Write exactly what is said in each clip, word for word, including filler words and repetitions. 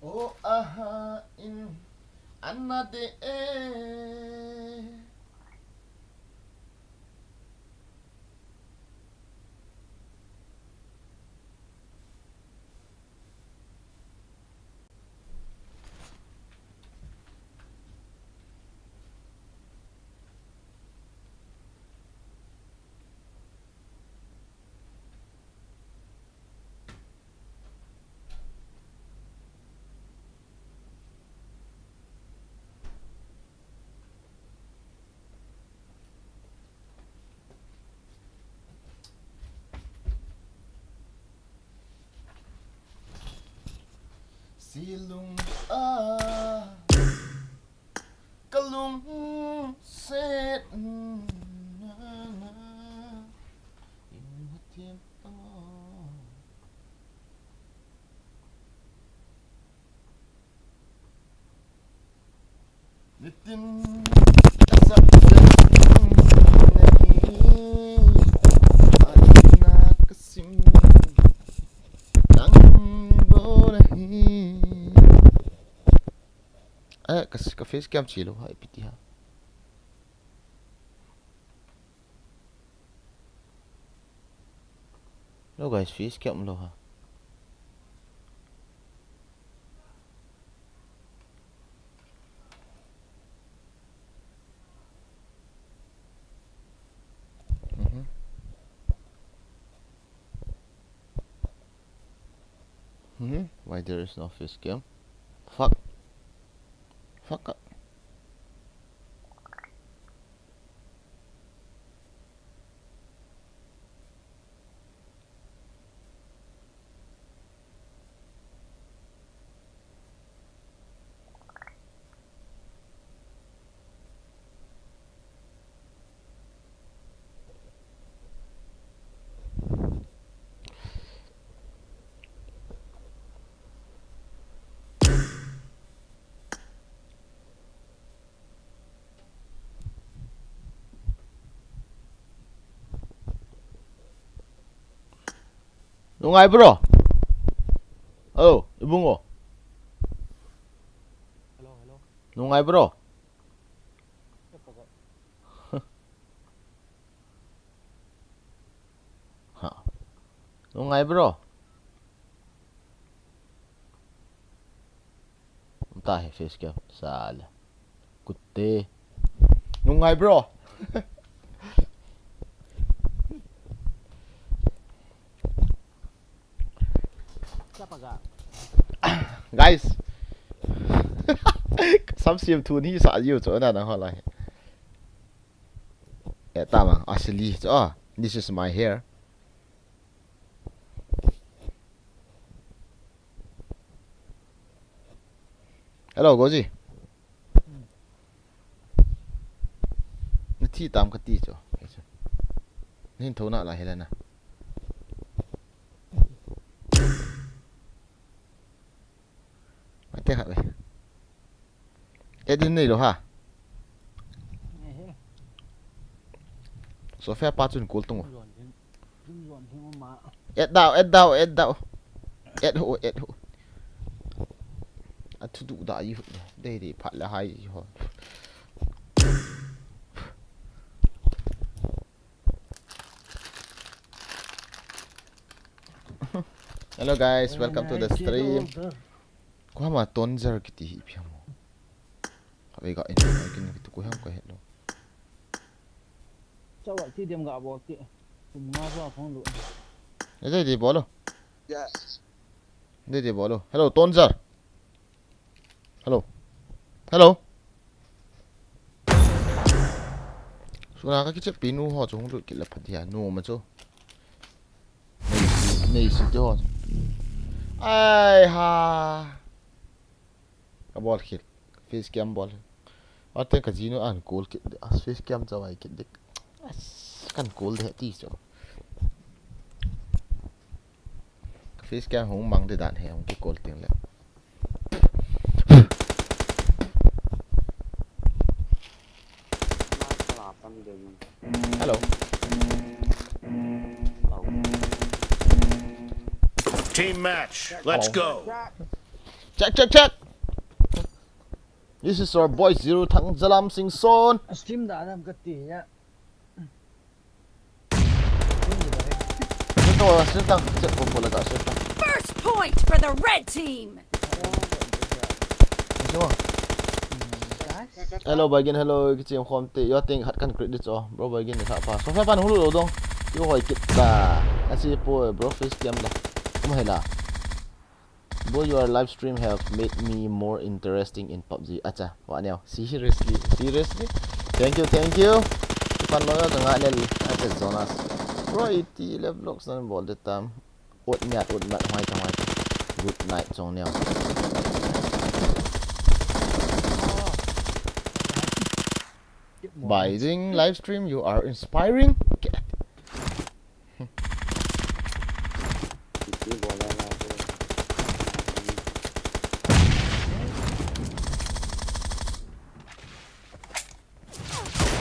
O aha in anade e. Silung a kalungset na na in hathiam a. Nitin kasap nahi, aina kasim tang bo nahi. Eh, ka, ka face cam chilo ha, ipiti ha. Hello guys, face cam lo ha. Mhm. Mhm. Why there is no face cam? Fuck. Fuck. Nungai bro. Oh, ibungo. Hello, hello. Nungai bro. Ha. Nungai bro. Tahi face cam sala. Kutte. Nungai bro. Guys. Samsiam thu ni sa jiu chu na na ho lai. Eh, tama, asili chu. Ah, this is my hair. Hello, Goji. Nathi tam kati chu. Nahin thona la helana. Ate khat ve. Edit nei lo ha. Software pa chun kol tung. Add dau, add dau, add dau. Add ho, add ho. Athu du da i ho. Dei dei phat le hai i ho. Hello guys, welcome to the stream. Ko hama tonzer kiti hi phiamo. Ka vei ka in, ka in, ka tu ko hang ko hello. Chawa ti dem ga bol ti. Kum nga zo phong lo. Dei dei bolo. Yes. Dei dei bolo. Hello, tonzer. Hello. Hello. Suna ka kiche pinu ho chung lu kila phatia nu ma chu. Nei si, nei si ti ho. Ai ha. Ka bol khit. Face cam bol. Ate ka jinu an kol kit. As face cam chawai kit dik. As kan kol de ti chu. Ka face cam hung mang de dan he hung ki kol ting le. Hello. Team match. Let's go. Check, check, check. This is our boy Zero Thang Jalam Singson. Stream da nam kati ya. First point for the red team. Hello, Baigin. Hello, Baigin. Hello, kichim khom te. Your thing hat kan credit cho. Bro, Baigin ni sa pa. So, sa pan hulu lo dong. Kiu hoi kit ta. Asi po, bro, face cam la. Kum hela. Bro, your live stream have made me more interesting in PUBG. Acha, wa neo. Seriously, seriously. Thank you, thank you. Pan lo ka nga lel. Acha, Jonas. Bro, iti le vlogs nan bol de tam. Ut miat, ut miat, hoi ta, hoi ta. Good night, chong neo. By doing live stream, you are inspiring.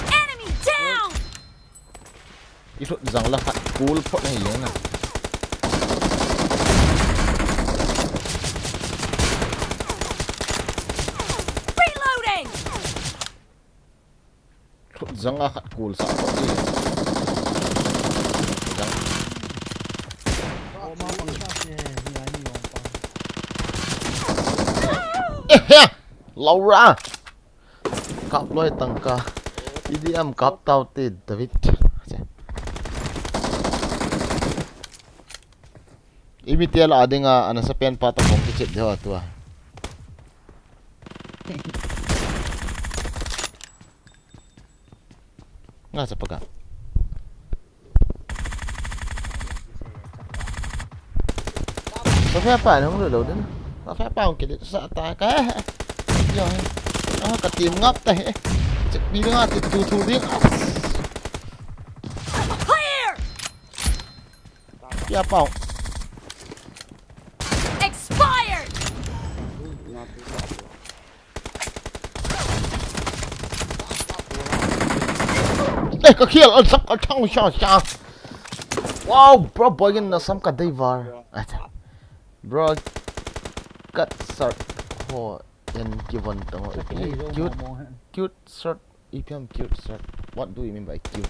Enemy down! I thut zang la khat kul phot na hi na. Reloading! Thut zang a khat kul sa phot hi. Zang. Eh, he! Laura! Kap loi tangka. Idi am kap tau te David. Imi te la dinga ana sa pen pa ta phong kichep de ho tua. Nga sa paga. Sophia pa nung lo din. Sophia pa nung kili sa ta ka. Yo. Ah, ka team ngap ta he. Check bi nga ti tu tu ding. Clear! Pia pau. Expired! Eh, ka khial an sak ka thang sha sha. Wow, bro, Baigin na sam ka dei var. Acha. Bro, cut sir ho en kivon tong. Cute, cute sir. Ipi ham cute sir? What do you mean by cute?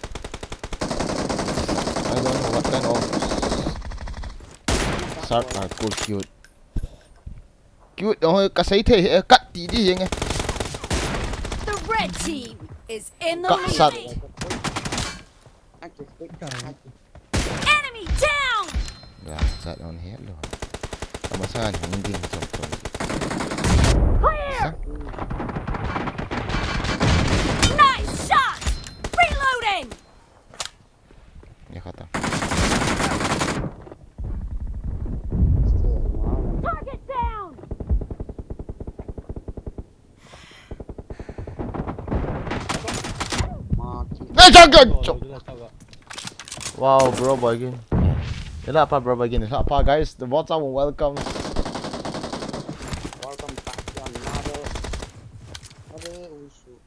I don't know what kind of sir are called cute. Cute, oh, ka sei thei, eh, cut ti di hing, eh. The red team is in the lead. Enemy down! Ya, sat on here lo. Tama sa han hung ding chom chom. Clear! Nice shot! Reloading! Ya kata. Target down! Wow, bro, Baigin. Ila pa, bro, Baigin. Ila pa, guys. The bots are welcome. Welcome back to another, another Usu.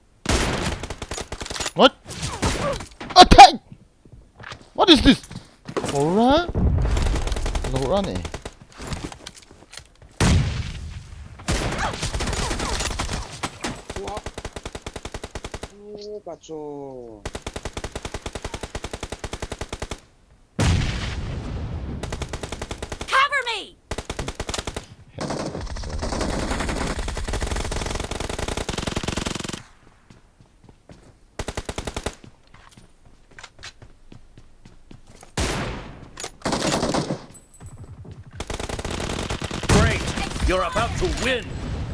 What? Attack! What is this? Laura? Laura ni. Cover me! Great! You're about to win!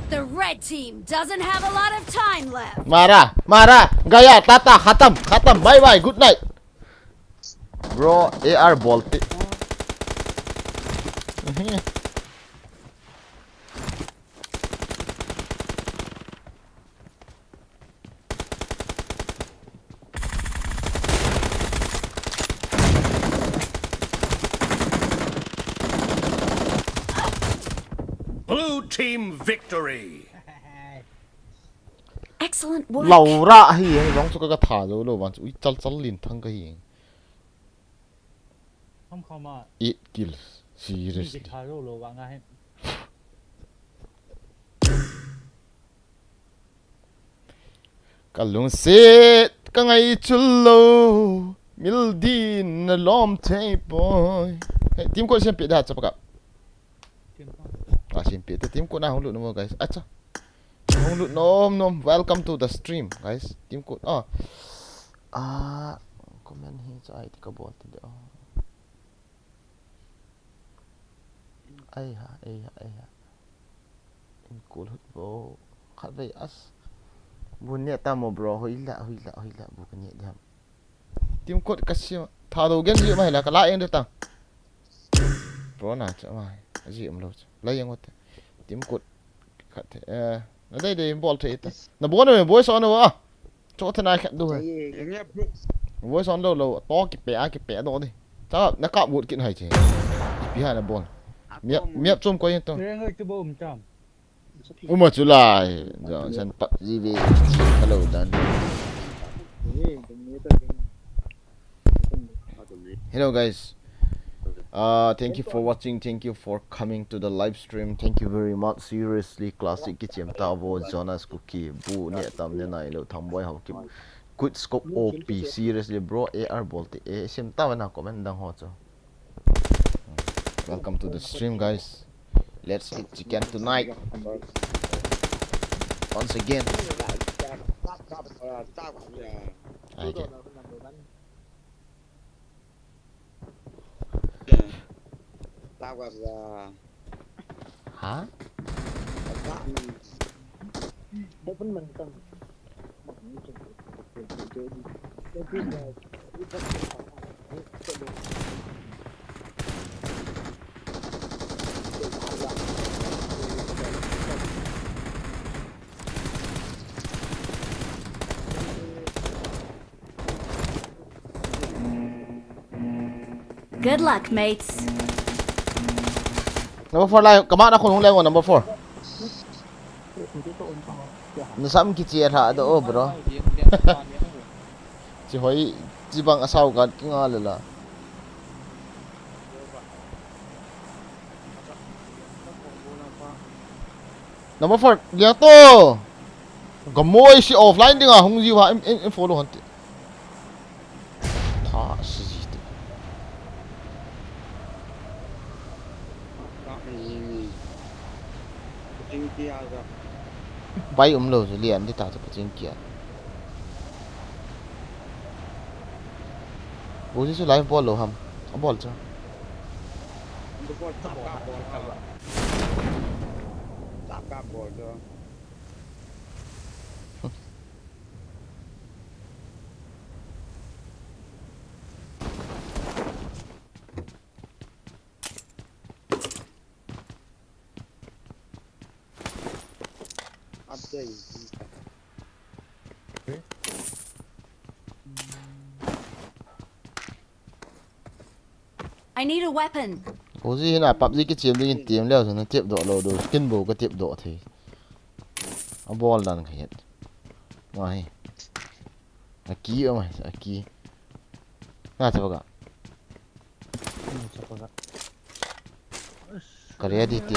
The red team doesn't have a lot of time left. Mara, mara, gaya, tata, khatam, khatam, bye bye, good night. Bro, A R bol te. Blue team victory. Excellent work. Laura hi, eh, long chu ka, ka tha lo lo, van chu, ui, chal chal lin thang ka hi. Kham kham a. Eight kills. Seriously. Mi ki tha lo lo wa nga he. Ka lungset ka ngaichul lou, mildin na lom thei poi. Hey, team code siam pe da chapa ka. Ah, siam pe te team code na hung lut nom guys. Acha. Hung lut nom nom. Welcome to the stream, guys. Team code. Ah. Ah, comment hi cha ai ti ka bol ti de. Ai ha, ai ha, ai ha. In kul hut bo. Khat vei as. Bu ne ta mo bro, hoi la, hoi la, hoi la, bu ka ne diam. Team code ka sim. Tha do gen ji ma hela ka la eng de ta. Bro na cha ma. Aji um lo cha. La eng ot. Team code. Khat the. Eh, na dei dei bol the ta. Na bol na boys on wa. Cho the na khat do he. Voice on lo lo. To ki pe a ki pe do di. Cha na ka bot kin hai che. Ipi ha na bol. Miap, miap chom ko yin to. Reng oi tu bo um cham. Uma chu lai. Johnson PUBG ve. Hello dan. Hello guys. Uh, thank you for watching. Thank you for coming to the live stream. Thank you very much. Seriously, classic kichim ta vo Jonas Kuki. Bu ne tam ne nai lo tham boi hau ki. Good scope O P. Seriously, bro. A R bol te. Eh, sim ta na comment dang ho cho. Welcome to the stream, guys. Let's eat chicken tonight. Once again. Ai ke. Ha? Good luck, mates. Number four lai, kama na khun hung lai number four. Na sam kichi a tha do, oh, bro. Chi hoi, chi bang asau ka kinga le la. Number four, liang to. Gamoi si offline ding a hung jiu ha, em, em, em follow han ti. Tha si ji ti. Bai um lo ju lian di ta chu paching kia. Uzi chu live bol lo ham. A bol chu. Bol, bol, bol, bol. I need a weapon. Uzi hina PUBG kichim ding in team leo na tip doh lo do skin bo ka tip doh thei. A bol dan ka het. Mai. A ki o mai, a ki. Na chapa ka. Ka ready ti.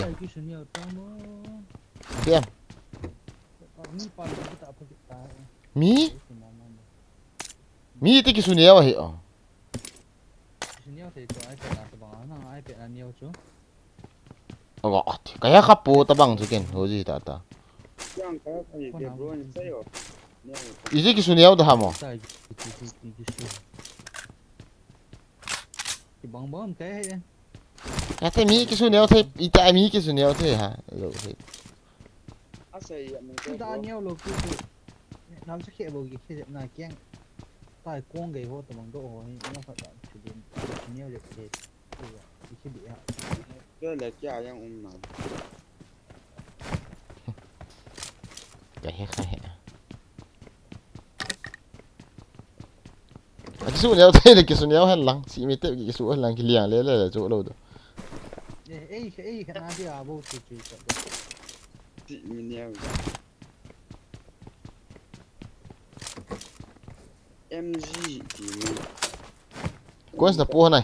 Diam. Mi? Mi ti kisu neo ahi o. Aga, ati, kaya kapo tabang chu ken, hoji tata. Iji kisu neo da hamo. Kibang bang kai he. Ate mi kisu neo the, ita mi kisu neo the ha. Lo he. Asai ya mun ko. Da neo lo ku ku. Nam sa khe bo ki khe na kyang. Tai kong gei ho tamang do ho ni na kha ta chu din. Neo le khe. Ki khe bi ha. Ke le kya yang um na. Ka he ka he. A kisu neo thei le kisu neo hen lang. Si mi te kisu hen lang ki liang le le le chu lo do. Eh, eh, eh, ka na dia bo chu chu. Si mi neo. M G ti mi. Coins na pu hanai.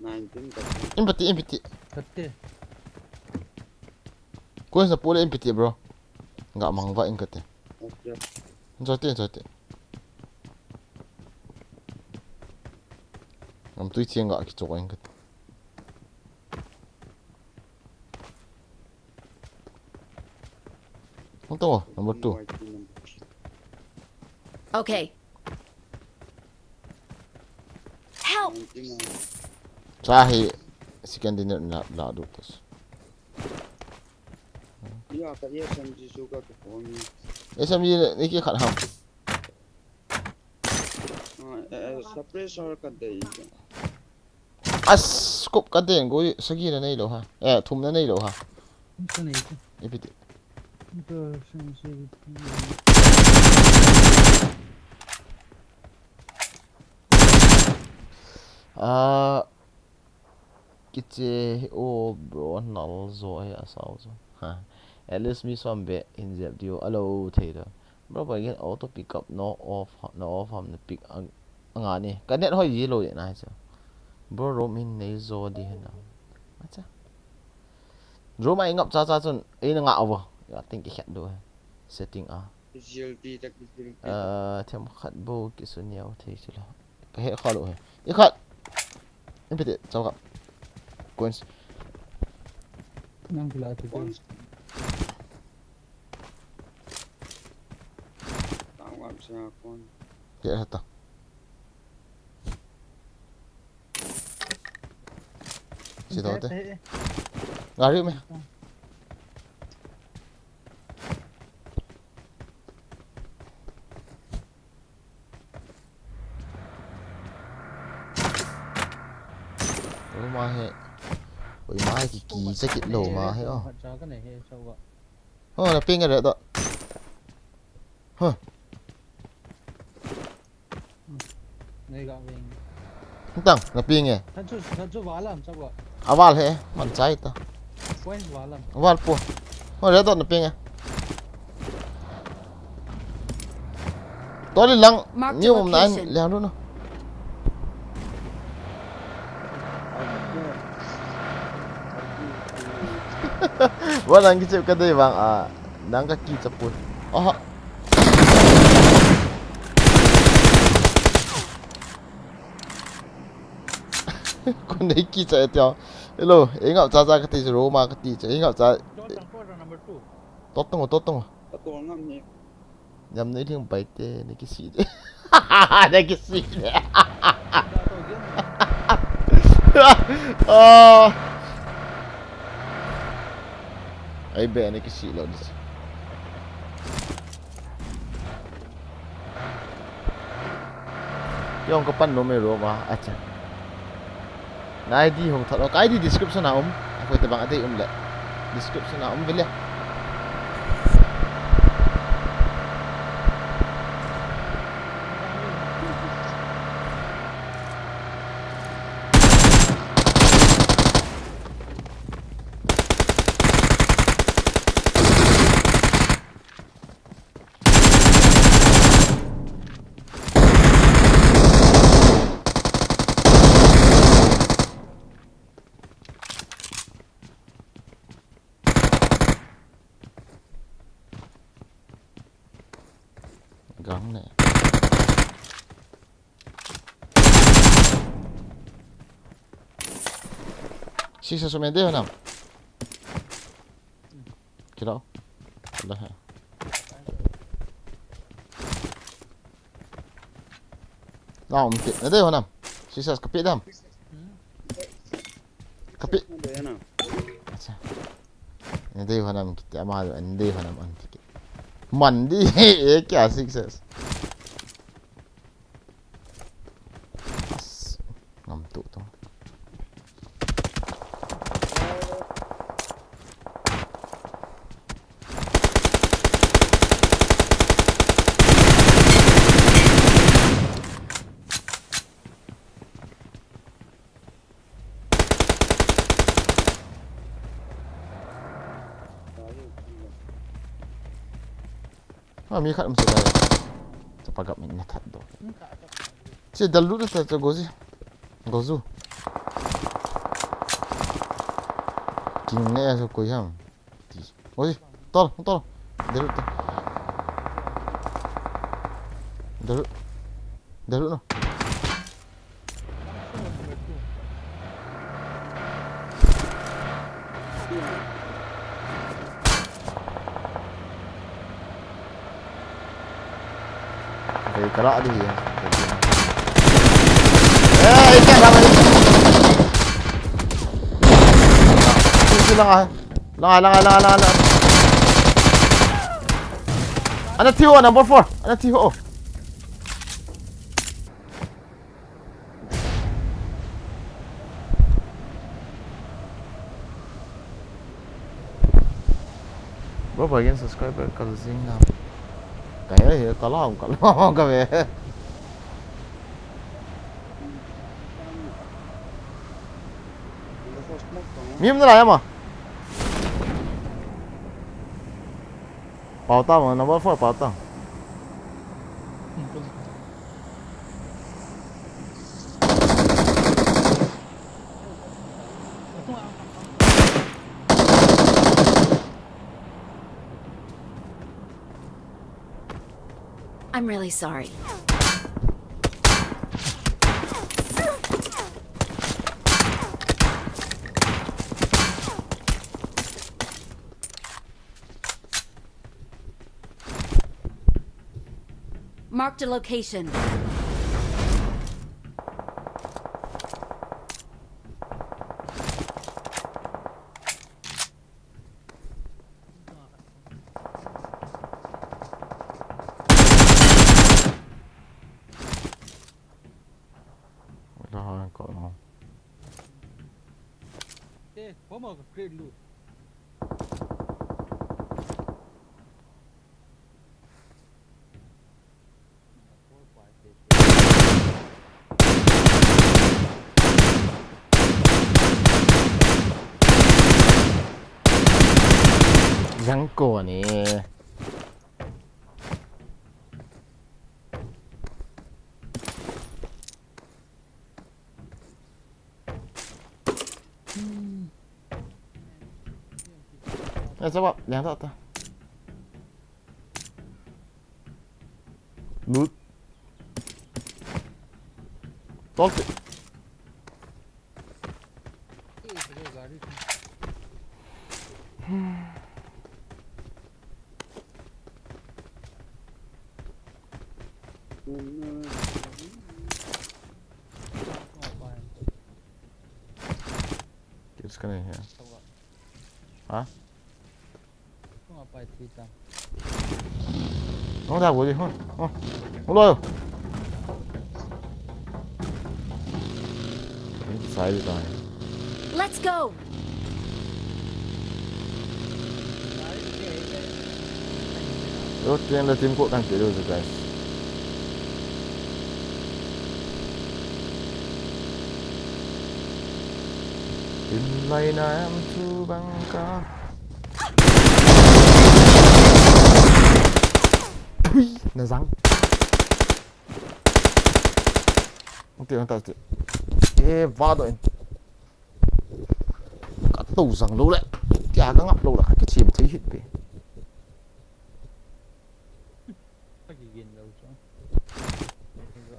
Nineteen ka. Empty, empty. Katte. Koi sa pole in piti, bro. Nga mang va in kate. Okay. Jote, jote. Ngam tui chiang ga kichok in kate. Hong tong, number two. Okay. Help! Sa hi second dinner na la du tos. Ya ka S M G su ka ko ni. S M G ni ki khat ham. Ah, eh, eh, suppressor ka dei. As, scope ka dei, gui sagi na nei lo ha. Eh, thum na nei lo ha. Ka nei ka. Ipi ti. Ka sang se. Ah, kiche hi o bro, nal zo hi a sao zo. Ha. At least mi som be in jep diu alo thei lo. Bro, ba gen auto pick up no off, no off ham na pick ang, anga ni. Ka net hoi ji lo de na chu. Bro, room in nei zo di he na. Acha. Room ai ngap cha cha chun, ei na nga avo. Ya ting ki khat do he. Setting a. G L P tak, G L P tak. Ah, them khat bo ki su niau thei chu la. Ka he kha lo he. I khat. In piti, chau ka. Coins. Nang kila tu. Coins. Tang wam sa kon. Ke hata. Si to te. Gari me. Oi ma he. Oi ma he, ki, ki cha kit lo ma he, oh. Oh, na ping re to. Huh. Nei ga veng. Tang, na ping e. Than chu, than chu valam cha go. A val he, man chai ta. Point valam. Val po. Ho re to na ping e. Toli lang. Mark the ni um na an location. Liang lu no. Wa lang ki chep ka dei vang a, nang ka ki chapun. Aha. Kon nei ki cha e tia. Hello, ei ngau cha cha ka ti, room a ka ti cha, ei ngau cha. Tot tong, tot tong. Ka tol ngam ni. Yam nei ling pai te, nei ki si de. Nei ki si de. Ah. Ai be, nei ki si lo dis. Yong ka pan no me ro ma, acha. Na I D hung thot, ka I D description a um. Akoi tabang a dei um le. Description a um vele. Gang ne. Sisa sumende ho nam. Kilo. Allah ha. Na um te. Na dei ho nam. Sisa kapi dam. Kapi. Acha. Ni dei ho nam kiti ama, ni dei ho nam an kiti. Man di e kya success. As, ngam tu tu. Ha, mi khat um se dai. Chapa gap min na that do. Che dal lu ta cha gozi. Gozu. King ne ya so koi ham. Ti. Oi, tol, tol. Deru, tol. Deru. Deru no. Vei kala di. Eh, ita kala di. Isi lang ah. Lang ah, lang ah, lang ah, lang ah, lang ah. Ana thiu, number four. Ana thiu. Bro, again subscriber kal jing na. Kaya he, kala, kala, kave. Mi um na la ya ma. Pao ta ma, number four pao ta. I'm really sorry. Marked a location. Dah, kau nak. Eh, kau mau ke create dulu. Jangko ni. Eh, coba, yang tak tak. Loot. Tol. Kids ka nahi hai. Ha? Hung da, bol di, hung. Hung. Hung lo. Sai di ta. Let's go. Yo, team le team ko kan te lo, guys. Tin lai na em chu bang ka. Ui, na jang. Ante, ante, ante. E, va do in. Ka to jang lo le. Tia ka ngap lo le, ka kichim thei hit pe. Ka ki gin lo chu.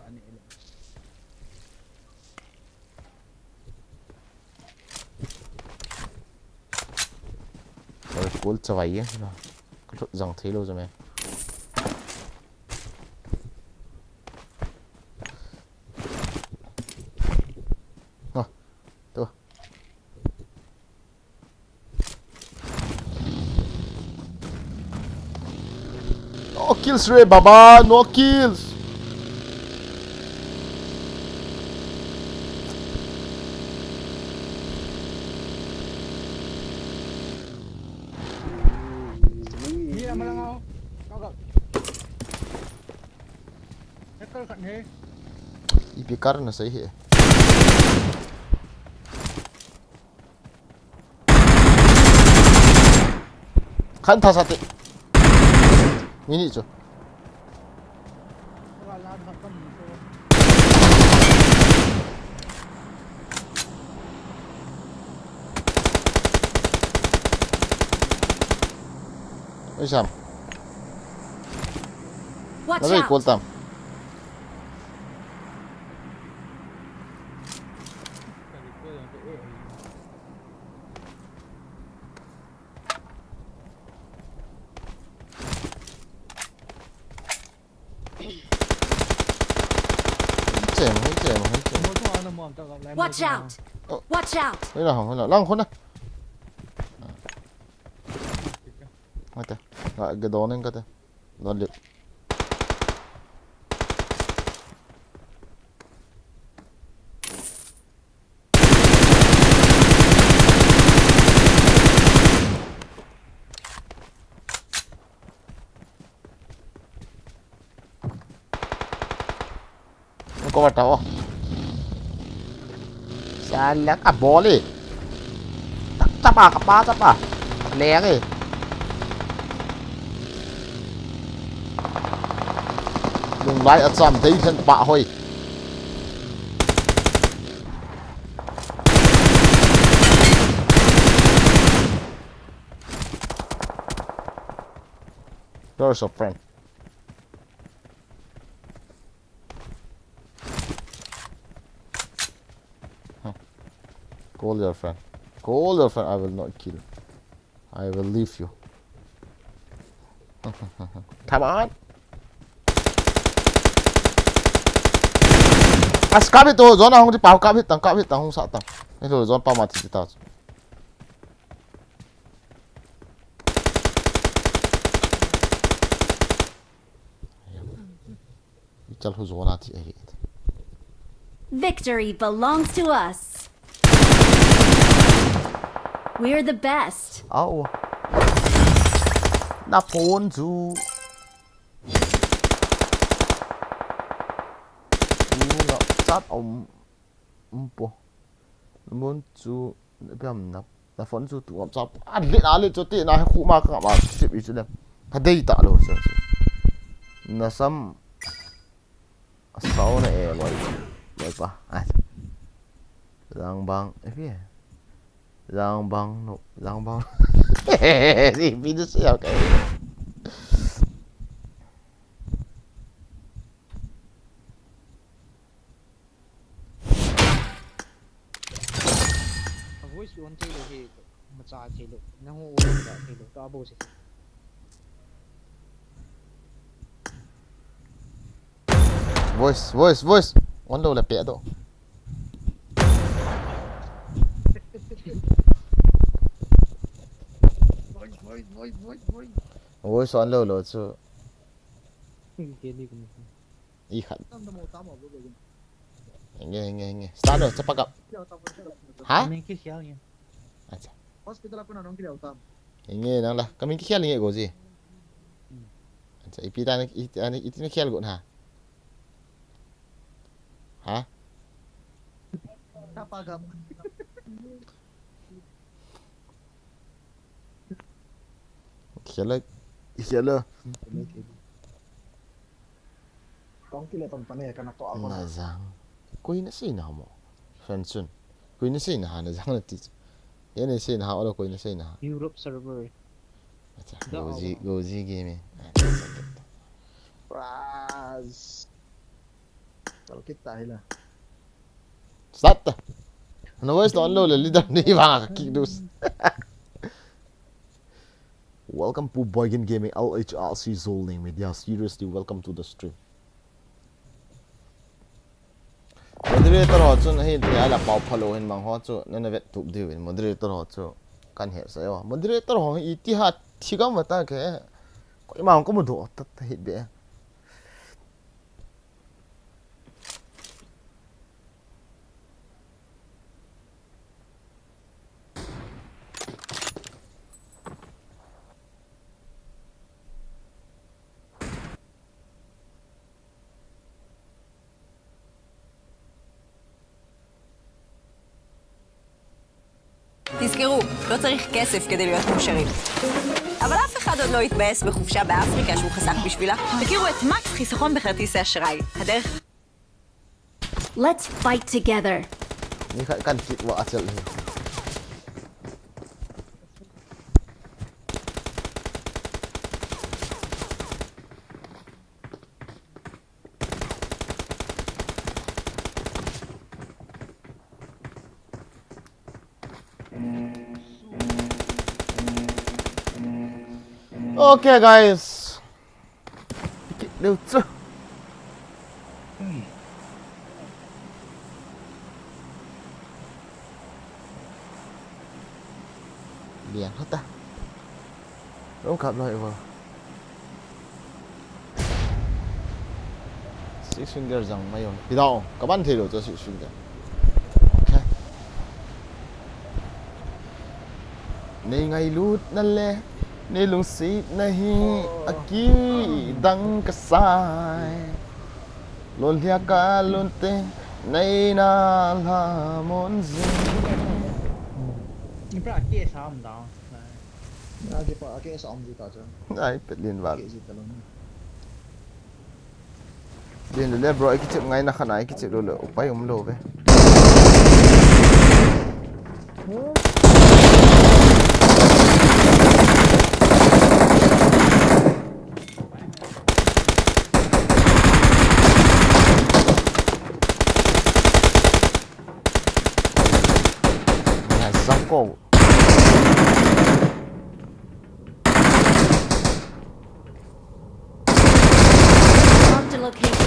Ani lo. Oi, kul chavai e, na. Ka thut jang thei lo jame. Ha, to. No kills re, baba, no kills. Ipi kar na sei he. Khan tha sate. Mini chu. Oi, Sam. Watch out! Call tam. Watch out! Oh. Watch out! Hoi la, hoi la. Lang khun na. Mate. Ga, ga doning kate. Don lip. Ko bata o. Sala ka bole. Tapa, tapa, tapa. Lege. Lunglai acham dei then pa hoi. There's a friend. Call your friend. Call your friend. I will not kill. I will leave you. Come on. As kapit to, zone ahung di pau kapit tang, kapit tang hung sa tang. Ito zone pa mati ta. Ichal hu zona ti ahi. Victory belongs to us. We're the best. Au. Na phone chu. U na chat om, um po. Mun chu, piam na, na phone chu tu ngam chap. A le, a le chu ti na khu ma ka ma sip i chu le. Ka dei ta lo chu. Na sam. A sao na e loi. Loi pa. Ai. Lang bang, e pi. Lang bang no, lang bang. Si pi du se ka. A voice on thei lou hi, macha thei lou, nang ho on thei lou, ka bo se. Voice, voice, voice. On lou le pe do. Voice, voice, voice, voice, voice. Voice on lou lou chu. Ke ni kum. I khat. Inge, inge, inge. Start lo, chapa kap. Ha? Min ki khel nge. Acha. Hospital a kona nong ki leu tam. Inge, nang la. Ka min ki khel nge go ji. Hmm. Acha, ipi ta ni, i, ani, iti ni khel go na. Ha? Chapa kap. Khel la, khel la. Kong kile pan pan e kana to a kona. Na jang. Koi na sei na mo. Friend chun. Koi na sei na ha na jang na ti. Ye na sei na ha, olo koi na sei na ha. Europe server. Acha, go ji, go ji game. Ras. Tal kit ta hi la. Start ta. Na voice on lou le leader ni vang ka kick dus. Welcome to Boygin Gaming, L H R C Zolning Media. Seriously, welcome to the stream. Moderator ho chun ahin ti a la pau phalo hin mang ho chu nana vet tup diu in moderator ho chu kan he sa yo. Moderator ho iti ha thigam vata ke. Koima ko mu do ta ta hit be. תזכרו, לא צריך כסף כדי להיות מאושרים. אבל אף אחד עוד לא התבאס בחופשה באפריקה שהוא חסך בשבילה. תכירו את מקס חיסכון בכרטיסי אשראי. הדרך Let's fight together. Ni khat kan fit wa achel hi. Okay, guys. Kit leu chu. Lian hata. Rong kap loi vo. Six finger jang mai ong. Pidao, kaban thei lou chu six finger. Okay. Nei ngailutna le, nei lungsetna hi akidang kasai. Lolhia kalunte, nei nalhamon jing. Ni pra ke sam da. Na ke pa ke sam ji ta chu. Ai, pet lin val. Ke ji ta lo ni. Din le bro, ikichep ngai na khana, ikichep lou le, upai umlou ve. Nga zako. Marked a location.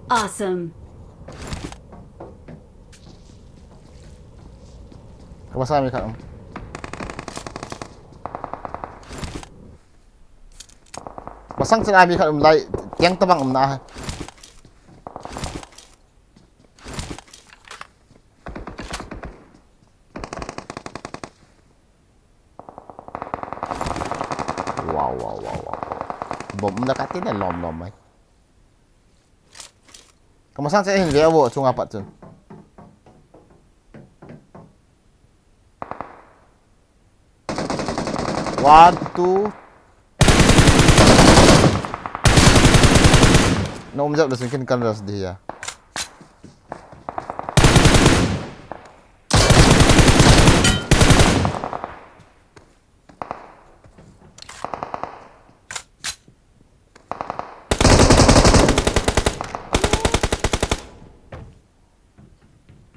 Awesome. Ka masang mi khat um. Masang chen a mi khat um lai, tiang tabang um na. Wow, wow, wow, wow. Bom na kati na lom lom mai. Ka masang chen hin ve vo chunga pat chun. One, two. Na um jep le sin kin kan ras di ya.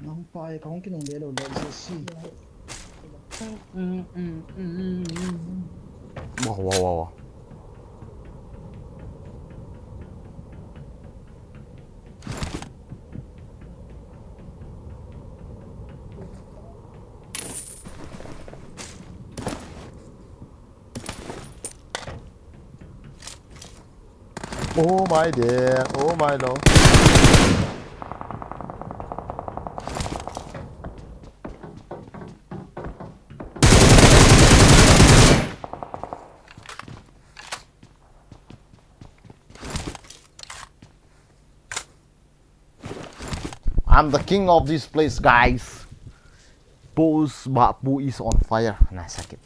Nang pa e, ka hong kinung le lo le, Jesse. Wah, wah, wah, wah. Oh my dear, oh my lord. I'm the king of this place, guys. Boss Bapu is on fire. Na sakit.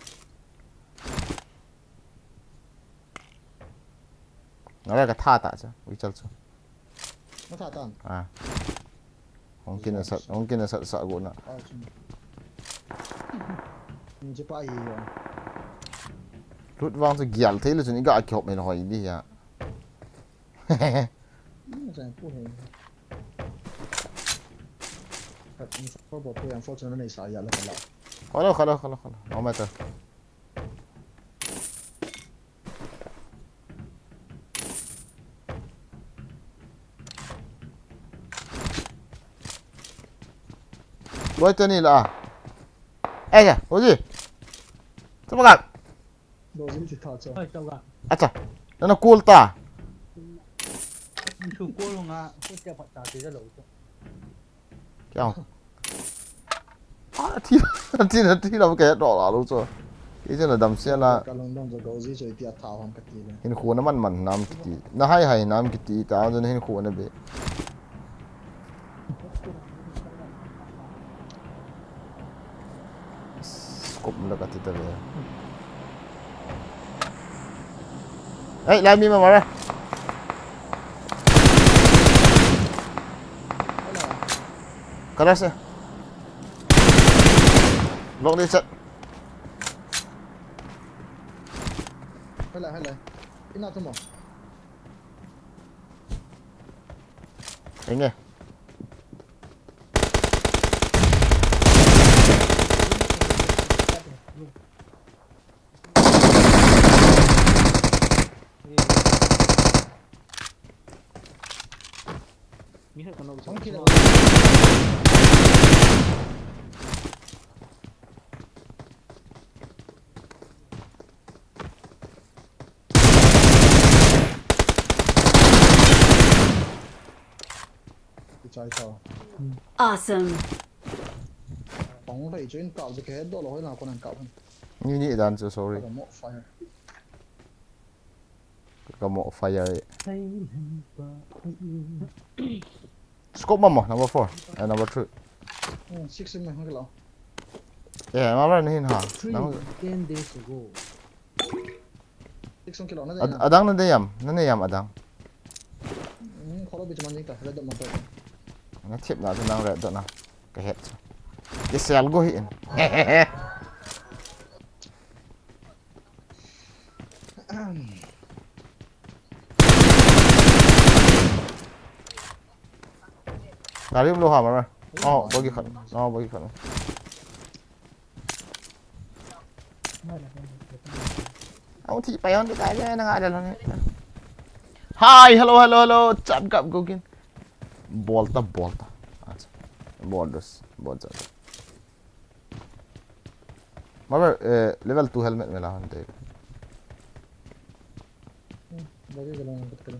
Nga ka tha ta cha, ui chal chu. Nga tha ta. Ah. Hong kin asat, hong kin asat sa go na. Ah, chu. Ni che pa hi yo. Lut vang chu gial thei le chun i ga ki hop mai na hoi di ya. Ni sa pu he. Ka ni sa bo pu yang fo chun nei sa ya la la. Hello, hello, hello, hello. No matter. Loi teni la. Eh, ya, oji. Sabagat. Loi teni ta cha. Oi, sabagat. Acha. Nana call ta. Su call nga, ko te pa ta te lo. Kya? Ah, thi, thi, thi la ke do la lo so. Ijana damsel a. Ka lungdong jo go ji choi tia thao ham kati le. Hinkho na man man nam kiti. Na hai hai nam kiti ta jo na hinkho na be. Scope la kati ta be. Hey, lai mi ma mara. Kala se. Block ni chat. Hello, hello. Ina tumo. Enge. Kichai tao. Awesome. Pang lei chu in kap je ke do lo hoi la kon an kap. Ni ni dan chu, sorry. Ka mo fire. Ka mo fire. Scope mamo, number four. Eh, number three. Hmm, six in me hang lo. Eh, ma ba ni hin ha. Three, nang ten days ago. Six song kilo na. Ad-, adang na deyam, na deyam adang. Hmm, kholo bit man ni ka, red dot man to. Na thip na, nang red dot na. Ka het. Ke sel go hi in. Gari um lo ha mara. Oh, bagi khat. Oh, bagi khat. Au thi pai hon ka ja na nga da lo ni. Hi, hello, hello, hello. Chat gap go kin. Bolta, bolta. Acha. Borders, borders. Mara, eh, level two helmet mela hon te. Hmm, bagi galo na kat kalo.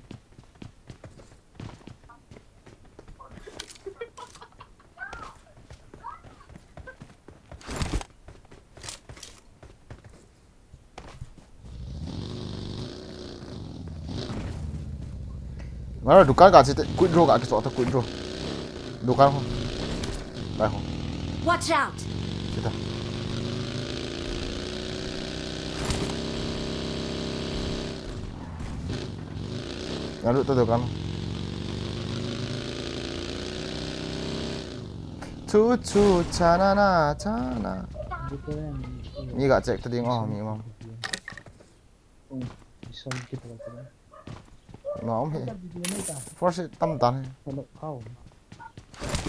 Mara dukan ka chite, quick draw ka kichot ta, quick draw. Dukan ho. Bai ho. Watch out! Chita. Nalut ta dukan. Chu chu cha na na cha na. Mi ga check ta ding o mi ma. Ma um hi. Force tam tan hi.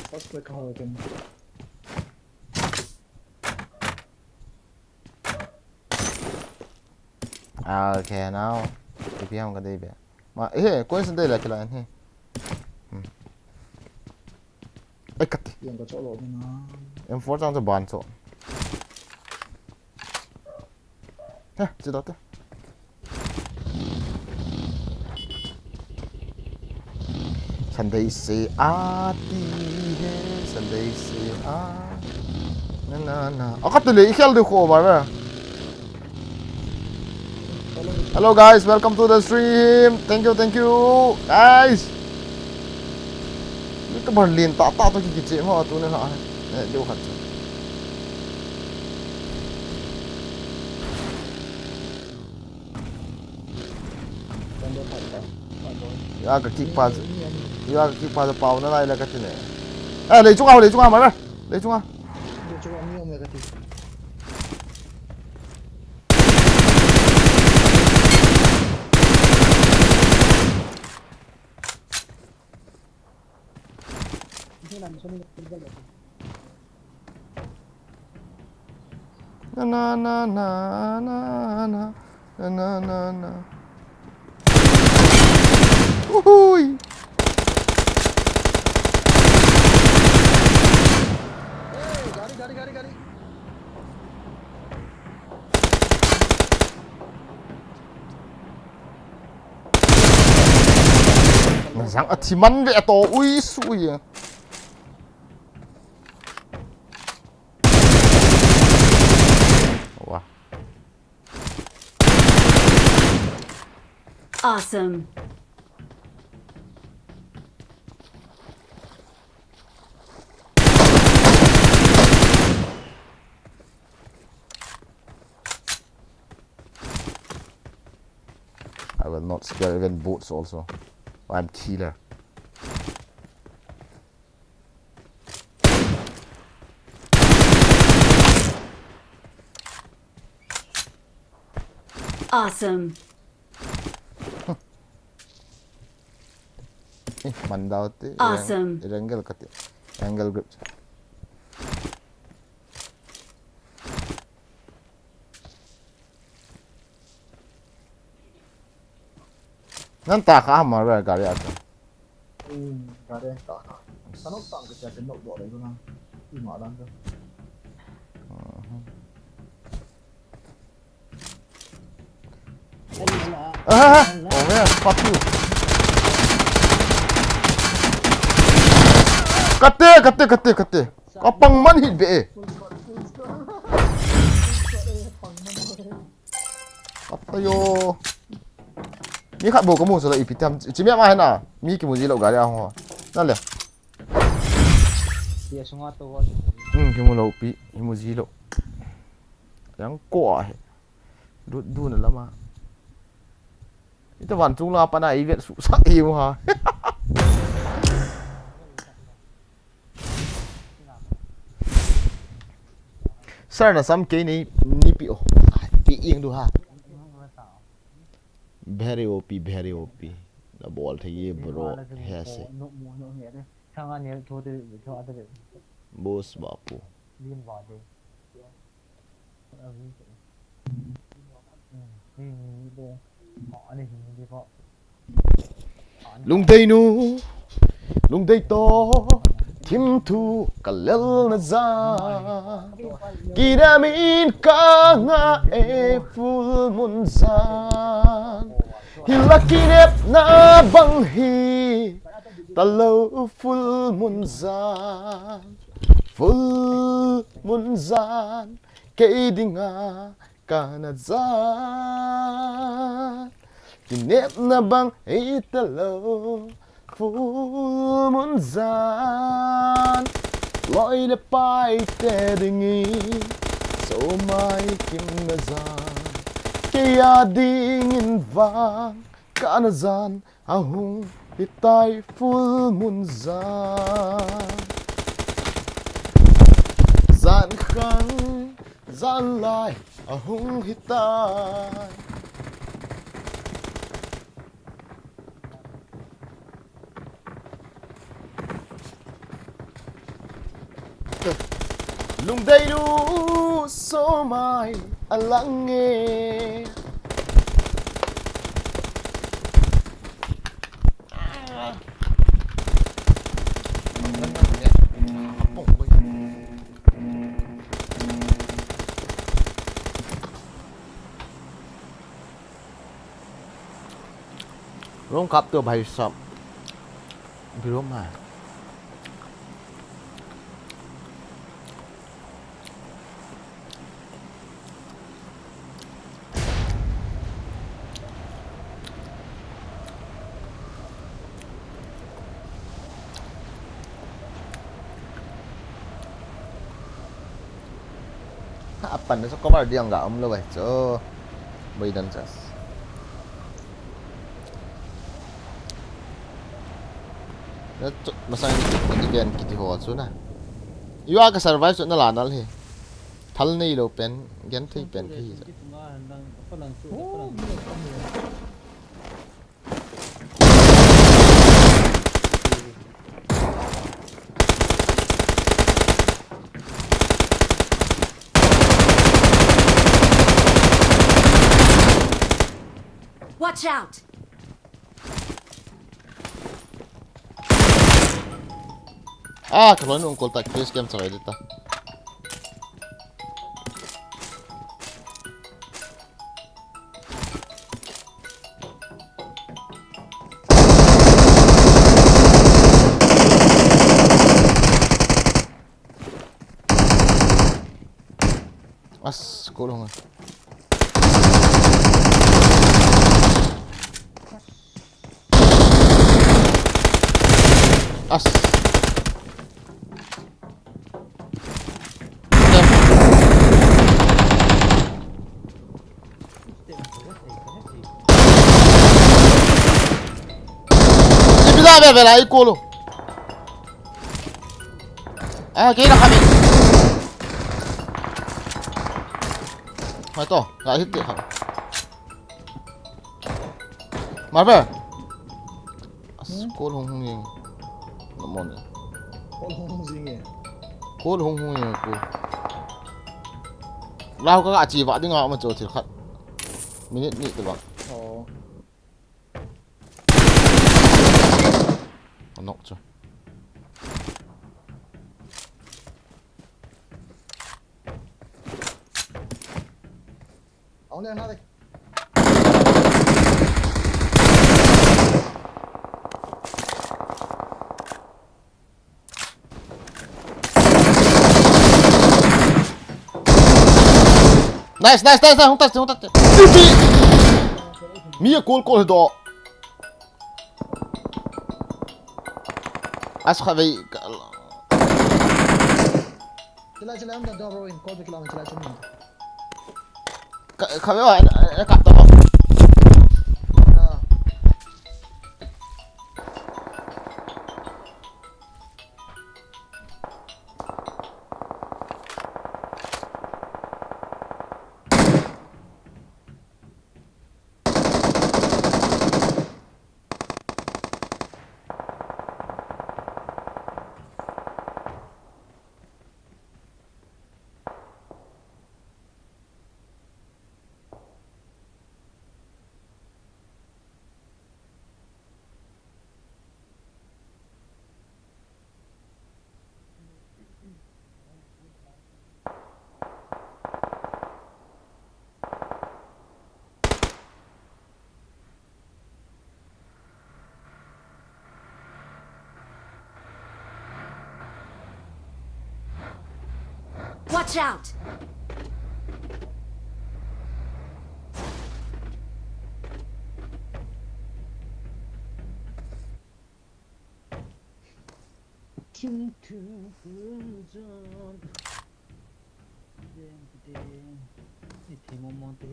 First play ka ho ken. Ah, okay, now. Ipi ham ka dei be. Ma, eh, coins dei la kila hi. Hmm. Ai, kati. Yang ka cholo na. M four chang cho ban cho. He, chi da te. Sunday se aati hai, Sunday se a. Na, na, na. Akatule, ikhel de ko ba. Hello guys, welcome to the stream. Thank you, thank you, guys. Ni ka bar lin ta ta to ki ki che ma tu ne ha. Eh, deu khat. Ya ka kick pa. Ya ka kick pa pau na lai la ka ti ne. Eh, lei chunga, lei chunga ma. Lei chunga. Na, na, na, na, na, na. Na, na, na, na. Uhui. Hey, gari, gari, gari, gari. Na jang athi man ve to, ui, sui. Wah. Awesome. I will not scare even bots also. I'm killer. Awesome. Eh, mandau ti. Awesome. Angle kati. Angle grip. Nan ta kha ma ra gari a ta. Hmm, gari ta kha. Kano tang ke cha ke nok do le na. Ima dan ka. Ah, oh man, fuck you. Kate, kate, kate, kate. Kapang man hit be. Apa yo? Mi khat bou kamu sala ipi tam. Chimia ma hena. Mi kimu ji lo gari a ho. Na le. Pi a sunga to wa. Hmm, kimu lo pi, kimu ji lo. Yang ko a he. Dut dun lama. Ita van chung la pana i vet su sa i ha. Sir na sam ke ni ni pi o. Ai, pi ing du ha. Very O P, very O P. Na bol thei ye bro. He se. Boss bapu. Lungdei nu, lungdei to, thim thu kalel na ja. Kidam in ka nga e full moon jan. Hi la kinep na bang hi, talo full moon jan. Full moon jan, kei dinga kana jan. Kinepna bang hita lo, full moon jan. Loi le pai te dingi, so mai kim na jan. Kei a dingin vang, kana jan. Ahung hitai full moon jan. Jan khang, jan lai, ahung hitai. Lungdei nu so mai alang e. Rong kap tu bhai sab. Birom ha. Ha, apan na sa cover diang ga umlo bai. So, boy dan sas. Na chu, masang ni, ni ven kiti ho chu na. Iwa ka survive chu na la nal hi. Thal nei lo pen, gen thei pen ki hi. Watch out! Ah, ka loi nung kol tak face cam sa dita. As, kulong ah. As. Ipi da be be la i kolo. Ah, kei la kami. Mai to, la hit te kha. Marvel. As, hmm? Kol hung hung jeng. Namon. Kol hung hung jeng e. Kol hung hung jeng ko. Lau ka, ka chi va ding a ma cho thil khat. Minute ni te ba. Oh. Anok cho. Aun le na de. Nice, nice, nice, nice. Hung tat, hung tat. Mi a kol kol do. As kha vei ka. Chila, chila, am da doro in, call the kilometer, chila, chila. Ka, ka, ka, ka, ka, ka, ka, Watch out! Thim thu kum jon. Ding, ding. Ni thei mong mong te.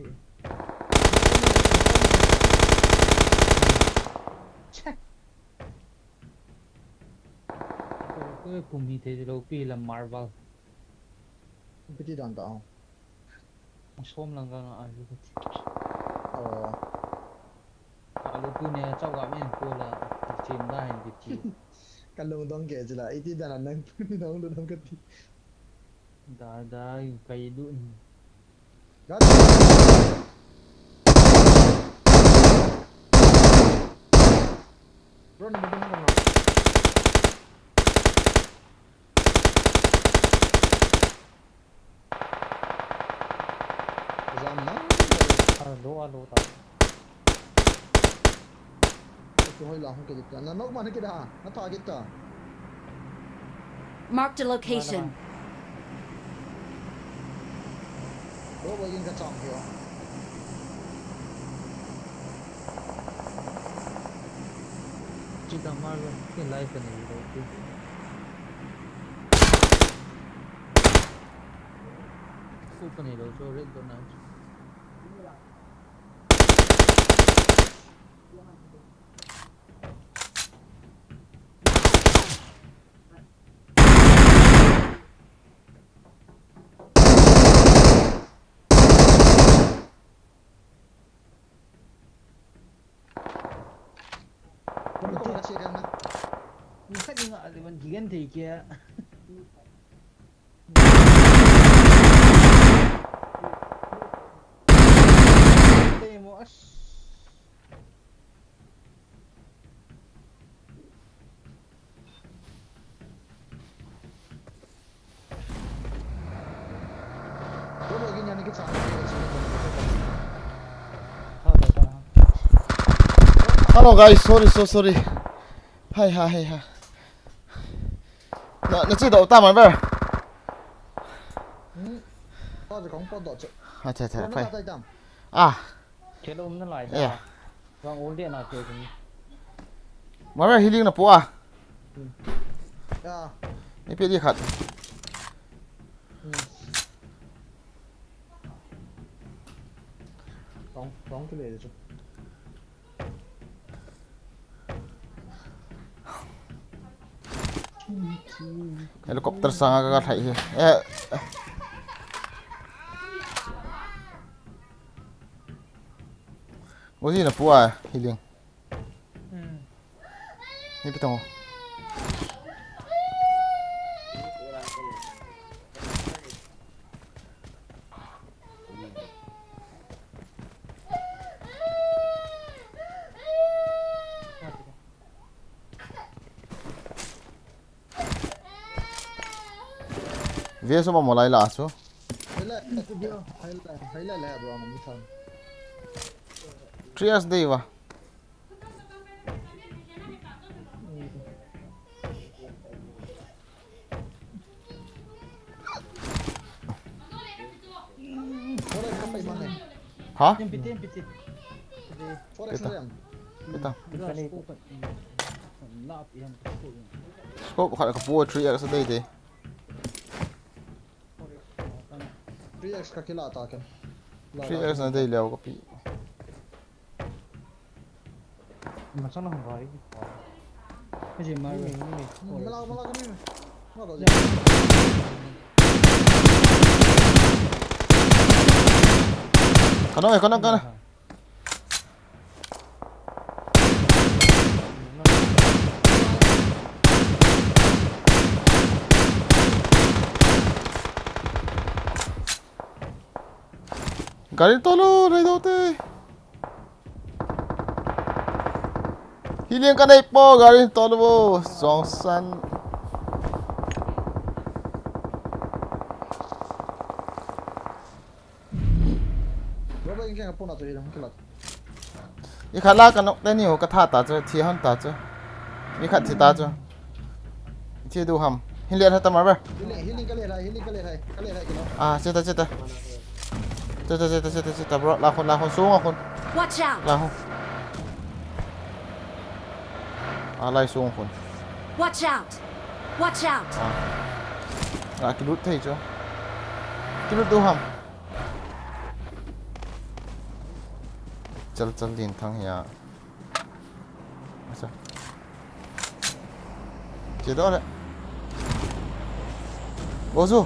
Che. Ko, ko pum hi thei lou pi la Marvel. Piti dan ta. Som lang ka nga alu ka ti. Oh. Alu tu ne chau ga men ko la chin da hin ti ti. Ka lung dong ke jila, iti dan nang tu ni dong lu dong ka ti. Da da kai du. Ga. Bro, ni dong ka. Jam na. Alo, alo ta. Ito hoy lang kita. Na nok man kita. Na ta kita. Marked a location. Bo bo yin ka chang hiyo. Chita mar lo, ke lai ka ni lo tu. Ko pa ni lo cho red ko na. Khat ni nga aliwan kigen thei kia. Temo as. Hello guys, sorry, so sorry. Hi, hi, hi, hi. Na, na chi do ta man ber. Hmm. Pa de kong pa do che. Acha, acha, na pai. Ta tam. Ah. Kelo um na lai da. Yeah. Wang ul de na ke ni. Mara healing na po a. Ya. Ipi di khat. Hmm. Tong, tong kile chu. Helicopter sanga ka, ka thai hi. Eh. Uzi na pua healing. Hmm. Ni pitong. Ve so ma molai la so. Hai la, hai la, hai la, hai la, bro, mo mi san. Three S day va. Ha? Kita. Kita. Scope khat ka pu three X dei dei. Three X ka kila ta ken. Three X na dei leo ka pi. Masang na hong gai. Kasi ma. Mala, mala kami. Mala kami. Kano eh, kano, kano. Gari tolo, rai dote. Healing ka nei po, gari tolo bo. Songsan. Bro, ba inke nga puna to healing kila. I khat la ka nok te ni ho ka tha ta chu, thi hon ta chu. I khat thi ta chu. Thi du ham. Hin le tha ta ma ba. Healing, healing ka le rai, healing ka le rai, ka le rai kilo. Ah, cheta, cheta. Cheta, cheta, cheta, cheta, bro. La khun, la khun, sung a khun. Watch out! La khun. Ah, lai sung khun. Watch out! Watch out! Ah. Ah, kilut thei chu. Kilut du ham. Chal chal din thang ya. Acha. Che do le. Bozu.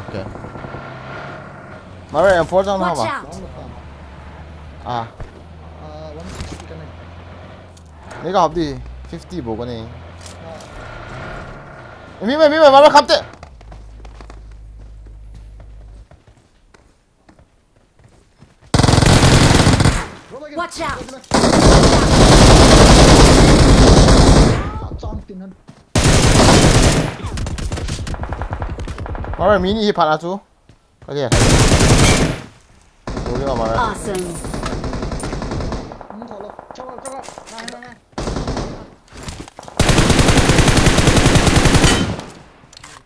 Okay. Mare, M four chang na Watch ba? Out! Ah. Ah, one sixty ka nei. Nei ka hap di, fifty bo ka nei. Ah. Eh, mi mai, mi mai, mare kham te. Watch out! Mare, mi ni hi phat a chu. Ka dia. Sorry, Mare. Awesome.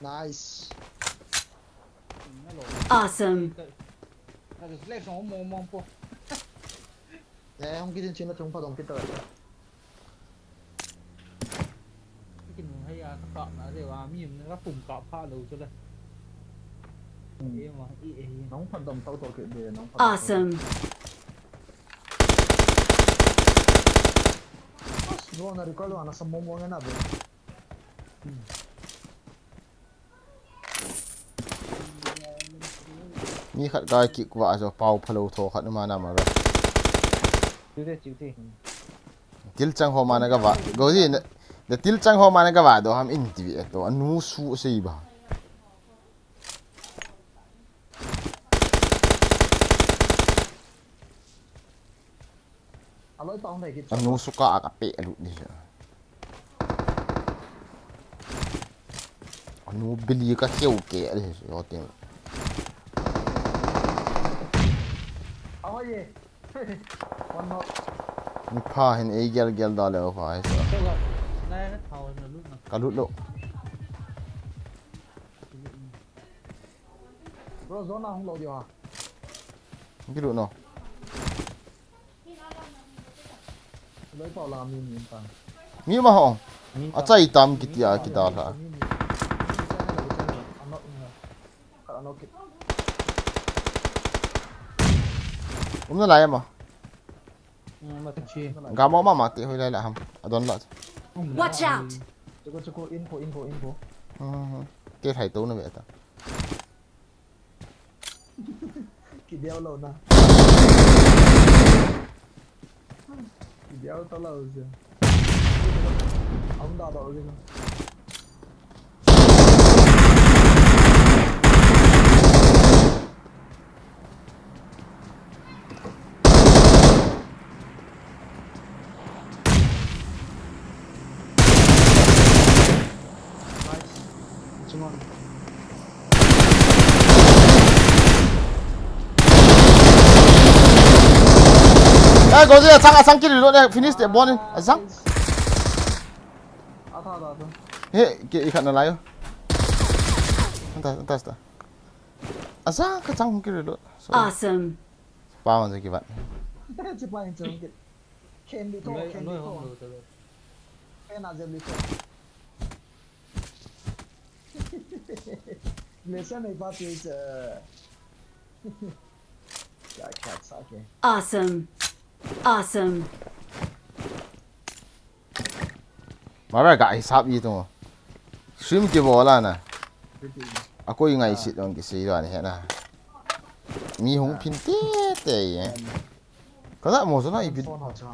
Nice. Awesome. Eh, hung kitin chin la chung pha dong kit ta. Kin hung hei a ka kap na de wa mi na ka pum kap pha lo chu le. Hmm. Eh, ma, eh, eh. Nong pha dong tau to ke de, nong pha dong tau. Awesome. As, no na recall wa na sa mo mo na be. Hmm. Mi khat kai kik va jo pau phalo tho khat ma na ma ra. Chiu te, chiu te. Til chang ho ma na ka va. Go ji na, na til chang ho ma na ka va do ham in ti vi to. Anu su sei ba. Anu suka a kape alut ni. Anu bili ka kheu ke a le yo te. Ahoye. One knock. Ni pha hin ei gel gel da le pha hi sa. Ka lut lo. Bro, zone a hung lo diu ha. Ki lut no. Loi pau la mi ni pa. Mi ma ho. Achai tam kiti a kidal ha. Um na lai ma. Gamo mama te hoi lai la ham. Adon la. Watch out! Chuko, chuko, info, info, info. Te thai to na ve ta. Kidiao lo na. Kidiao ta lo je. Aum da da lo je. Nice. Chungon. Eh, Gozi, asang, asang kiri lo ne, finish de, bon, asang. Ata, ata, ata. He, ke, ikat na layo. Anta, anta, anta. Asang, kachang kiri lo. Sorry. Awesome. Pawan sa kibat. Sipai sa kibat. Ken dito, Ken dito. Ken ajem dito. Listen, eh, papi, eh. Kya, kya, sa ke? Awesome. Awesome. Mara ga hisap hi tu. Stream kibol a na. Akoi ngai sit dong kisei dong hi na. Mi hung phin tete ye. Ka da mo so na ipi. Phone ho cha.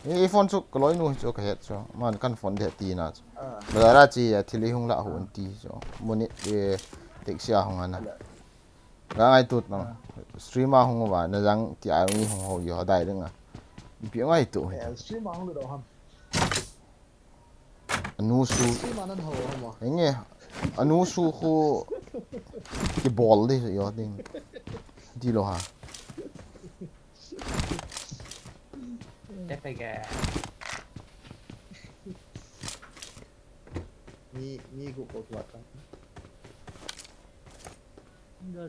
E phone chu ka loi nu chu ka het chu. Man kan phone de ti na chu. Bazar a chi a thil hung la hon ti chu. Muni e taxi a hung ana. Ka ngaito na. Stream a hung uva na jang ti a mi hung ho yo dai ding a. Ipi ngaito. Eh, stream a hung lo ham. Anu su. Stream a nan ho ham. Enge. Anu su khu kibol di yo ding. Di lo ha. Tepege. Ni, ni gu ko tuat ta. Ginga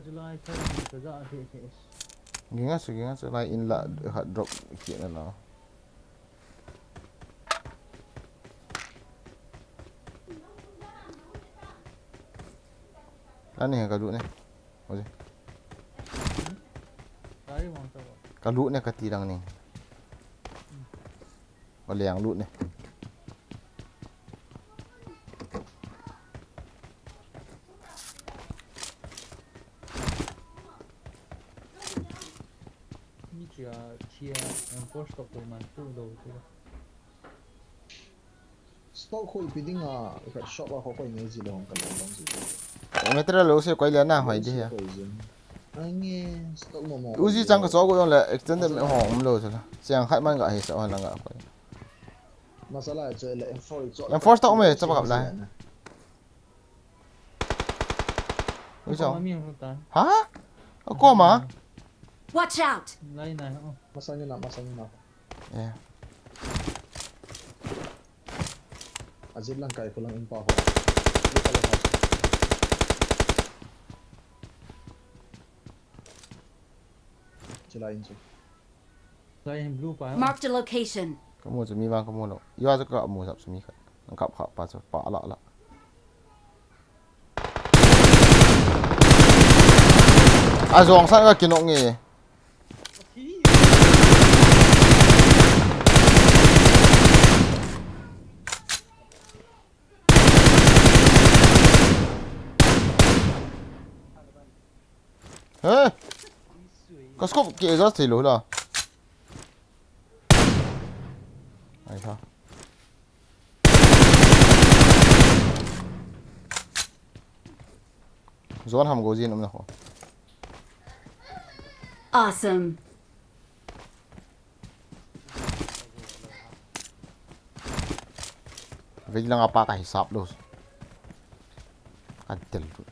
su, ginga su lai in la khat drop kit na lo. Ani ka lut ne. Oje. Ka lut ne kati lang ni. Ka leng lut ne. Mi chia chia M four stock ko man tu lo tu. Stock ko ipi ding a, ka shop a ko ko ngai ji lo ka lo long ji. Meter lo se koi le na hoi di ya. Ange stock mo mo. Uzi chang ka so ko le extended me ho um lo se la. Siang khat man ga hi sa ho la ga ko. Masala chu le M four chu. M four stock me chapa kap la. Ui chao. Ha? Ako ma? Watch out! Lai na, oh. Masang yun na, masang yun na. Yeah. Ajit lang kai ko lang in pa ho. Dito lang ho. Sila in siya. Marked a location. Kamu chu mi vang kamu lo. Yo chu kamu sap chu mi khat. Ang kap kha pa chu pa la la. A jong sa ka kinok nge. He? Ka scope ki adjust thei lou la. Ai ha. Zone ham go jin um na ho. Awesome. Vei lang apa ka hisap lo. Ka del tu.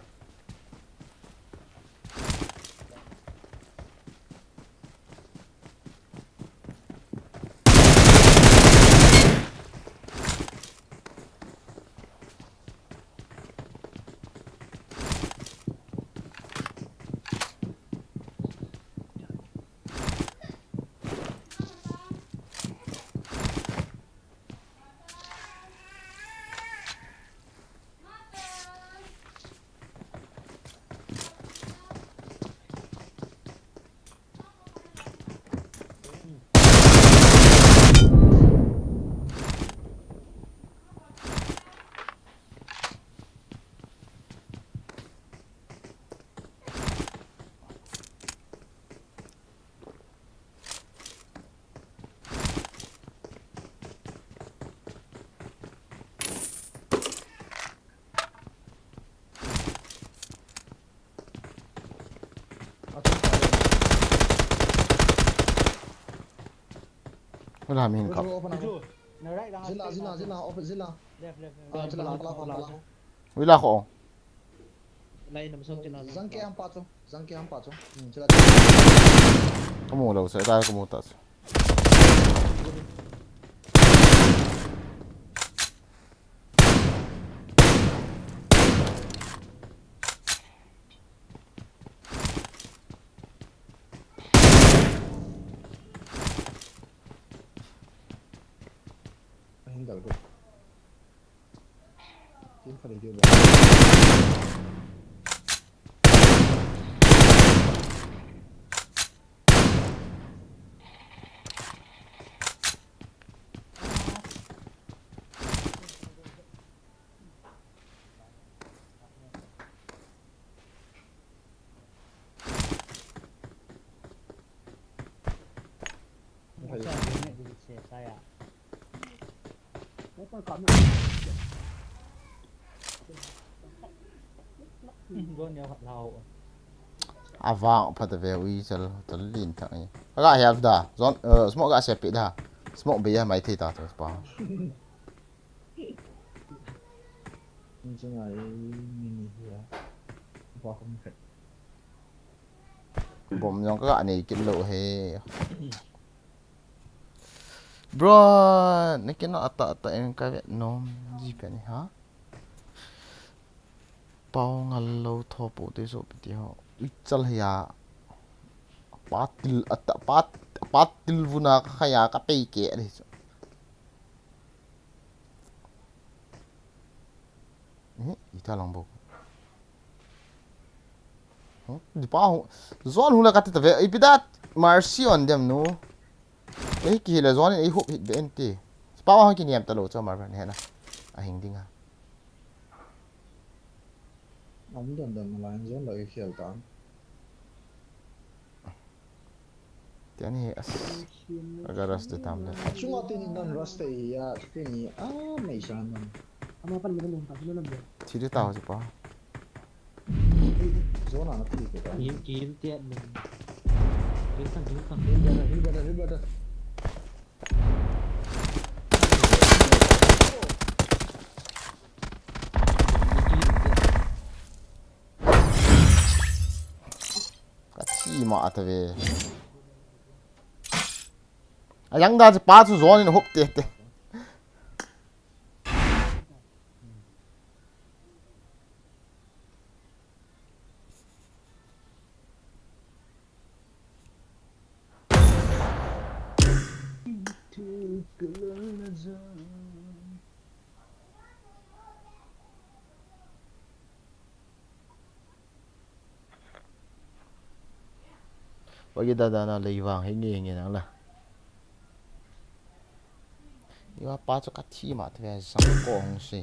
Wala min kap. Open, open, open. Zilla, zilla, zilla, open, zilla. Left, left, left. Ah, zilla, zilla, zilla. Wala ko. Line number seven. Jang ke hampa chu. Jang ke hampa chu. Hmm, zilla. Kamu lo se, ta kamu ta se. Ahin dal ko. Team khat dei ba. Avang phat ve ui chal chal lin thang e. Aga help da. Zon, eh, smoke ga sepi da. Smoke be ya mai thei ta to pa. Bom jong ka nei kit lou he. Bro, na kina ata ata in ka vet nom ji pe ni ha. Pau ngal lou tho po te so pe ti ho. Ui chal he ya. Patil ata pat patil vuna ka khaya ka pei ke ni. Eh, ita lang bok. Huh? Di pa ho. Zon hula kati ta ve. Ipi dat. Mercy on them no. Eh, ki hile zon in ei hup hit be enti. Spa ho ki niam ta lo cho mar ne na. A hing dinga. Am don don la zon la ki khel ta. Tiani as. Aga rush te tam le. Chunga tini nan rush te ya tini a mei sa nan. Ama pan le lum ta le lum. Thi de ta ho pa. Zona na thi ko ta. Kim kim tiat ni. Kim kan kim kan. Hill brother, hill brother, hill brother. Ka chi ma ata ve. A yang da pa chu zon in hop te te. Wagi da da na lei vang he nge nge nang la. Iwa pa chu ka thi ma the sang ko hong se.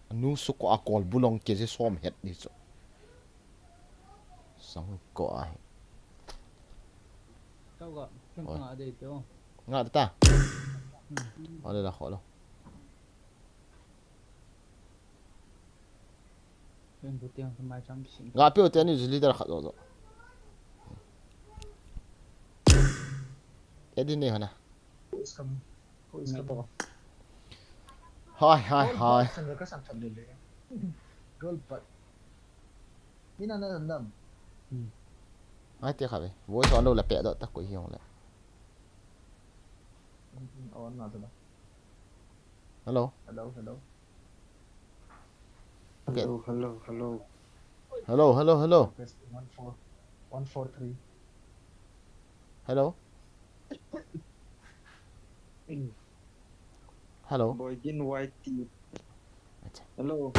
Anu su ko a kol bulong ke je som het ni chu. Sang ko a he. Kau ga, kau ga de to. Nga ta. Ale la kho lo. Nga pe te ni leader khat zo zo. Edi ne hana. Who is coming? Who is coming? Hi, hi, hi. Gold butt sang ka sang thap le le. Gold butt. Ina na nam. Hmm. Ai, tia kha ve. Voice on lo la pe do ta ko hi hong le. Hmm, hmm, on na ta. Hello. Hello, hello. Okay. Hello, hello, hello. Hello, hello, hello. Request one four, one four three. Hello. Hello. Boygin Y T. Acha. Hello.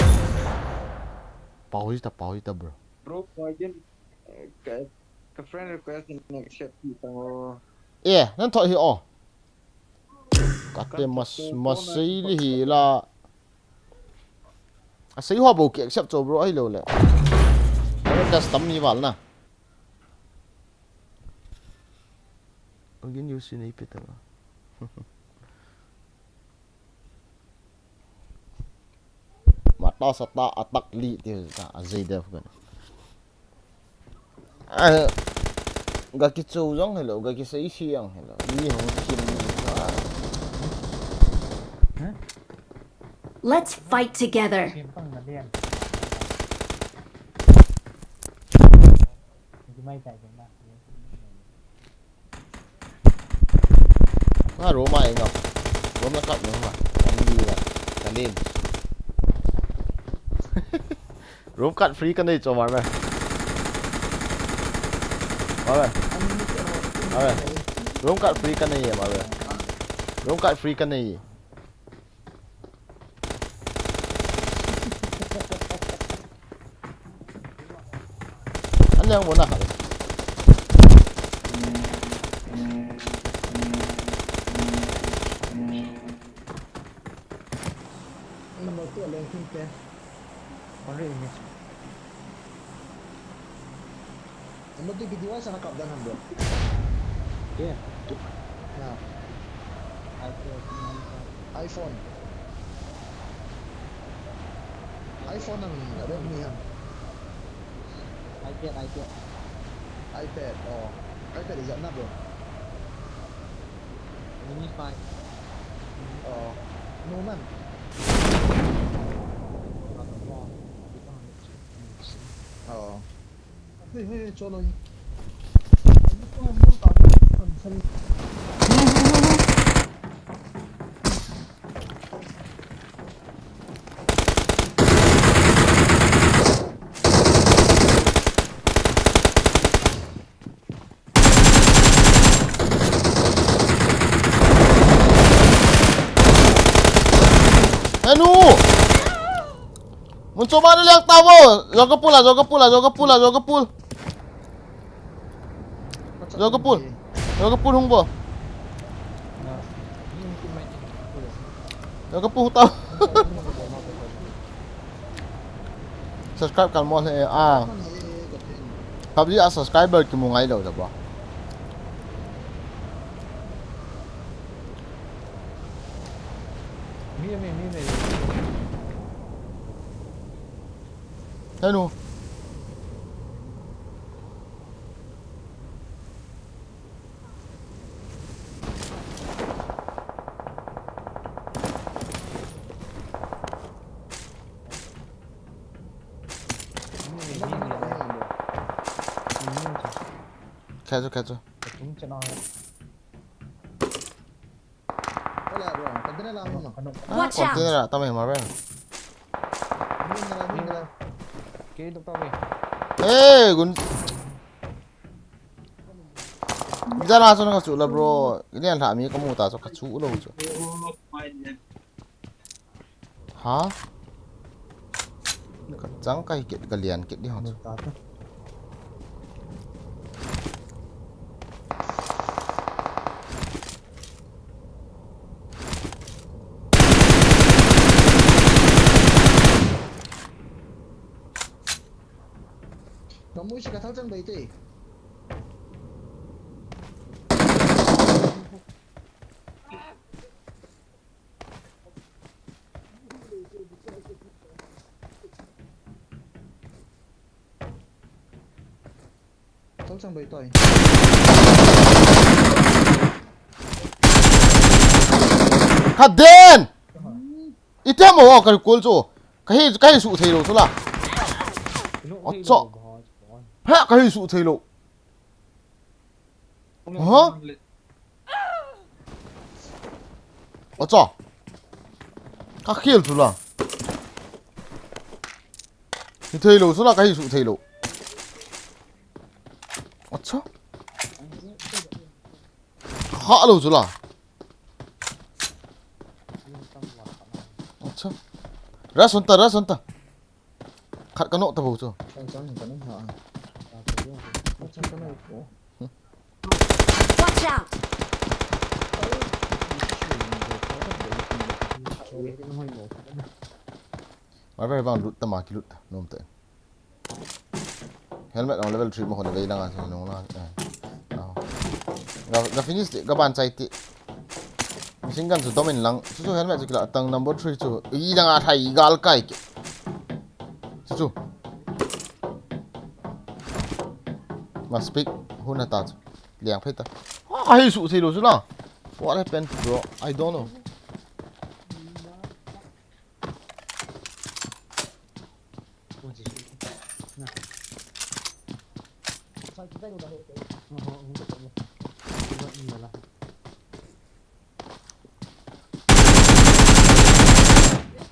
Pau hita, pau hita, bro. Bro, Boygin, eh, ka, ka friend request in accept hita o. Eh, nang thot hi o. Kate mas, masei li hi la. Asei ho bou ki accept cho bro, ahilou le. Request tam ni val na. Again, you see, nei pe ta. Mata sata atak li ti ta, a zei def kan. Ah, ga kichu jong hello, ga kisei si jong hello. Ni hong kin ni. Let's fight together. Nga room a inga. Room la kat nung ma. Kan di la. Kalin. Room kat free ka nei cho mar me. Mar me. Mar me. Room kat free ka nei mar me. Room kat free ka nei. An leng mo na kha. Number two, leng king pe. Only image. Number two, video sa nakap dan number. Yeah. Na. iPhone. iPhone ang Redmi ang. iPad, iPad. iPad, oh. iPad is that number? Mini five. Oh. No man. Oh. Anu! Mun choma na liak ta vo. Joga pula, joga pula, joga pula, joga pul. Joga pul. Joga pul hung vo. Joga pul ta. Subscribe kan mo le a. PUBG a subscriber kimu ngai lou da vo. Hello. Khachu, khachu. Watch out! Container a tam hi ma ve. Hey, gun. Jana chun kachu la bro. Lian lha mi kamu ta chu kachu lou chu. Ha? Kachang kai kit, kalian kit di hong chu. Kamu si kathal chang bai te. Thal chang bai toi. Kha den! Ite mo ka recall chu. Ka hi, ka hi suh thei lou chu la. Acha. Ha, ka hi suh thei lou. Ha? Acha. Ka khel chu la. Hi thei lou chu la, ka hi suh thei lou. Acha. Kha lou chu la. Acha. Rush hon ta, rush hon ta. Khat ka knock ta bou chu. Watch out! Mai bai bang lut ta ma ki lut ta. Nom ta. Helmet ang level three mo ko na vei lang a, nung lang, eh. Aw. Ga, ga finish ti, ga ban chai ti. Machine gun chu dom in lang. Chu chu helmet chu kila tang number three chu. I dang a thai gal kai ki. Chu chu. Must pick. Hun ta chu. Liang phei ta. Ah, ka hi suh thei lou chu la. What happened, bro? I don't know.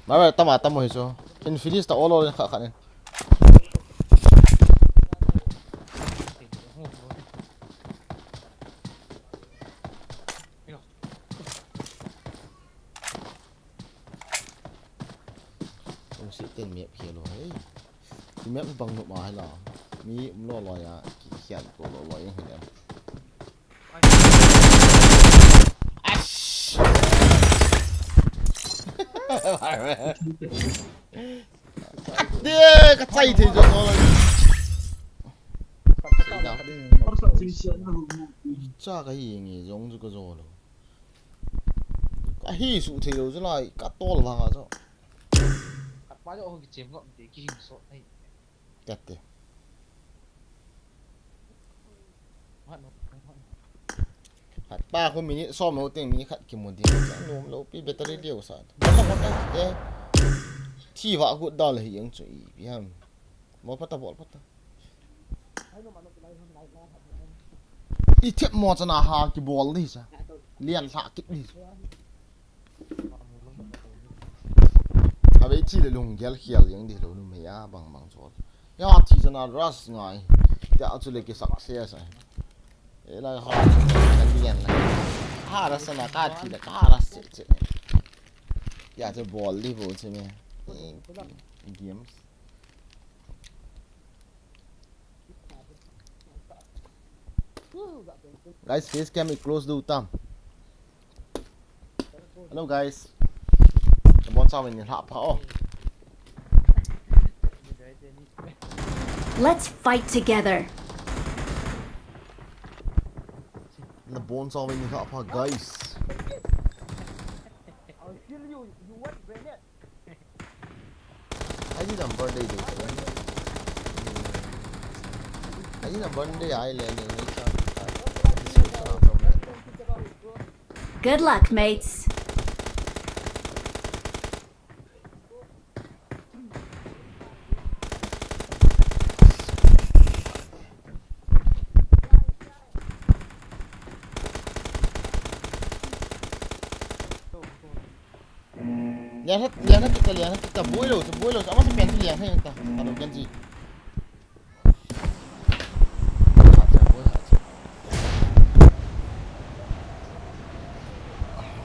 Mara tama tamo hi chu. In finish ta olo kha kha ni. Ung si ten map hi lo hei. Ki map bang no ma hei la. Mi um lo lo ya, ki khian ko lo lo yang hei. Ash. Ade, ka chai thei jo lo. Cha ka hi nge jong ju ka jo lo. Ka hi suh thei lou chu lai, ka tol vang a chu. Khat pa chu ho kichem ngam te, kihing sot nei. Kat te. Khat pa khu minute som lou teng mi khat kimu ding. Nom lou pi battery liu sa. Bata bata eh. Thi va gut dal hi ang chu ipi ham. Bol pata, bol pata. I thep mo chana ha kibol di sa. Lian lha kit di. A vei thi le lunggel khial jeng di lo nu mei a bang bang chu. Ya thi chana rush ngai. Tia chu le ki success ai. E la ha lian la. Ha rush na ka thi le ka rush che che. Ya chu bol di bo che me. Games. Guys, face cam i close du tam. Hello guys. Bon sa min ha pa oh. Let's fight together. Na bon sa min ha pa guys. I'll kill you. You want grenade? Aji number dei dei. Aji number dei ai le ne ne cha. Good luck, mates. Liang hai, liang hai kita, liang hai kita, boi lou, boi lou, ama sa pen tu liang hai kita. Alo kan ji.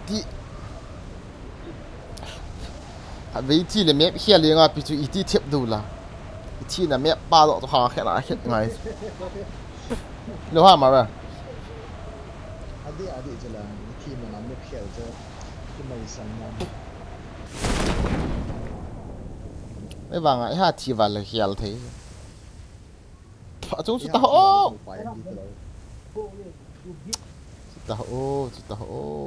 Ti. A vei thi le map hia le nga pi chu i ti thep du la. I thi na map pa lo to ha khe na khe ngai. Lo ha ma ra. Adi adi jela, i thi na map hia je. Ki mai san na. Ei vang a, ha thi va le hial thei. Pha chung chu ta ho. Chu ta ho, chu ta ho.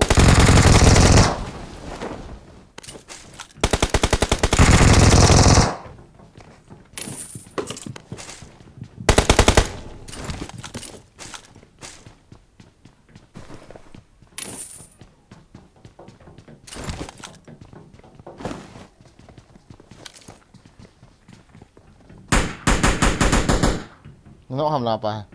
Nok ham la pa.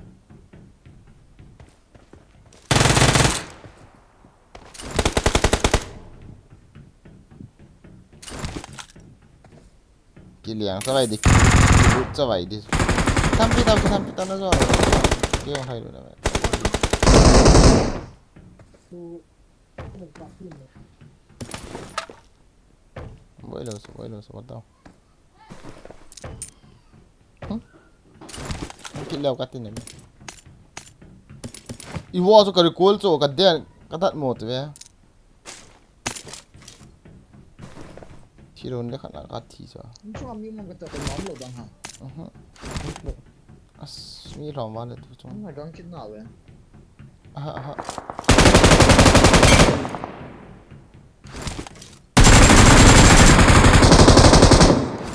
Kiliang chavai di. Kilut chavai di. Thampi tau, thampi tau na jo. Kio hai lu na. Boi lo, boi lo, boi lo. Hmm? Kit leo ka tin em. I wa chu ka recall chu ka den ka dat mo tu ve. Thi ron le khat na ka thi chu. Ni chu mi man ka ta ka nom lo bang ha. Mhm. As mi rom wa le tu chu. Ni ma gang kit na ve. Aha, aha.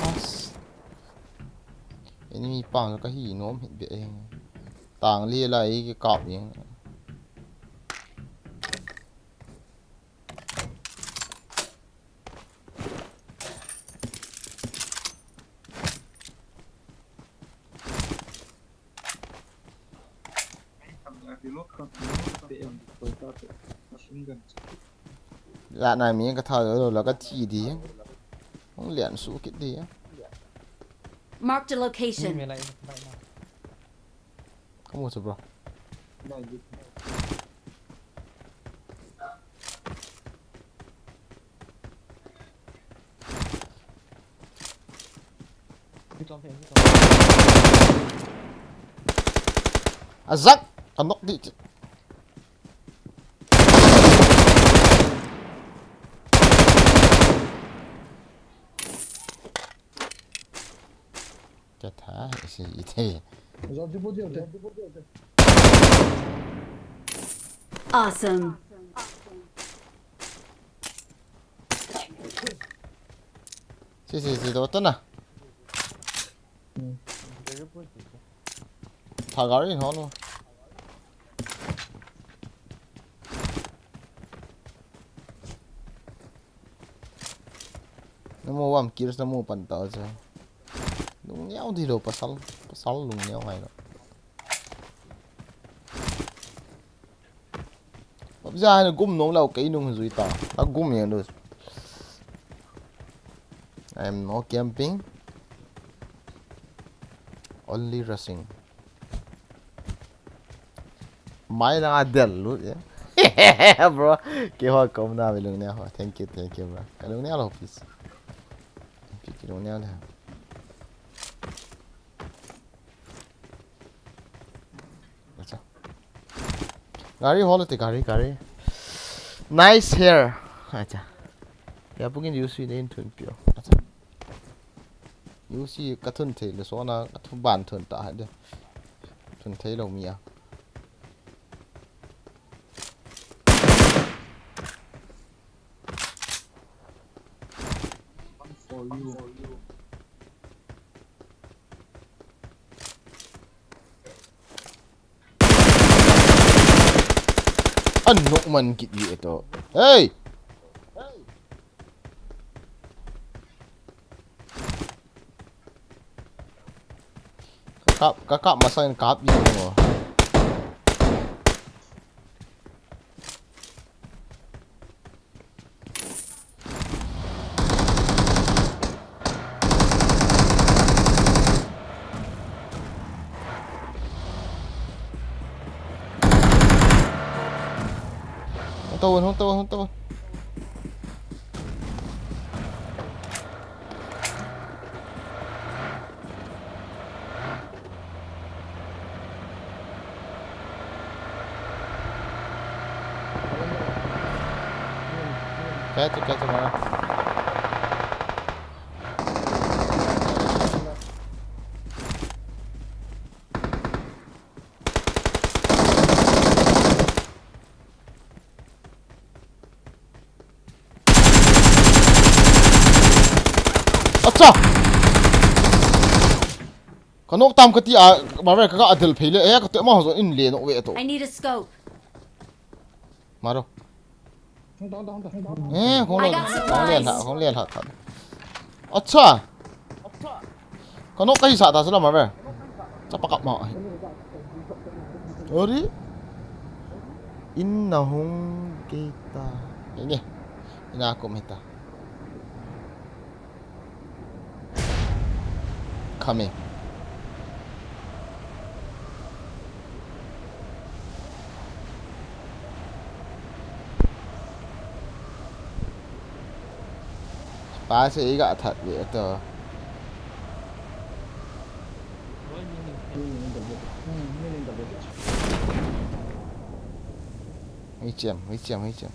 As. Enemy pang ka hi nom hi be eng. Tang li lai ki kap eng. La na mi ka tha lo la ka thi di. Hong lian su kit di. Marked a location. Kamu chu, bro. Azak! Ka nok di. Ka tha, isi ite. Awesome. Si, si, si, to, to na. Tha gari hon lo. Namu vam kills namu pan ta cha. Lung niau di lo pasal, pasal lung niau ngai lo. Babja na gum nom lo kei nung jui ta. Na gum yang lo. I am no camping. Only rushing. Mai la del lu ya. Bro, ke ho kom na ve lung ne ho. Thank you, thank you, bro. Ka lung ne lo, please. Thank you, lung ne le. Acha. Gari hol te gari, gari. Nice hair. Acha. Ya pugin yusi de in tun pio. Acha. Yusi ka thun thei le sona ka thu ban thun ta ha de. Thun thei lo mi a. One for you. An nok man kit ye to. Hey! Ka kap, ka kap masang in kap ye mo. Hung tau, hung tau, hung tau. Kaya tu, kaya tu, mana? Acha! Ka nok tam ka ti a, Marvel ka, ka adel phei le, eh, ka te ma ho in le nok ve to. I need a scope. Maro. Hung ta, hung ta, hung ta, hung ta. Eh, hung lo, I got supplies. Hung le la, hung le la ta. Acha. Ka nok ka hi sa ta sala Marvel. Chapa kap ma. Ori. In na hung kita. Ini. Ina kum hita. Coming. Pa se iga that ve to. Hichem, hichem, hichem.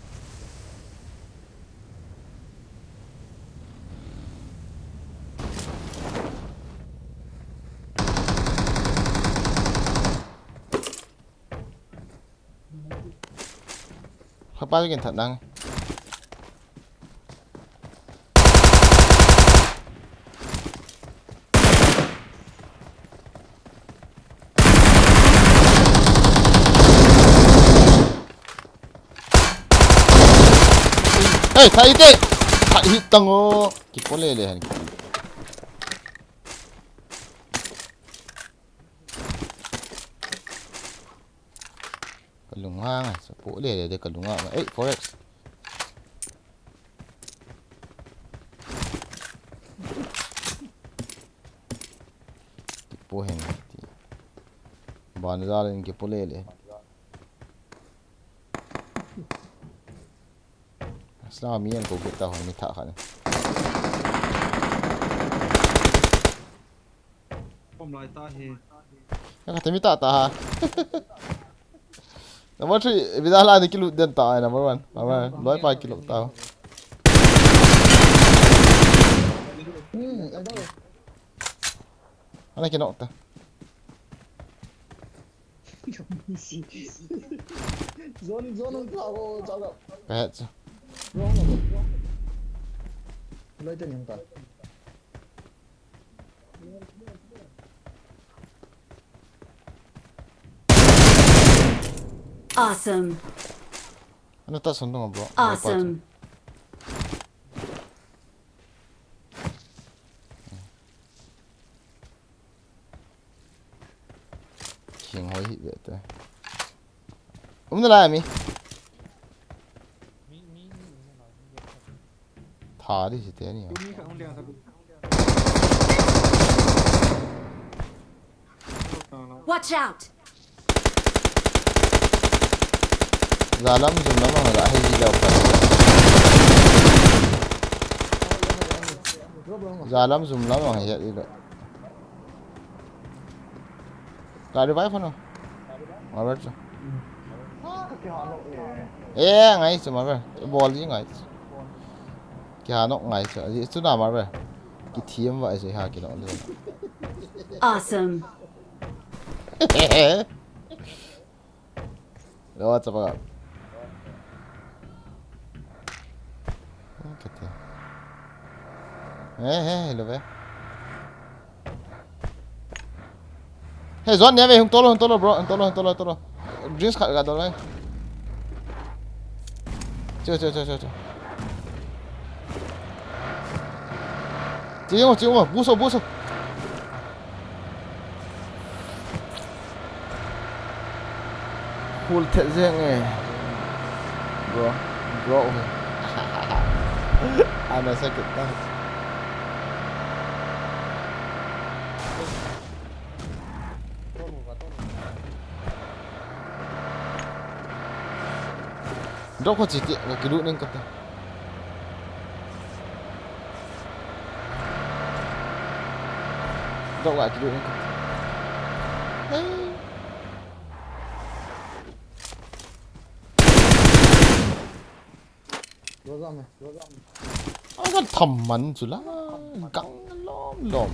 Khapa kin that nang. Hey, thai te. Thai hit tango. Kipo lele han. Kalung hang, sa po lele de kalung hang. Hey, four X. Kipo hen ti. Ban jal in kipo lele. Sna mi an ko kita ho mi tha khan. Kom lai ta hi. Ya kata mi ta ta ha. Number three, bida la ni kilu den ta number one. Number one, loi pa kilu ta. Hmm, ada. Ana kinok ta. Zone, zone ang tao, tao. Kahet sa. Wrong ako. Wala ito niyang ta. Awesome. Ano ta sundong, bro? Awesome. King hoi hit ve te. Um na lai mi. Tha di si te ni. Watch out! Jalam zum lam ang la hi lo pa. Jalam zum lam ang hi lo. Ka revive no. Marvel chu. Eh, ngai chu Marvel. Bol ji ngai chu. Kya nok ngai chu. Ji chu na Marvel. Ki thiam va ji ha ki nok le. Awesome. Lo chapa. Kati. Eh, eh, lo ve. Hey, John, neve, hung tolo, hung tolo, bro, hung tolo, hung tolo, hung tolo. Drinks khat ga dolo. Cho, cho, cho, cho, cho. Chi mo, chi mo, buso, buso. Full thet jeng e. Bro, bro. Ana sakit ta. Drop ko chiti, ko kidu ning kata. Drop ko kidu ning kata. Hey. Ang kan tham man chu la, gang lom lom.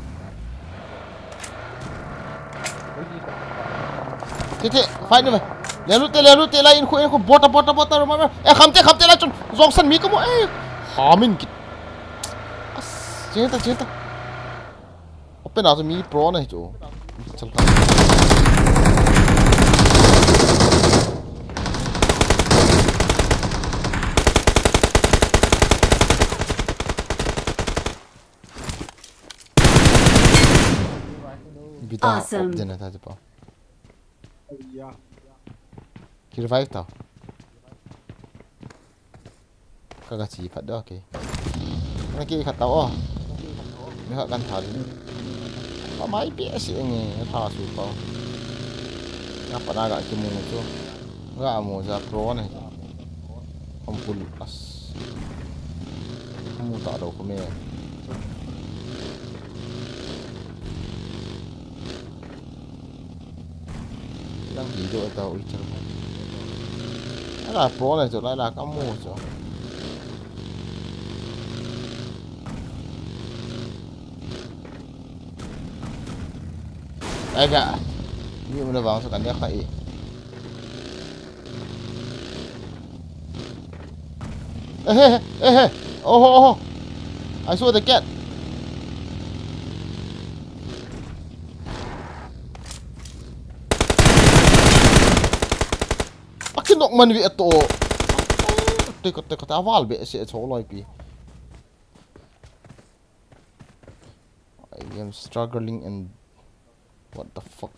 Te te, fight ni me. Lelu te, lelu te, la in khu, in khu, bota, bota, bota, roma, roma. Eh, kham te, kham te, la chun, jong san mi ka mo, eh. Hamin kit. As, ching ta, ching ta. Open a chu mi pro na hi chu. Chal ka. Bita. Awesome. Op den ta pa. Ki revive ta. Ka ga chi phat da, okay. Na ki khat ta o. Mi khat kan tha din. Pa mai pi a si nge, na tha su pa. Na pa na ga ki mu chu. Ga mu za pro ne. Hom pul as. Mu ta do ko me. Lang video ta ui chang. Ala pro le chu lai la ka mu chu. Ai ga. Ni mu na vang chu kan ya kha i. Eh, eh, eh, eh. Oh, oh, oh. I saw the cat. Akinok man ve to. Te ko, te ko, ta val be se cho loi pi. I am struggling and what the fuck?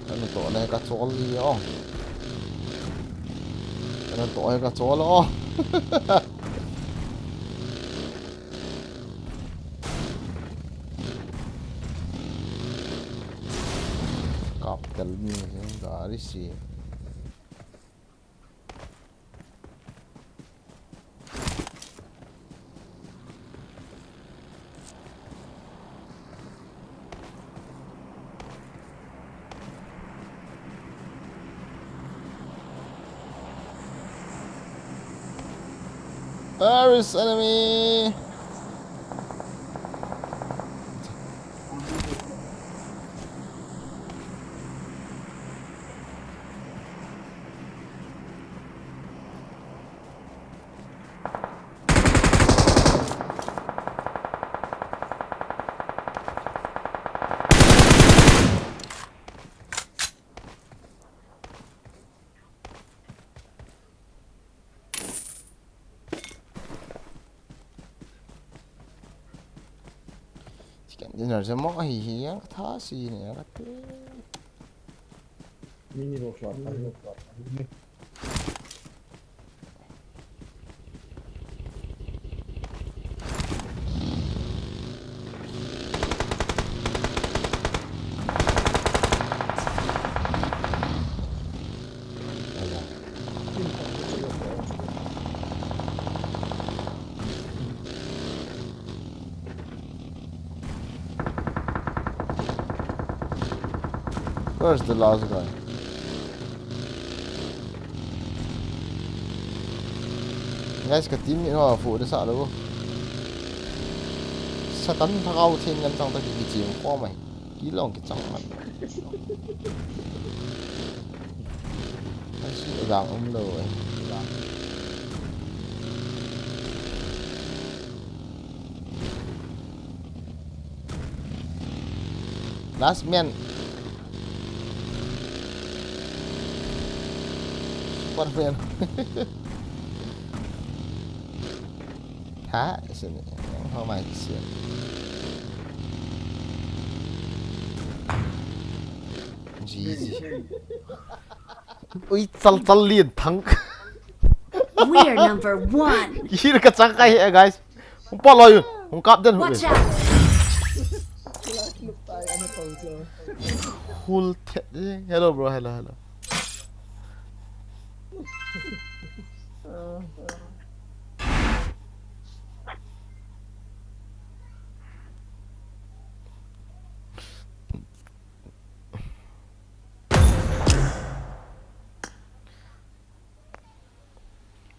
Ka na to le ka chol li o. Ka na to le ka chol o. Kap tel ni gari si. There is enemy. Chicken dinner je mo hi hi yang tha si ne ya te. Mini rock shot. Where's the last guy? Guys, ka team ni ho fu de sa lo. Satan thakau thing ngan chang ta ki ki chim ko mai. Ki long ki chang man. Ka si gang um lo eh. Last man. Super man. Tha, sini. Yang ho mai kisian. G G. Ui, chal chal lien thang. We are number one. Hir ka chang kai he, guys. Hung pa lo yun. Hung kap den hu. Watch out. Hul the. Hello, bro. Hello, hello.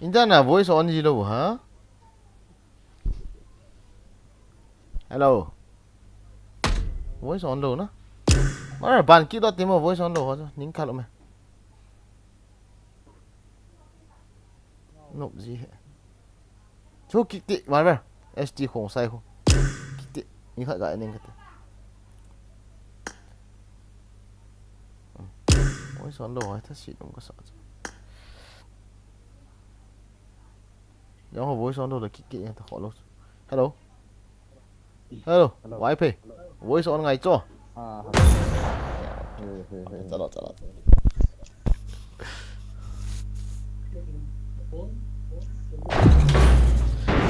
Internet voice on ji lo ha? Hello. Voice on lo na. Mara ban ki dot timo voice on lo ho. Ning kalo me. Nop ji he. Chu kiti, mai ber. S T khong sai khu. Kiti, ni khat ga ning kati. Voice on lou, ai ta si dum ka sa. Jong ho voice on lou le kiki ta kho lou. Hello. Hello. Hello. Wai phe. Voice on ngai cho. Ah, hello. He, he, he. Chalo, chalo.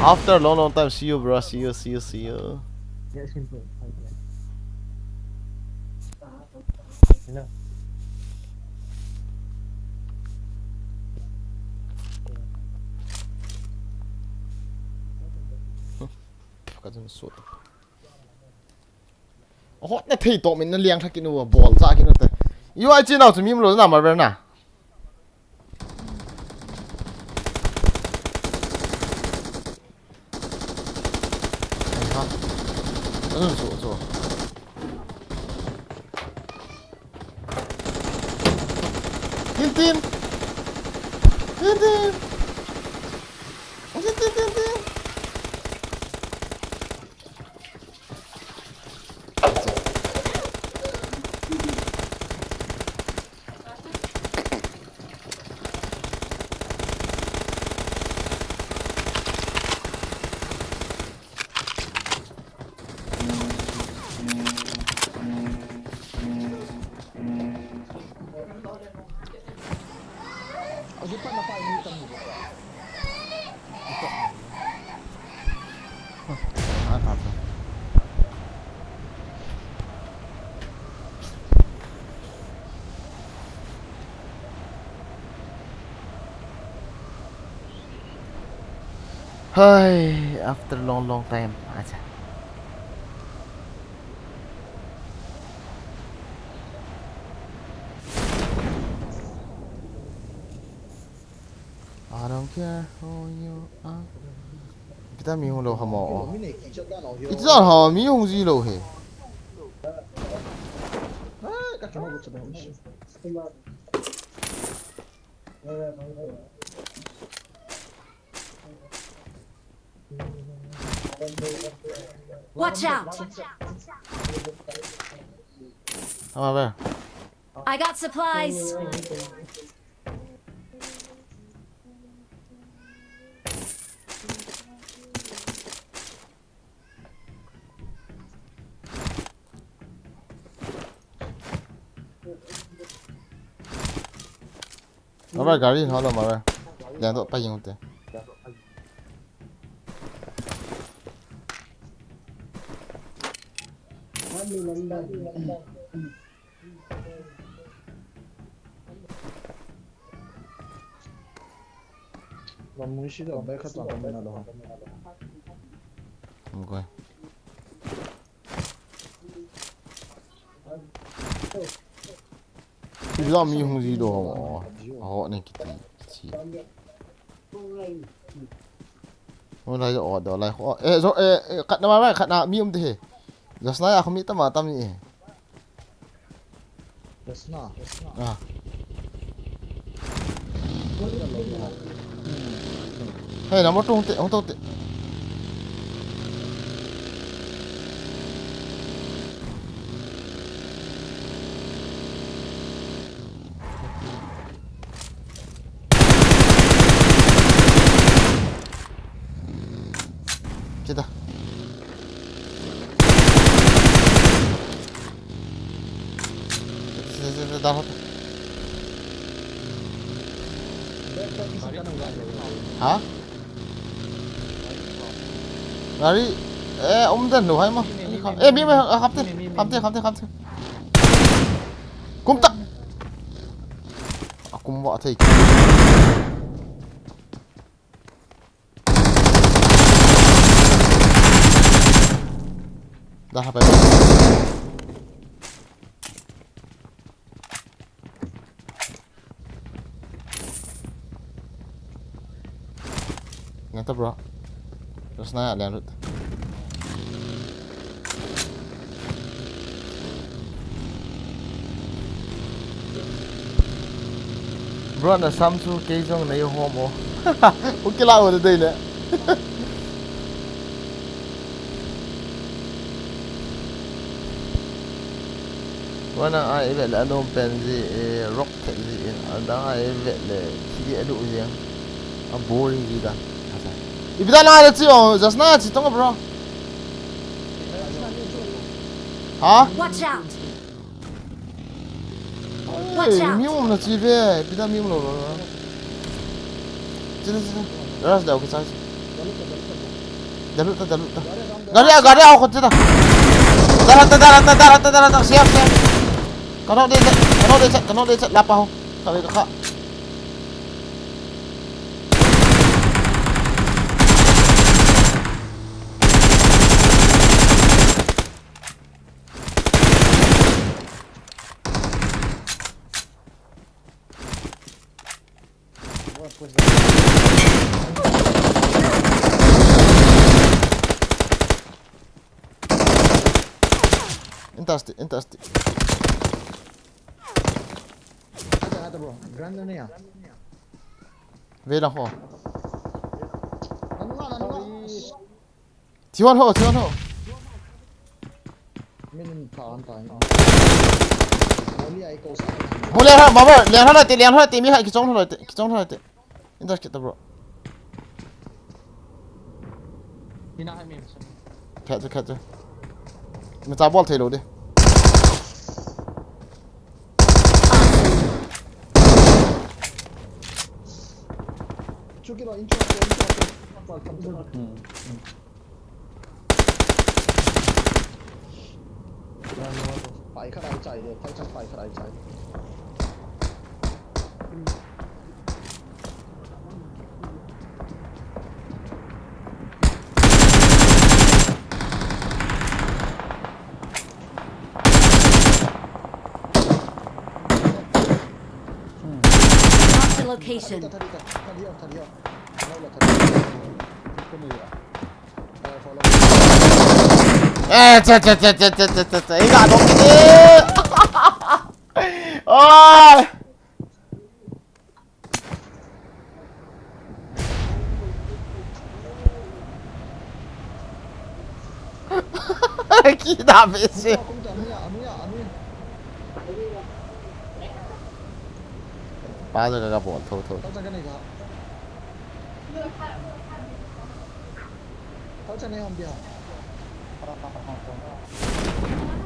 After a long, long time, see you, bro. See you, see you, see you. Yes, simple. Hello. Ka chun sut. Hot na thei to min na liang tha kinu bol cha kinu te. Yo ai chi nau chu mi lo na mar ver na. Ai ha. Ka chun sut, sut. Tin tin. Tin tin. Tin tin, tin tin. Hai, after long, long time. Acha. I don't care who you are. Kita mi hung lou hamo. Iti dan ha mi hung ji lou he. Watch out! Ama ve. I got supplies. Ama gari ho lo ma ve. Lian to pa ying te. Vamos ensino, vai catar também na loja. Vamos correr. Ila mi hung ji do ho. Ho ne kiti. Kiti. Ho lai do, do lai ho. Eh, jo, eh, eh, khat na ma, khat na mi um te he. Just na ya khu mi tama tam ni he. Just na. Ah. Hey, na mo tung te, tung te. Kita. Sini, sini, sini, tahan. Ha? Gari, eh, um den lo hai ma. Eh, mi ma, ah, khamte, khamte, khamte, khamte. Kum ta. Ah, kum wa thei. Dah apa? Ngata, bro. Terus na, lian lut. Bro, na sam chu kei jong nei hom o. U kila u de dei le. Wana a i vet le a nom pen ji, eh, rock thek ji in, a dang a i vet le thi a duh ji ang. A boring ji da. Ipi da na le chi o, just na chi tong bro. Ha? Watch out! Watch out! Mi um na chi ve, ipi da mi um lo lo. Chila, chila. Rush dau ke chai. Dalu ta, dalu ta. Gari a, gari a, ko chila. Dara ta, dara ta, dara ta, dara ta. Siap, siap. Kano de chat, kano de chat, kano de chat. Lapa ho. Kami ka kha. Intas ti, intas ti. Ada, ada, bro. Ground na ya. Ve lang ho. Nanu nga, nanu nga. Thi hon ho, thi hon ho. Min in tha an ta. Moli ai ko sa. Moli ha, mama, lian ha la te, lian ha la te, mi ha kichong ha la te, kichong ha la te. Intas kita, bro. Hina hai mi. Khat je, khat je. Mi ta bol thei lo de. Chuki lo, incho, incho, incho. Hmm. Pai khat ai chai de, thai chang pai khat ai chai. Mark the location. Thari ta, thari ta, thari ta, thari ta. Thari ta, thari ta. Eh, cha, cha, cha. Ih, ga dong kiti. Oi. Kida bese. Pa jaga ka bol tho tho.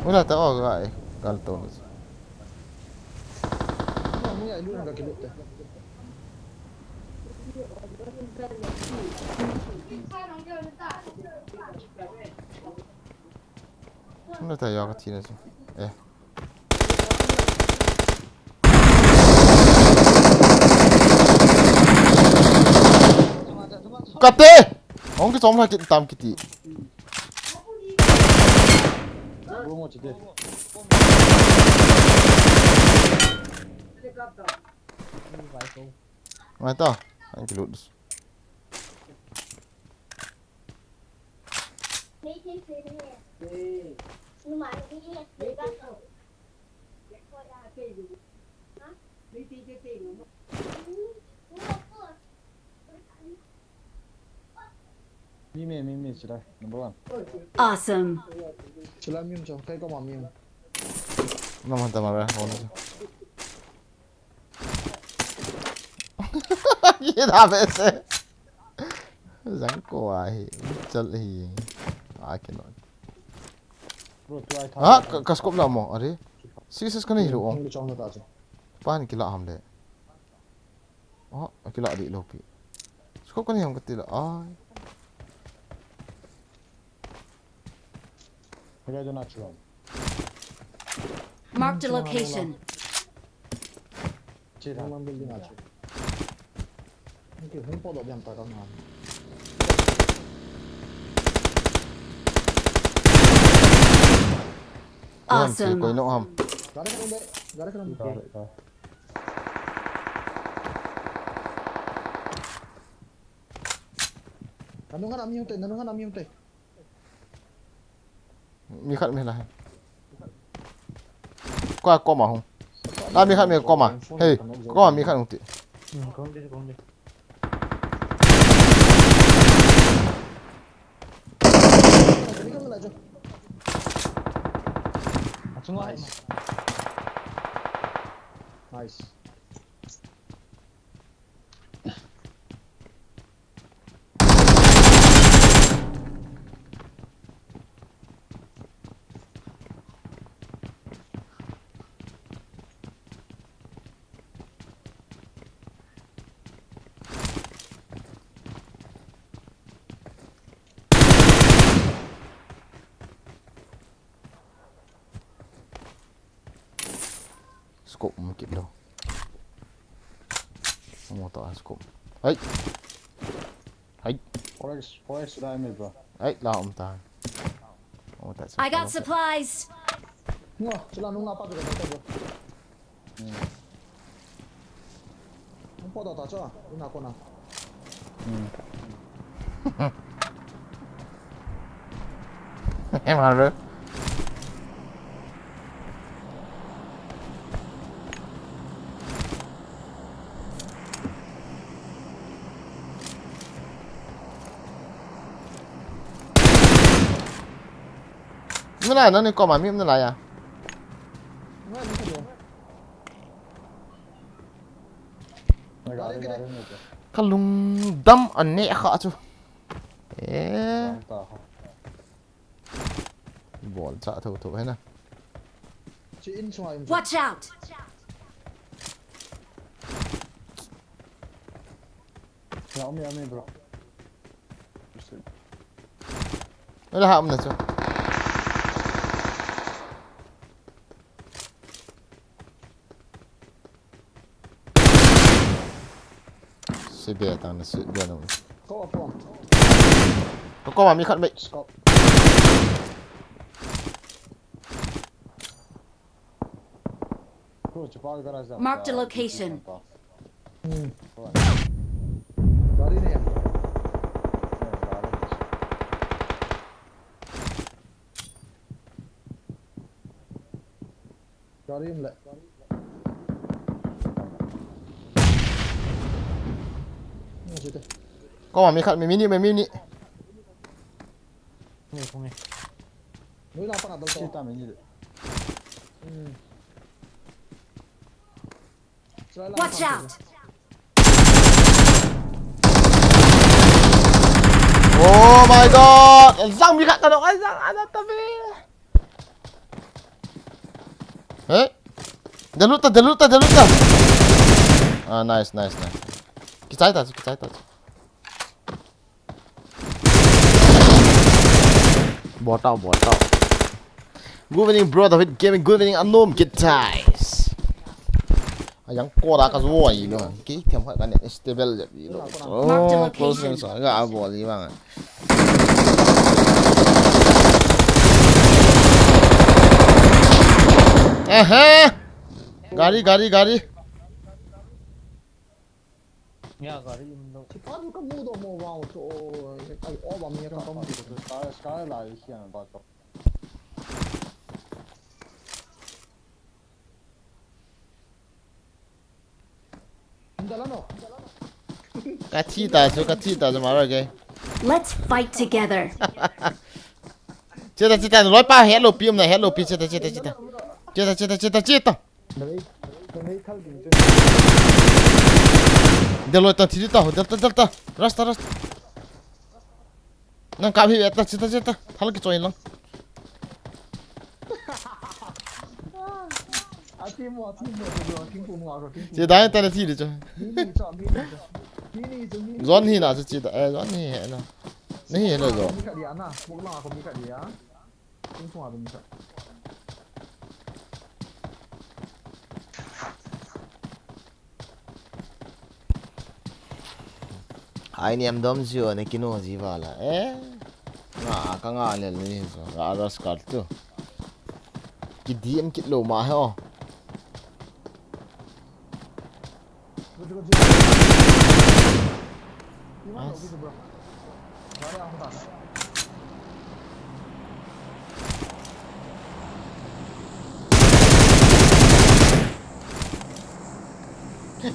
Ula ta o ga e, gal to. Ula ta yo ka thi na chu. Eh. Kate! Hong kichom lha kit tam kiti. Ngai ta, ang kilut. Mi me, mi me, sila number one. Awesome. Sila mi cho, kai ko ma mi. Naman tama ba, hon. Kida bese. Jang ko ahi, chal hi. I cannot. Bro, tu ai tha. Ha, ka, ka scope la mo, are. Six six ka nei lo ong. Hung chong ta chu. Pan kila ham le. Oh, kila di lo pi. Scope ka nei ham ka ti la. Ai. Hega jo na chu. Marked a location. Che da. Building a che. Hung po do biang ta ka na. Awesome. Koi no ham. Gari ka be, gari ka be. Nanu nga na mi hung te, nanu nga na mi hung te. Mi khat mi la. Ko a koma hung. A mi khat mi koma. Hey, koma mi khat hung ti. Nice. Nice. Scope um kit lou. Amo to a scope. Hai. Hai. Four X, four X la mi bro. Hai, la um ta. Amo ta. I got supplies. Ngo, chila nung na pa bro. Hmm. Nung po ta ta cha, ina ko na. Hmm. Em hal re. Nalai, nani koma mi nalai ya. Ka lungdam aneh kha chu. Eh. Bol cha tho tho hena. Watch out! Ya, umi, umi, bro. Wala ha, um na chu. Si be tang na si be nung. Ko, ko. Ko, ko, mi khat mai. Scope. Bro, chupa garage da. Marked a location. Hmm. Gari nahi hai. Gari um le. Ko ma mi khat, mi, mi ni, mi, mi ni. Nge, ko nge. Nui na pa na dal to. Sita mi ni de. Hmm. Watch out! Oh my God! Zang mi khat ka dong, ai zang, ana ta be. Hey? Dia lut ta, dia lut ta, dia lut ta. Ah, nice, nice, nice. Kichai ta, kichai ta. Botao, botao. Good evening, bro. David Gaming, good evening. Anom, get ties. Ayang kora ka zuwa ilo. Ki them ka net stable jep ilo. Mark the location. Oh, close range ga abol ibang. Aha. Gari, gari, gari. Ya, gari um lo. Sipa du ka mu do mo wow to. Ai, o ba mi ka pa mu do. Scar, scar la i sian ba to. Hinda la no. Ka thi ta chu, ka thi ta chu ma ra ke. Let's fight together. Cheta, cheta, loi pa, hello, pi um na, hello, pi, cheta, cheta, cheta. Cheta, cheta, cheta, cheta. Deloi ta, thi ta, delta, delta. Rasta, rasta. Nang kap hi ta, chita, chita. Thal kichoi lang. Ati mo, ati mo, ati mo, ati mo. Chita ta na thi de cho. Mini cho, mini cho. Mini cho, mini. Zon hi na cho chita, eh, zon hi he na. Nahi he na zon. Mi khat dia na, muk lang ko mi khat dia. Tung tung a dum sa. Ai niam dom jiu ne kino ji vala. Eh. Nga ka nga le ni so. Ga ras kar tu. Ki D M kit lo ma he o.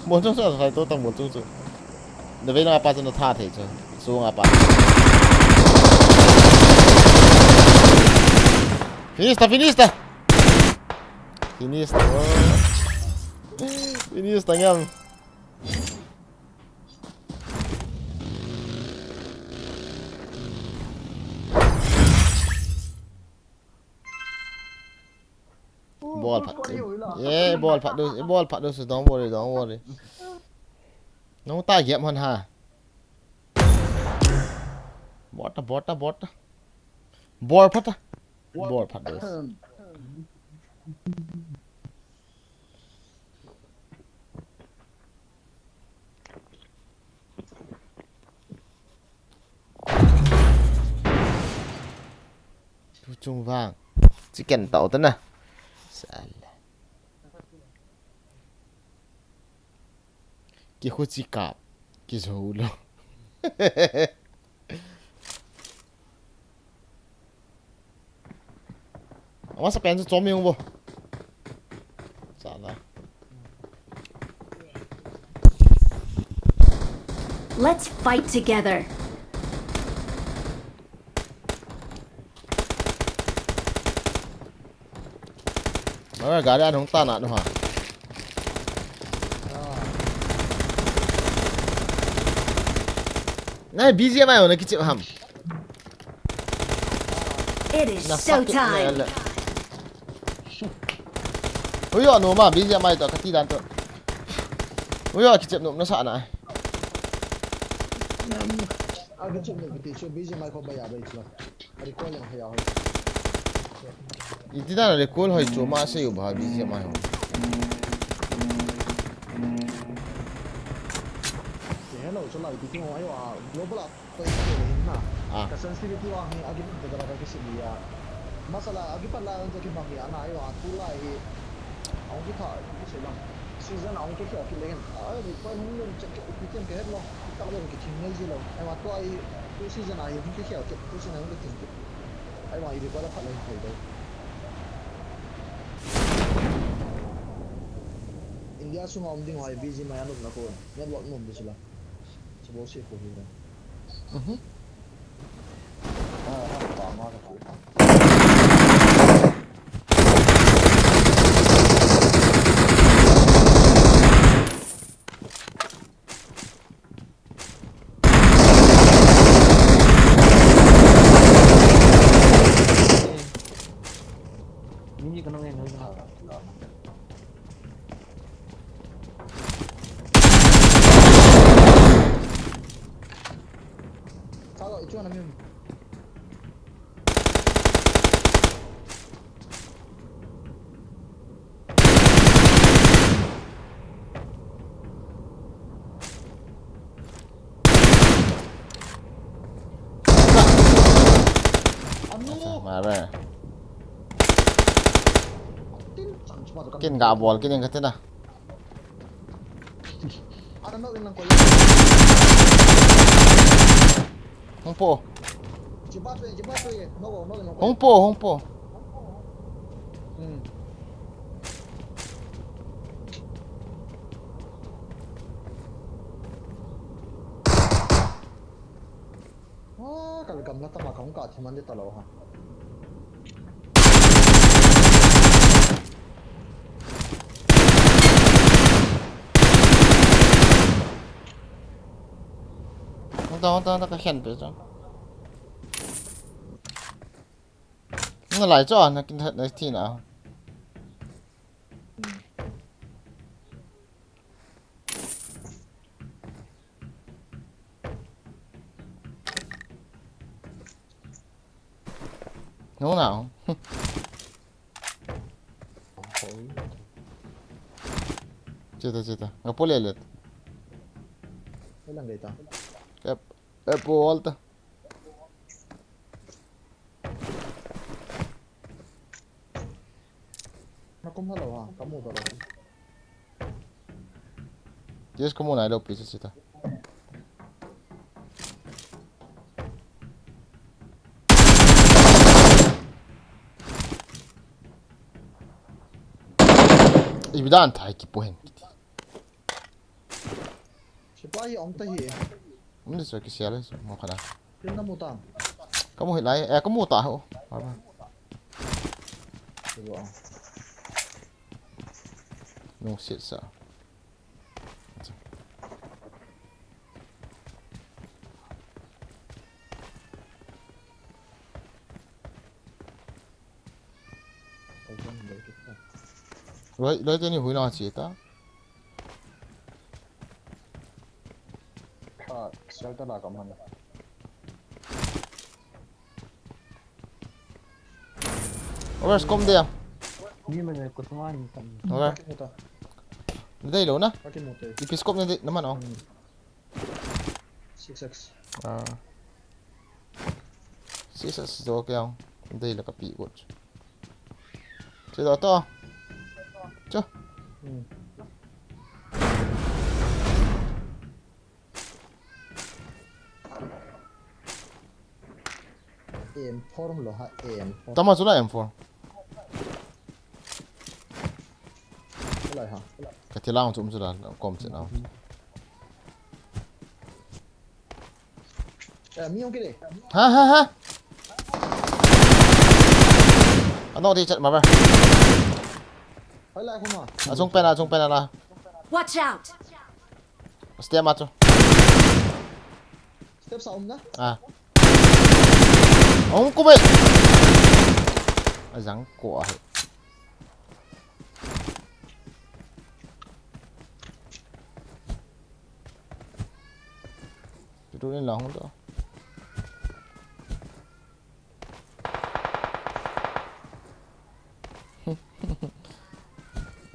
Mol chung chu, sai to tang mol chung chu. Na vei na pa chu na tha thei chu. Sunga pa. Finish ta, finish ta. Finish ta. Finish tangam. Ball phat. Eh, ball phat du, ball phat du, so don't worry, don't worry. Nung ta game hon ha. Bota, bota, bota. Ball phat. Ball phat du. Tu chung vang. Chicken tau ta na. Sal. Ki khu chi kap. Ki zo lo. Ama sa pen sa chom yung bo. Sa na. Let's fight together. Mara gari an hung ta na nu ha. Nai B G M I na kichip ham. It is showtime. Uyo, no ma, B G M I to kati dan to. Uyo, kichip no na sa na. Aga chip no kati so B G M I ko ba ya ba itlo. Recoil yang haya ho. Iti dan recoil hoi chu ma se u ba B G M I ho. Hello, so la iti ho ayo a global a. Koi koi le hin na. Ah. Ka sensitivity vang hi agi te dara ka kisi liya. Masala agi pat la ang te ki bang ya na ayo a tu la hi. Ang ki tha ki se la. Season ang ki kya ki le hin. Ai ni koi hung le check ki ki chen ke het lo. Ki ta le ki thing nei ji lo. Ai ma to ai tu season ai hung ki kya ki tu season hung ki thing. Ai ma i de ko la pha le hin ko. India sunga um ding hai B G M I anop na ko. Network nom de sila. Suppose ko hi. Mhm. Mini ka nang ngai ngai. Salo, ichu na mi. Anu. Mare. Tin, chang chuma tu kan. Kin ga bol, kin yang katina. Ana no in lang ko. Hung po. Jiba tu, jiba tu, no, no, no. Hung po, hung po. Hmm. Ah, kal gamla tama ka hung ka thiman de talo ha. Hung ta, hung ta, hung ta, ka khen pe chang. Na lai cho, na kin na thi na. No, no. Chita, chita. Nga pole let. Ilang kita. Ep, ep, alta. Na kum halo ha, kamu dalo. Yes, kamu na lo pisa sita. Ibidan thai ki pohen. Sipai om ta hi. Um de so ki sial so mo khada. Pin na mu tam. Kamu hilai, eh, kamu ta ho. Baba. Sibo. Nungsiat sa. Loi, loi teni hui na chi ta. Ka shelter la ka man. Over, scope dia. Ni man ko sma ni kan. Over. Dei lo na. Ka ki mo te. Ipi scope ni dei naman oh. Six X. Ah. Six X jo ke ang. Dei la ka pi got. Che do to. Cho. Hmm. M four lo ha, M four. Tama chu la M four. Lai ha. Ka ti lang chu um chu la kom che na. Eh, mi hung kile. Ha, ha, ha. Ano di chat ma ba. Hai lai kuma. Ajung pen, ajung pen la. Watch out! Step ma chu. Step sa um na? Ah. Ong ku be. Ajang ko ah. Tutu ni lang to.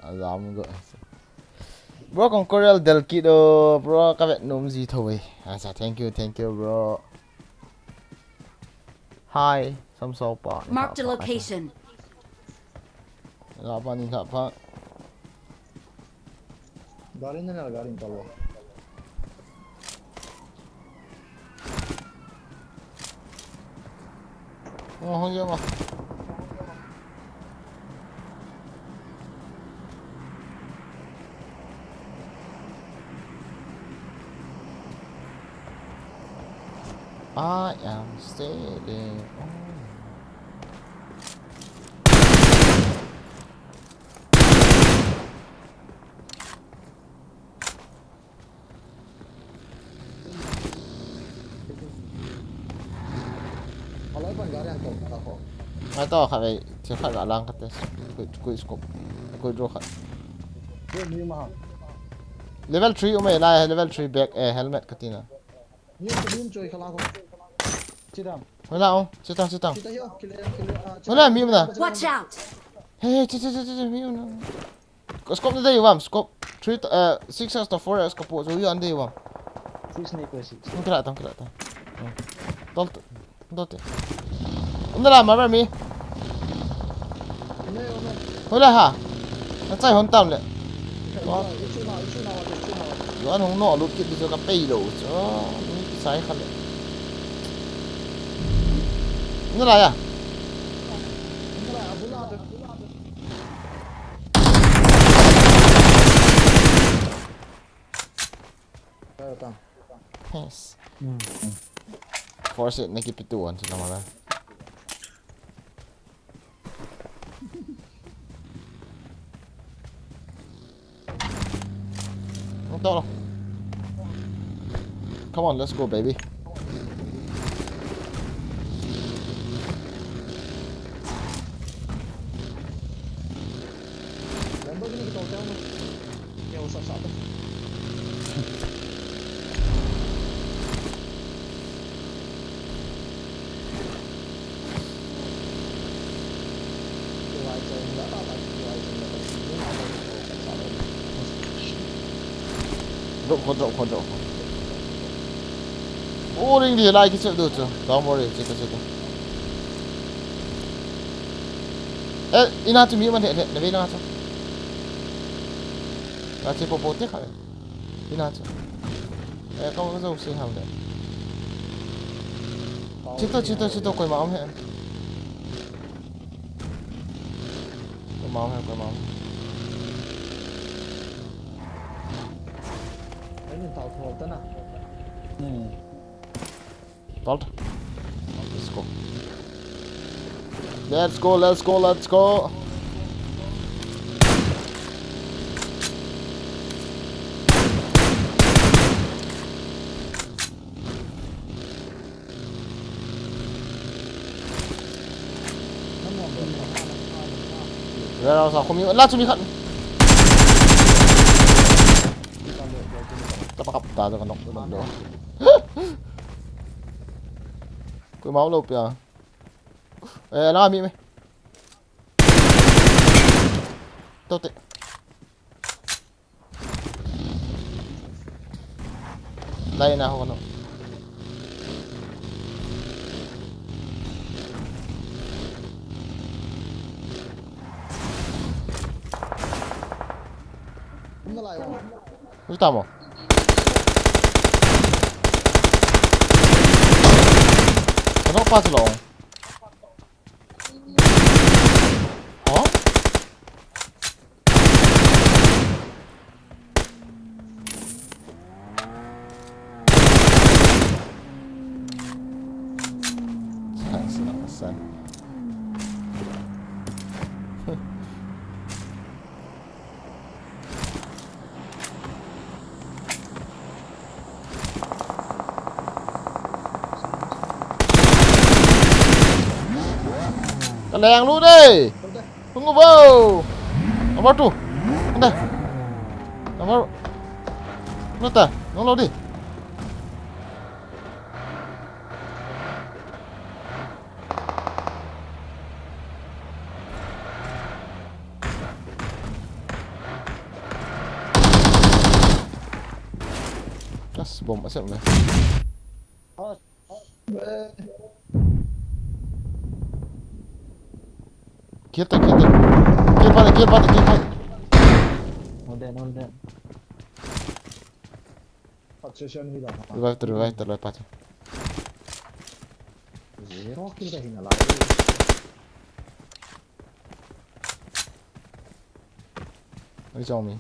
Alam go. Bro, kong Corel del kit o, bro, ka vet nom ji tho e. Asa, thank you, thank you, bro. Hi, sam so pa. Marked a location. La pa ni la pa. Gari na na gari talo. Oh, hong jama. I am sailing on. Alai pan gari ang kong ka ko. Ato kha ve, che kha ga lang ka te. Kui, kui scope. Kui draw kha. Ye mi ma. Level three um e lai, level three bag, eh, helmet ka tina. Mi ko mi choi khala ko. Chidam. Hola, oh, chitang, chitang. Chita yo, kile, kile, ah, Hola, mi um na. Watch out! Hey, hey, che, che, che, che, che, mi um na. Scope na dei vam, scope three, eh, six X to four X ka po, so you an dei vam. Six ni ko six. Tong kira, tong kira, tong. Hmm. Tol, tol te. Umna la, marbar mi. Umna, umna. Hola ha. Na chai hon tam le. Ichu na, ichu na, ichu na. Yuan hong no lut kit di so ka pei lo. So, mi ki sai kha le. Umna la ya. Umna la, abula. Yes. Hmm. Force it, naki pitu one, sila mala. Ito. Come on, let's go, baby. Lamborghini kita hotel. Ya, usap satu. Drop kho, drop kho, drop kho. Boring di lai kichep du chu. Don't worry, chito, chito. Eh, ina chu mi man he, he, na ve na chu. Na che po po te kha. Ina chu. Eh, ka ka zo se ha le. Chito, chito, chito, koima um he. Koima um he, koima um. Ai, ni tao tho ta na. Hmm. Tol. Let's go. Let's go, let's go, let's go. Warehouse a khomi, la chumi khat. Tapa kap ta, ka nok, ka nok. Koima umlou pia. Eh, la mi me. Tote. Lai na ho no. Ui, tamo. Kano pa chu long. Hả? Sẵn, sẵn, sẵn. Ka leng lut e. Hung uvo. Number two. Ande. Number. Nata, nung lo di. Gas bomb asep me. Kill ta, kill ta. Kill party, kill party, kill party. Hold on, hold on. Revive ta, revive ta, revive ta. Zero kill ta hina lai. Ai jong mi.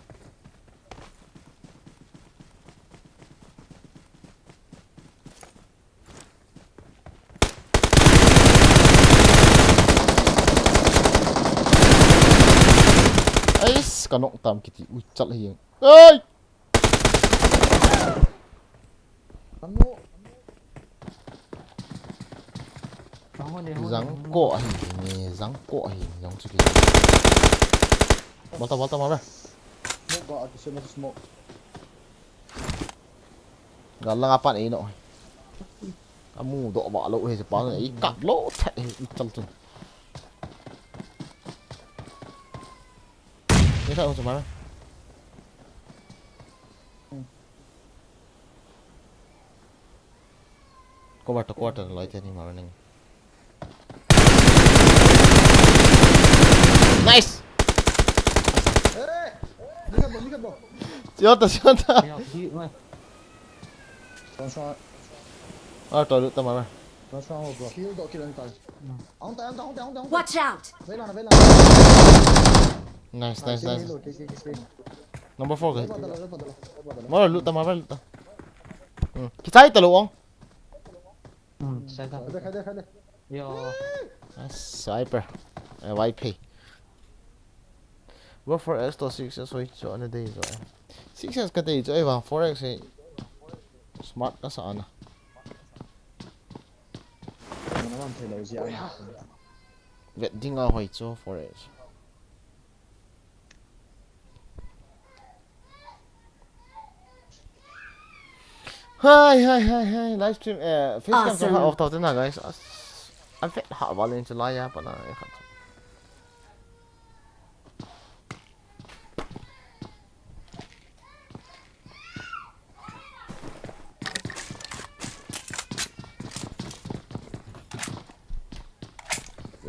Ais, ka nok tam kiti. Ui, chal hi. Ai! Zangko ahi ni, zangko ahi ni, zang chu ki. Bota, bota, mama. Smoke ga, ati smoke, smoke. Gal langa pan ei no. Amu doh ba lo he, pa ei kap lo that he, i chal chun. Ni sa, mama. Quarter, quarter, loi te ni ma neng. Nice! Eh! Ni ka bo, ni ka bo. Siota, siota. Yo, di, ma. What's wrong? Ah, to lut ta ma. What's wrong, bro? Kill do, kill ang ta. Ang ta, ang ta, ang ta, ang ta, ang ta. Watch out! Vela na, vela na. Nice, nice, nice. Number four, guys. Mara lut ta, mara lut ta. Hmm. Kichai ta lo ong. Hmm, sai ta. Khade, khade, khade. Yo. Ah, sniper. Eh, Y P. Wo four X to six X hoi chu ana dei chu. Six X ka dei chu, eh, wa four X hi smart ka sa ana. Mana man thei lo zia. Vet ding a hoi chu four X. Hi, hi, hi, hi. Live stream, eh, facecam chu awesome. Off tau te na, guys. As-, a vet ha valin chu lai a pa na, eh, khat.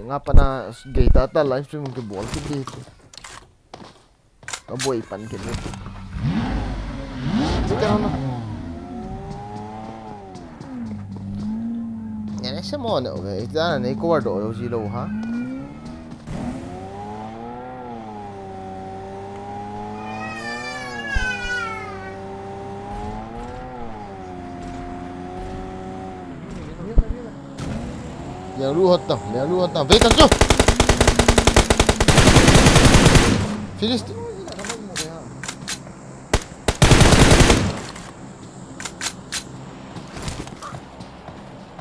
Nga pa na gei ta ta live stream kibol kibit. Ka boi pan kibit. Chika na. Nga na sa mo na, okay. Ita na, na cover do, yung zero, ha? Leng lu hot tang, leng lu hot tang. Vei tang chu. Finish.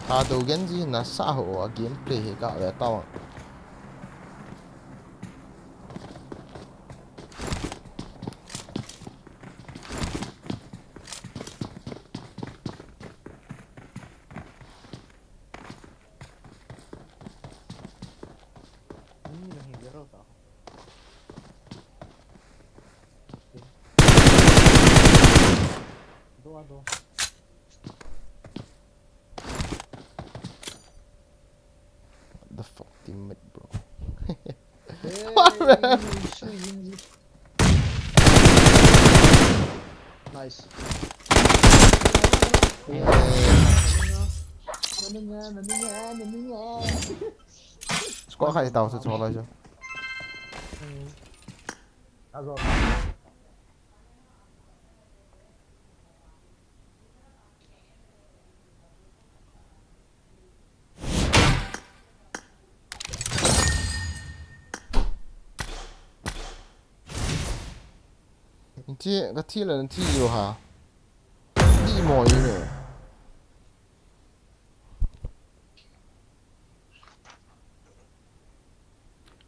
Thadou Genji nasa ho a gameplay hi ka ve tau. What the fuck, teammate, bro? What, man? Nice. Squad khat itao chu chu loi chu. Thi, ka thi la thi jo ha. Thi mo ni ne.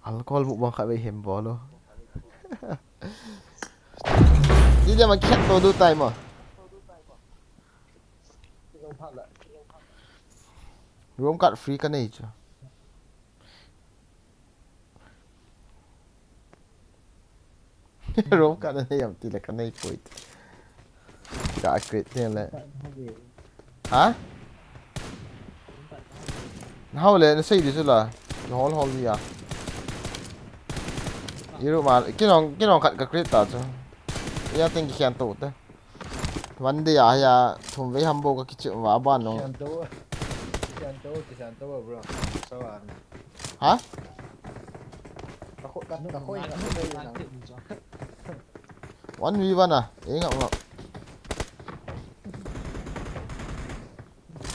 Alcohol mukbang khat vei hem bol o. Ti dia ma khet to du tai ma. Room card free ka nei chu. Room card na nei am ti le ka nei poi. Ka create te le. Ha? Na hao le, na sei di chu la. Na hol hol di a. Iru ma, kinong, kinong khat ka create ta chu. Ya teng ki khen to te. One day a ya, thum vei ham bou ka kichep va ban nong. Kisan to, kisan to, kisan to, bro. So, ah. Ha? Ka kho, ka, ka kho, ka kho, ka kho. One v one a, eh, ngap ngap.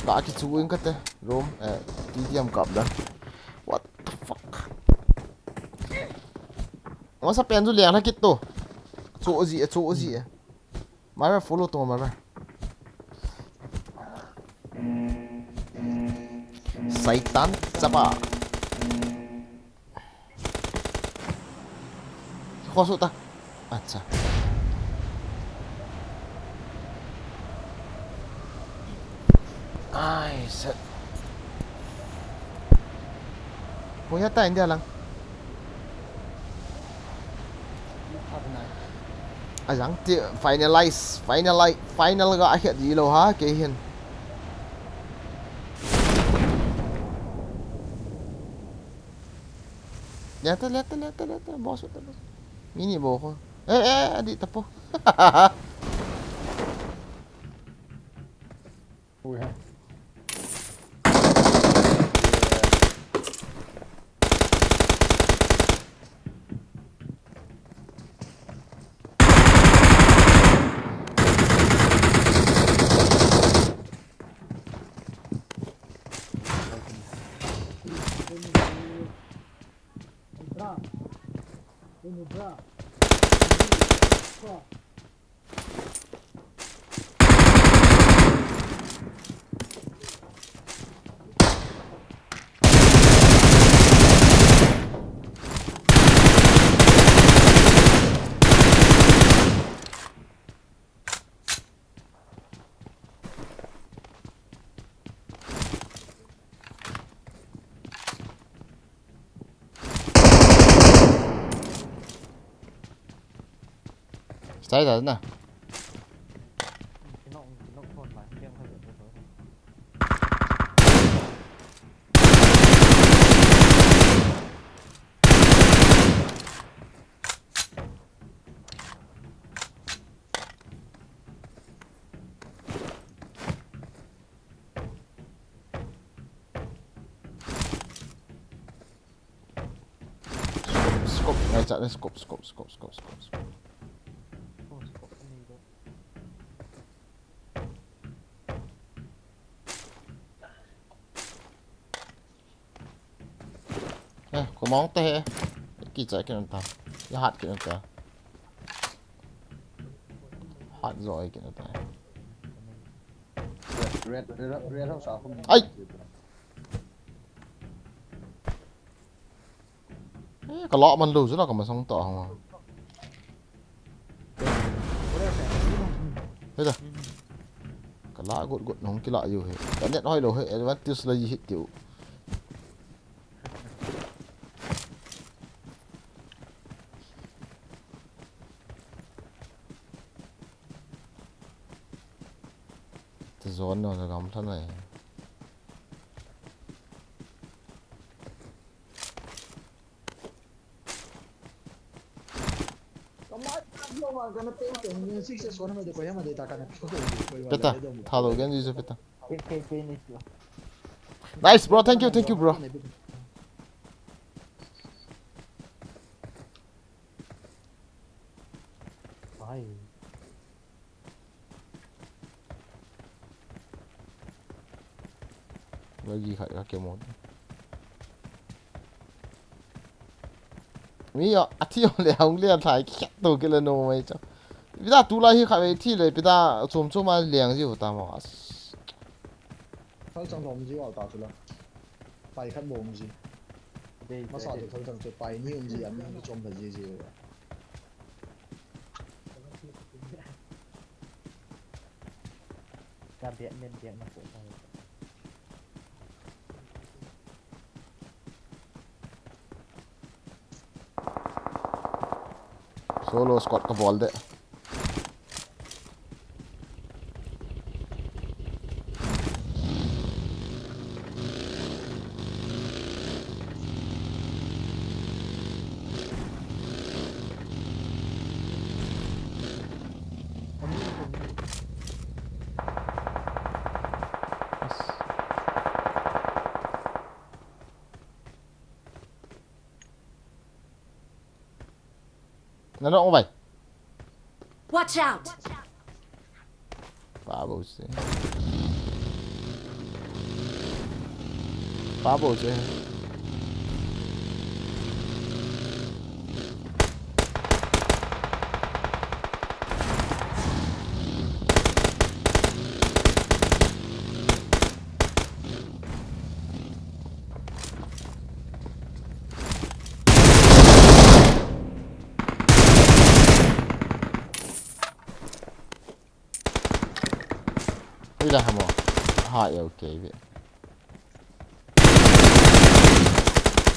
Ka kichu in ka te, room, eh, T D M kap da. What the fuck? Masa pen chu liang na kit to. Chu ji, chu ji. Mara follow to mara. Satan chapa. Kho su ta. Acha. Ai, set. Hoya ta India lang. Ajang ti finalize, finalize, final ga ahet di lo ha, kei hin. Leta, leta, leta, leta, boss, leta, boss. Mini bo ko. Eh, eh, adi tapo. Ui ha. Stay da na. Scope, ngai cha, scope, scope, scope. Eh, ko mong te he. Ki cha ki nang ta. Ya hat ki nang ta. Hat zo ai ki nang ta. Red, red, red, red house a khum. Ai. Eh, ka la man lo chu la ka ma song ta hong. Hei da. Ka la got got nong ki la yo he. Ka net hoi lo he, advantage la yi hit tiu. Zone no, gamla na e. Peta, thalo gen ji peta. Nice, bro. Thank you, thank you, bro. Lagi khat ka kemo. Mi a, athi le hung le athai khat to kile no mai cha. Pita tulai hi khat ve thi le pita chom chom a leng ji ta mo. Thal chang lom ji wa ta chula. Pai khat bom ji. Masa to thal chang chu pai ni um ji a mi chom pha ji ji. Ka biak men biak na ko ta. Solo squad ka bol de. Na nong vai. Watch out! Pabo se. Pabo se. Ui la hamo. Ha, ya, okay, ve.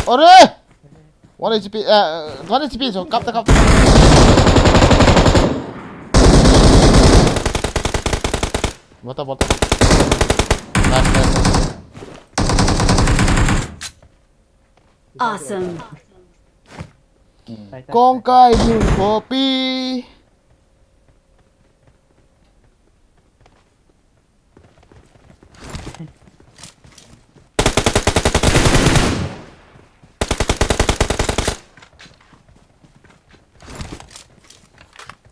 Ore! One H P, eh, one H P, so, kap ta, kap ta. Bota, bota. Nice, nice. Awesome. Kong kai ding kopi.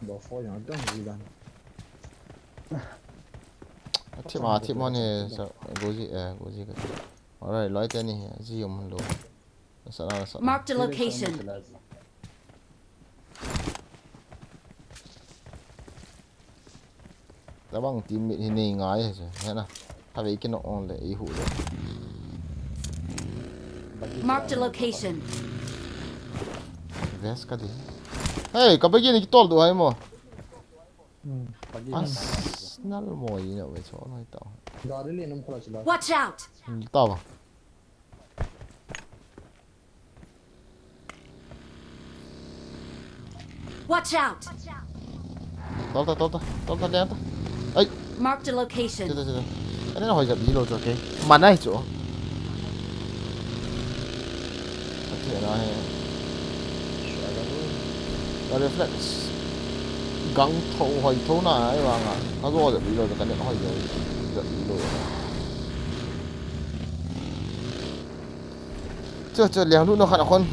Bo fo yang dang ji dan. Athi ma, athi ma ni sa, goji, eh, goji ka. Alright, loi te ni, ji um lo. Sa la, sa la. Marked a location. Tabang teammate hi nei ngai he che. Hena. Have ki nok on le, i hu le. Marked a location. Vest ka di. Hey, ka bagi ni kitol do hai mo. Hmm. As, nal mo i na we so noi to. Gari le nam pala chila. Watch out! Hmm, ta ba. Watch out! Tol ta, tol ta, tol ta, lian ta. Ai. Marked a location. Chita, chita. Ani na hoi jap di lo cho ke. Mana hi cho. Ati na he. Ka reflex. Gang tho hoi tho na ai wa nga. Ka zo jap di lo cho ka ne hoi jap, jap di lo. Cho, cho, liang lu no khan a khon.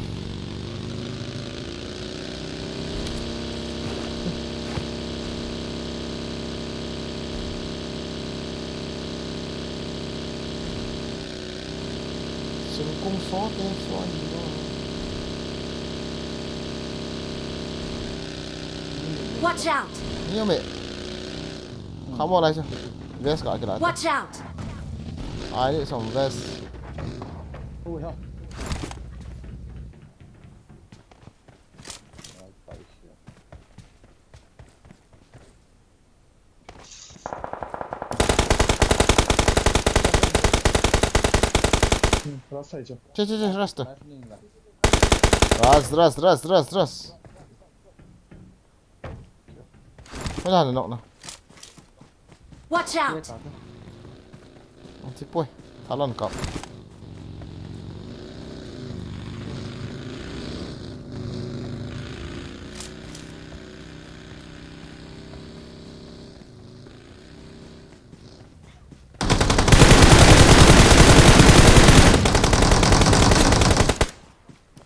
Singkung so te so ni lo. Watch out! Ni me. Kamo lai sa. Vest ka kila. Watch out! I need some vest. Oh, yeah. Hmm, rasta hichu. Che, che, che, rasta. Ras, ras, ras, ras, ras. Wala na, knock na. Watch out! Ti poi. Talon kap.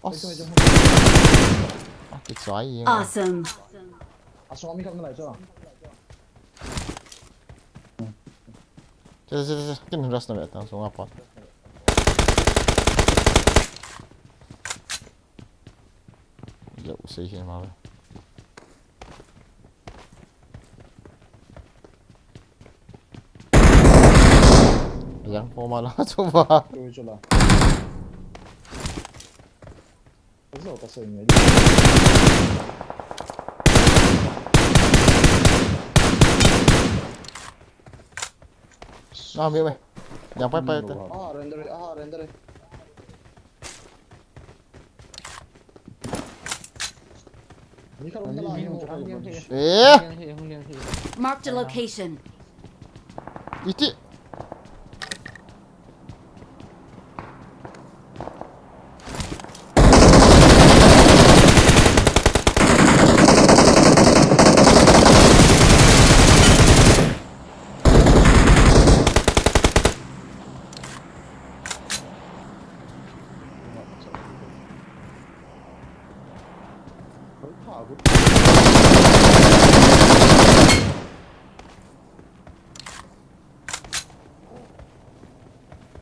Os. Oi, oi, oi. Ah, kichai. Awesome. Asung ami kap na lai chu. Che, che, che, che. Kin rush na me ta, sunga pa. Yo, sei hi ma ve. Yang po ma la chu ba. Tu chu la. Zo ka sei ngai. Na, mi ve. Yang pai pai ta. Ah, render, ah, render. Ni ka render la, ni ka render. Eh. Marked a location. Iti.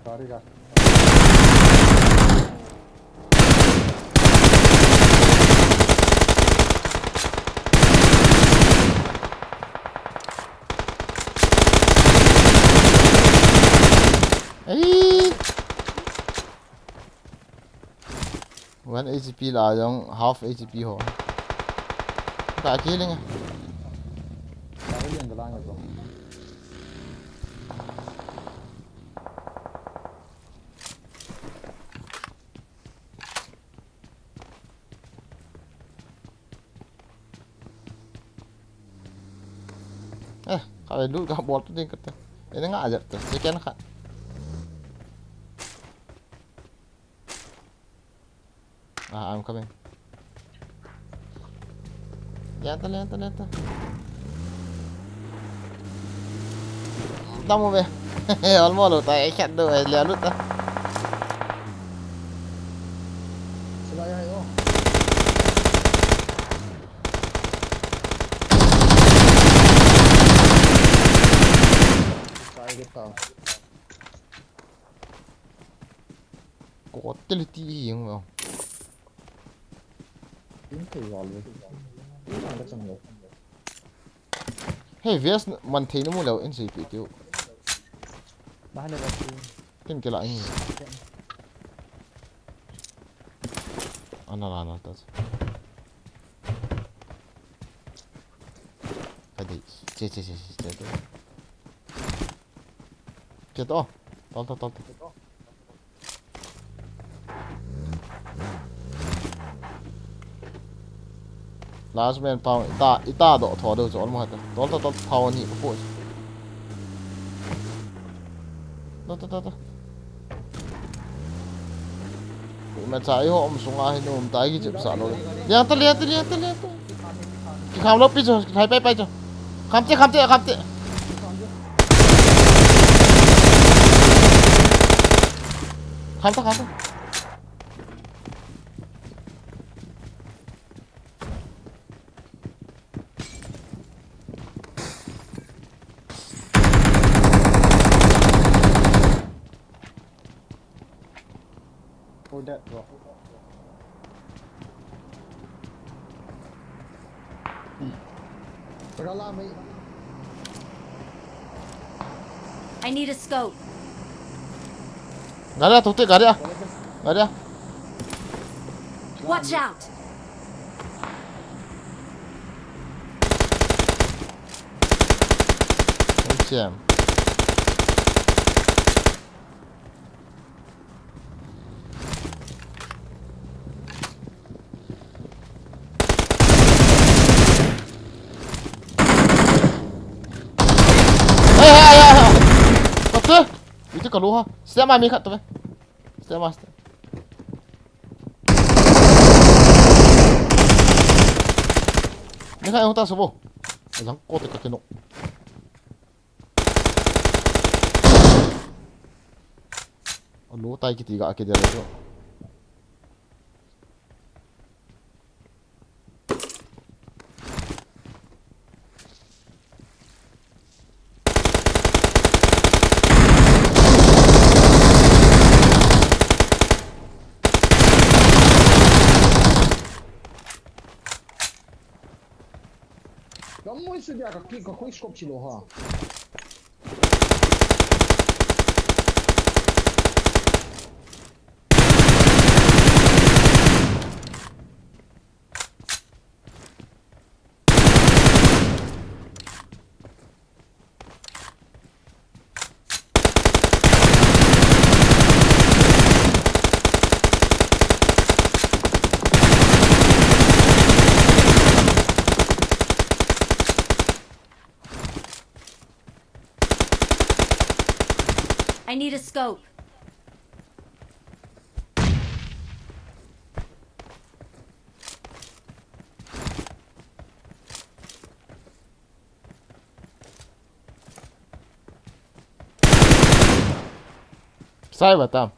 Gari ga. Ei! One H P la jong half H P ho. Ka kill leng. Ka kill leng ka lang ko. Eh, ka loot ka bol tu ding kate. Ene nga ajat te. Second khat. Ah, I'm coming. Lian ta, lian ta, lian ta. Tamu be. Almost lo ta, eh, khat do, eh, lian lut ta. Sila ya yo. Sai ke ta. Ko te le ti hi jeng lo. Tin thei val ve. Tin thang ka chang lo. Hey, vest man thei na mu lo in sei pi tiu. Ba le ba ti. Kin ke la in. Ana la na ta. Ka dei. Che, che, che, che, che. Che to. Tol to, tol to. Last man pau, ita, ita do tho do chu almost hat. Tol to, tol, pau ni ko. To, to, to, to. Ima cha i ho um sunga hi um ta ki chep sa lo. Lian ta, lian ta, lian ta, lian ta. Ki kham lo pi chu, ki khai pai pai chu. Kham te, kham te, kham te. Kham ta, kham ta. Who that, bro? Rala mai. I need a scope. Gari a, tote, gari a. Gari a. Watch out! Hung chem. Hey, hey, hey, hey. Kate? Ka lo ha. Step ma mi khat to ve. Step ma step. Mi khat hung ta sabo. Ajang ko te ka kino. Alo tai kiti ga kidel chu. Gamoi su dia ka ki ka quick scope chilo ha. I need a scope. Sai ba tam.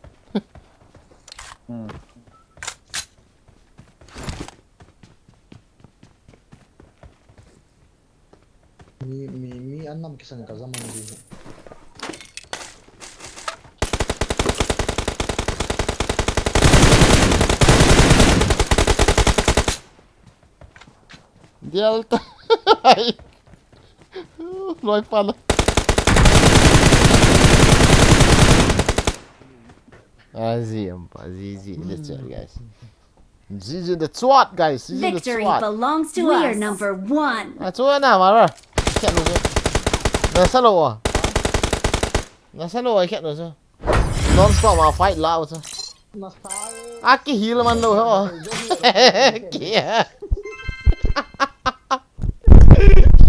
Hmm. Mi, mi, mi an nam kisan ka zaman di. Delta. Ai. Loi pa lo. Ah, G G, G G, that's it, guys. G G the twat, guys. G G the Victory twat. Belongs to us. We are number one. Ah, chu na, mara. Kya lo chu. Na sa lo wa. Na sa lo wa, kya lo chu. Non stop ma fight la chu. Nasa. Aki heal man lo ho. Kya.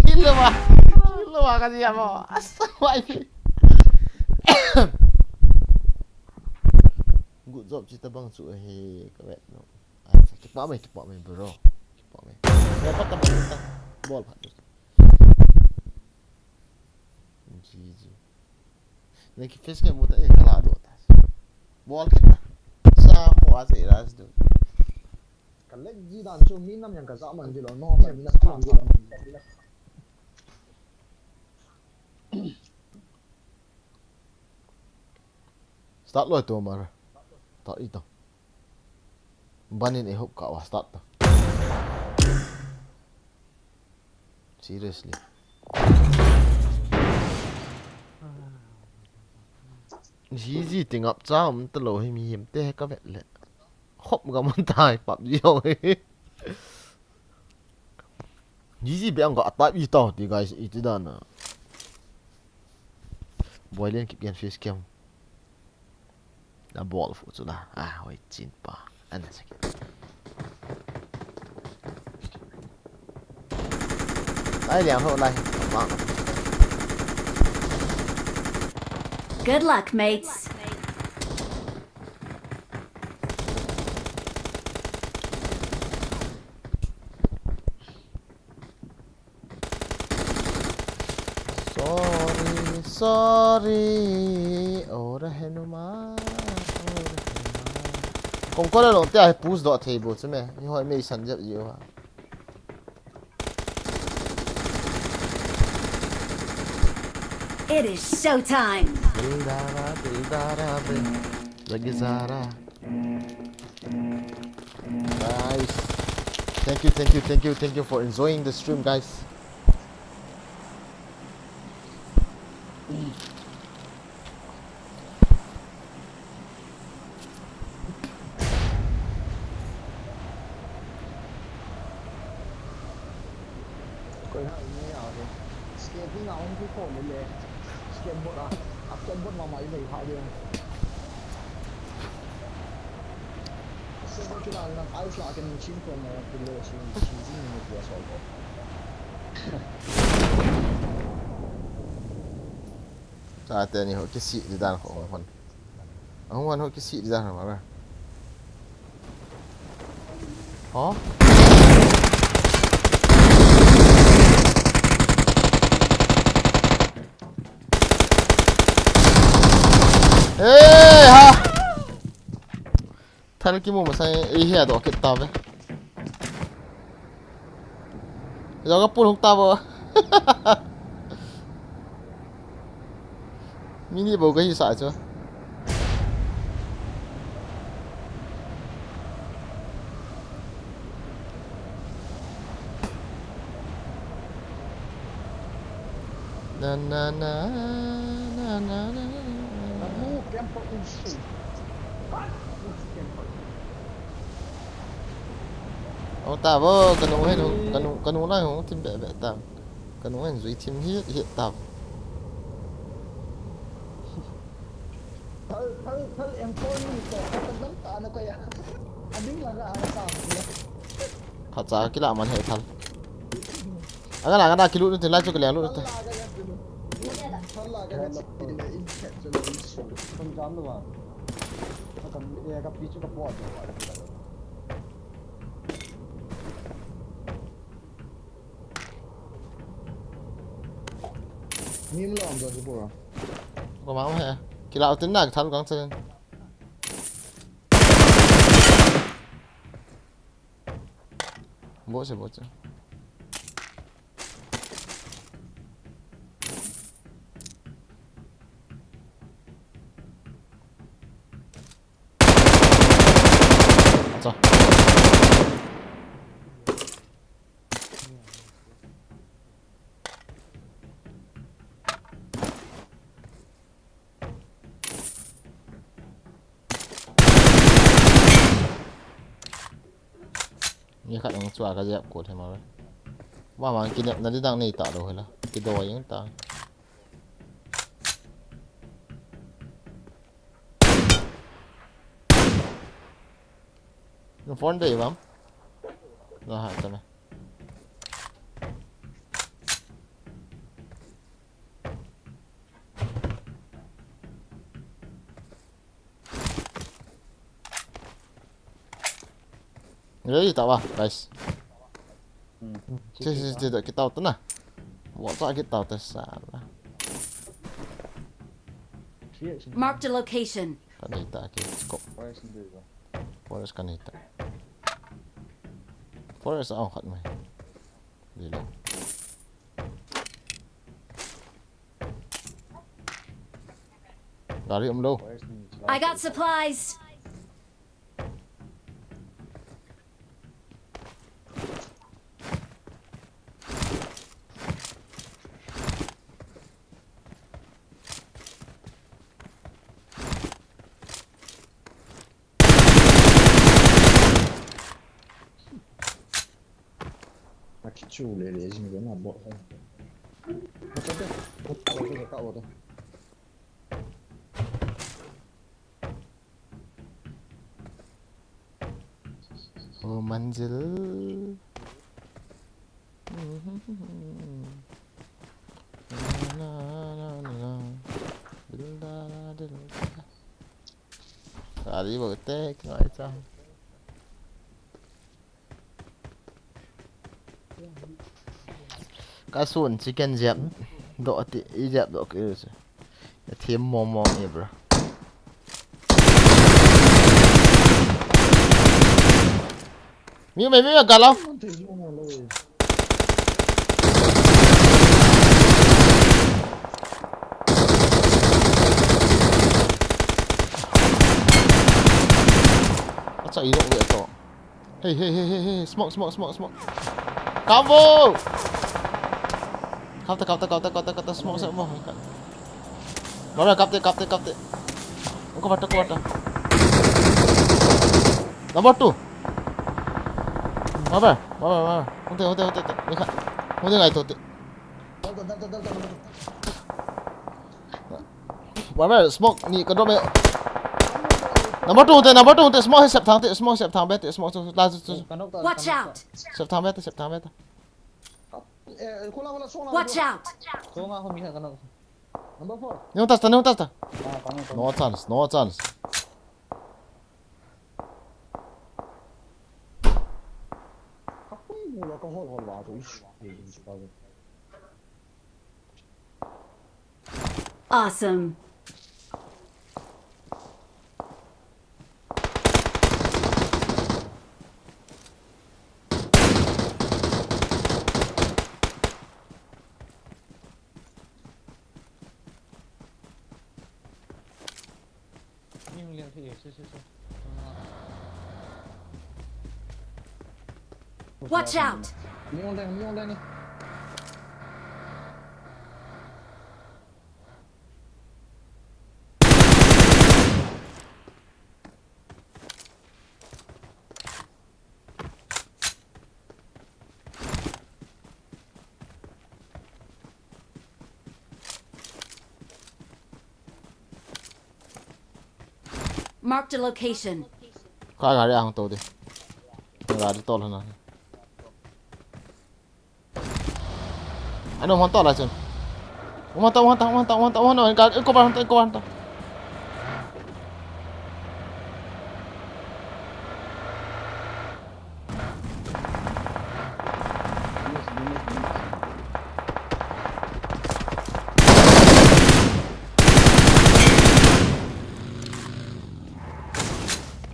Heal lo ma. Heal lo ma ka dia mo. Asa wai. Good job, chita bang chu he, ka vet no. Ah, kipa mai, kipa mai, bro. Kipa mai. Ya, pat ta, pat ta. Bol phat. G G. Nei ki face ke muta, eh, kala do ta. Bol kita. Sa ko ase ras do. Ka leg ji dan chu mi nam yang ka ja man ji lo, no, ka mi na sa man ji lo. Start loi to mar. Ta i ta. Banin e hop ka wa start ta. Seriously. G G ting up cha um ta lo hi mi him te ka vet le. Hop ga man tai pap ji ho. G G be ang ka attack i tau ti guys, i ti dan a. Boy len kip gen face cam. Na bol fu chu la. Ah, hoi chin pa. An sa ki. Ai liang ho lai. Bang. Good luck, mates. Sorry, sorry. Ora henuma, ora henuma. Kong ko la lo te ai push do thei bo chu me. Ni hoi me san jep ji wa. It is showtime. Dildara, dildara, be. Lagi Zara. Guys, thank you, thank you, thank you, thank you for enjoying the stream, guys. Koi ha ni ya ke. Skating a hung ki ko le le. Skateboard a. A skateboard ma ma i le ha de. Skateboard chu la na ice la ke ni chin ko na ki le chin chin ni ni ya so ko. Tate ni ho kisih di dan ho hon. Ahung hon ho kisih di dan ho ma. Ho? Eh, ha! Thal kimu masa e, eh, hi a doh kit tave. Jong ka pul huk tave. Mini bou ka hi sa chu. Na, na, na, na, na, na, na. Namu camper usu. Pat usu camper. Ong ta bo, kanu hen, kanu, kanu lai hong thim be be tam. Kanu hen zui thim hi, hi tam. Thal, thal, thal, em ko ni to, ka lam ta na ko ya. Ading la ga a sa. Khat cha kila man he thal. Anga na, anga na kilut nu tin lai chu kiliang lut nu te. Thal la ga ya. Thal la ga ya. Kon jam lo ba. Ka kam, eh, ka pi chu ka po. Nim lo am do chu pura. Ko mang he. Kila utin na thal kang chen. Bo se, bo se. Acha. Ni khat ang chua ka jep ko the ma. Ba ma kinep na di dang nei ta lo hela. Ki do yang ta. Yung phone de bam. Na ha ta me. Ready ta ba, guys. Hmm. Che, che, che, che, kita ta na. Wa ta kita ta sa la. Marked a location. Ka nei ta ki scope. Forest ni ba? Forest ka nei ta. Forest a khat mai. Di lo. Gari um lo. Forest ni. I got supplies. Akichu le le jing na bo. Ka ta. Ka ta. O manzil. Gari bo te kingai cha. Ka sun chicken jep doh ti, i jep doh ki se. Ya thim mong mong e, bro. Mi me, mi me, galo. Acha, i lo ve to. Hey, hey, hey, hey, hey, smoke, smoke, smoke, smoke. Kap vo! Kap ta, kap ta, kap ta, kap ta, kap ta, smoke, smoke. Mara, kap te, kap te, kap te. Ko bata, ko bata. Number two. Mara, mara, mara. Hunte, hunte, hunte, hunte. Ni kha. Hunte ngai to te. Wa, wa, smoke ni ka drop e. Number two te, number two te, smoke hi sep thang te, smoke sep thang be te, smoke chu la chu. Watch out! Sep thang be te, sep thang be te. Eh, khula, khula, song la. Watch out! Song la, khumi kha ka nok. Number four. Neon tasta, neon tasta. Ah, kang, kang. No chance, no chance. Kapui mu la kahol hol la tu ish. Awesome. Watch out! Marked a location. Ka gari ahung tou de. Gari tol hana. Ano, hon ta la chun. Hon ta, hon ta, hon ta, hon ta, hon ta. Ka, ko ba hon ta, ko ba hon ta.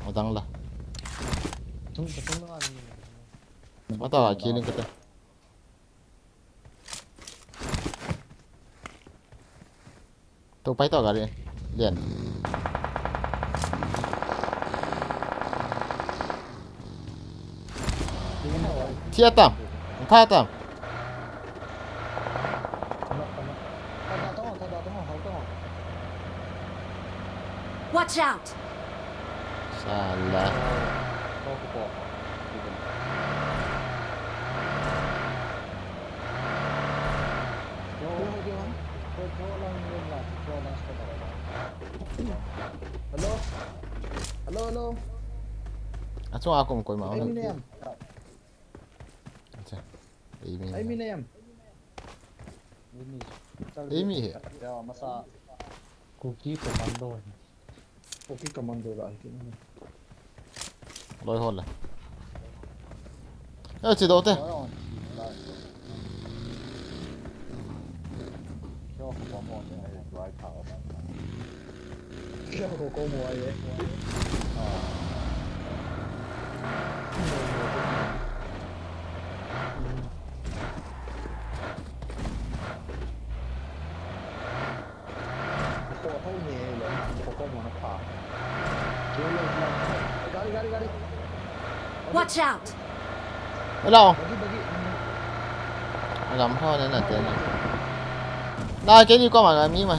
Odang la. Tung, tung la ni. Mata killing kata. Tu pai to gari. Lian. Thia tam. Tha tam. Watch out! Sala. Hello? Hello, hello. Achung a kum koima. Aimi ne em? Acha. Aimi ne em? Aimi he. Kuki Commando. Kuki Commando la. Loi hol le. Eh, chi do te. Watch out! Hello. Lam ho ne na te na. Na ke ni ko ma ga mi ma.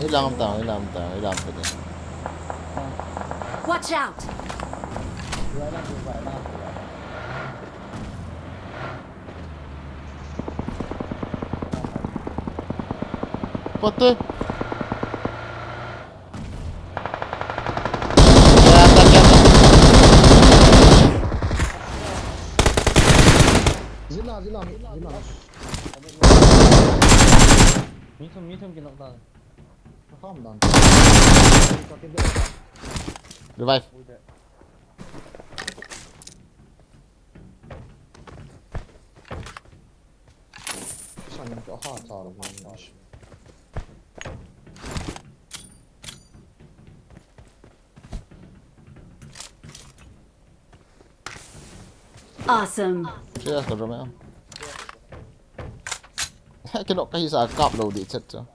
Ilam ta, ilam ta, ilam ta. Watch out! Pate. Zila, zila, zila. Medium, medium kena ta. Paham dan. Revive. Sangat tu ha, taruh ni. Awesome. Serious ko Romeo. Kino kahi sa kap lou di chat cho.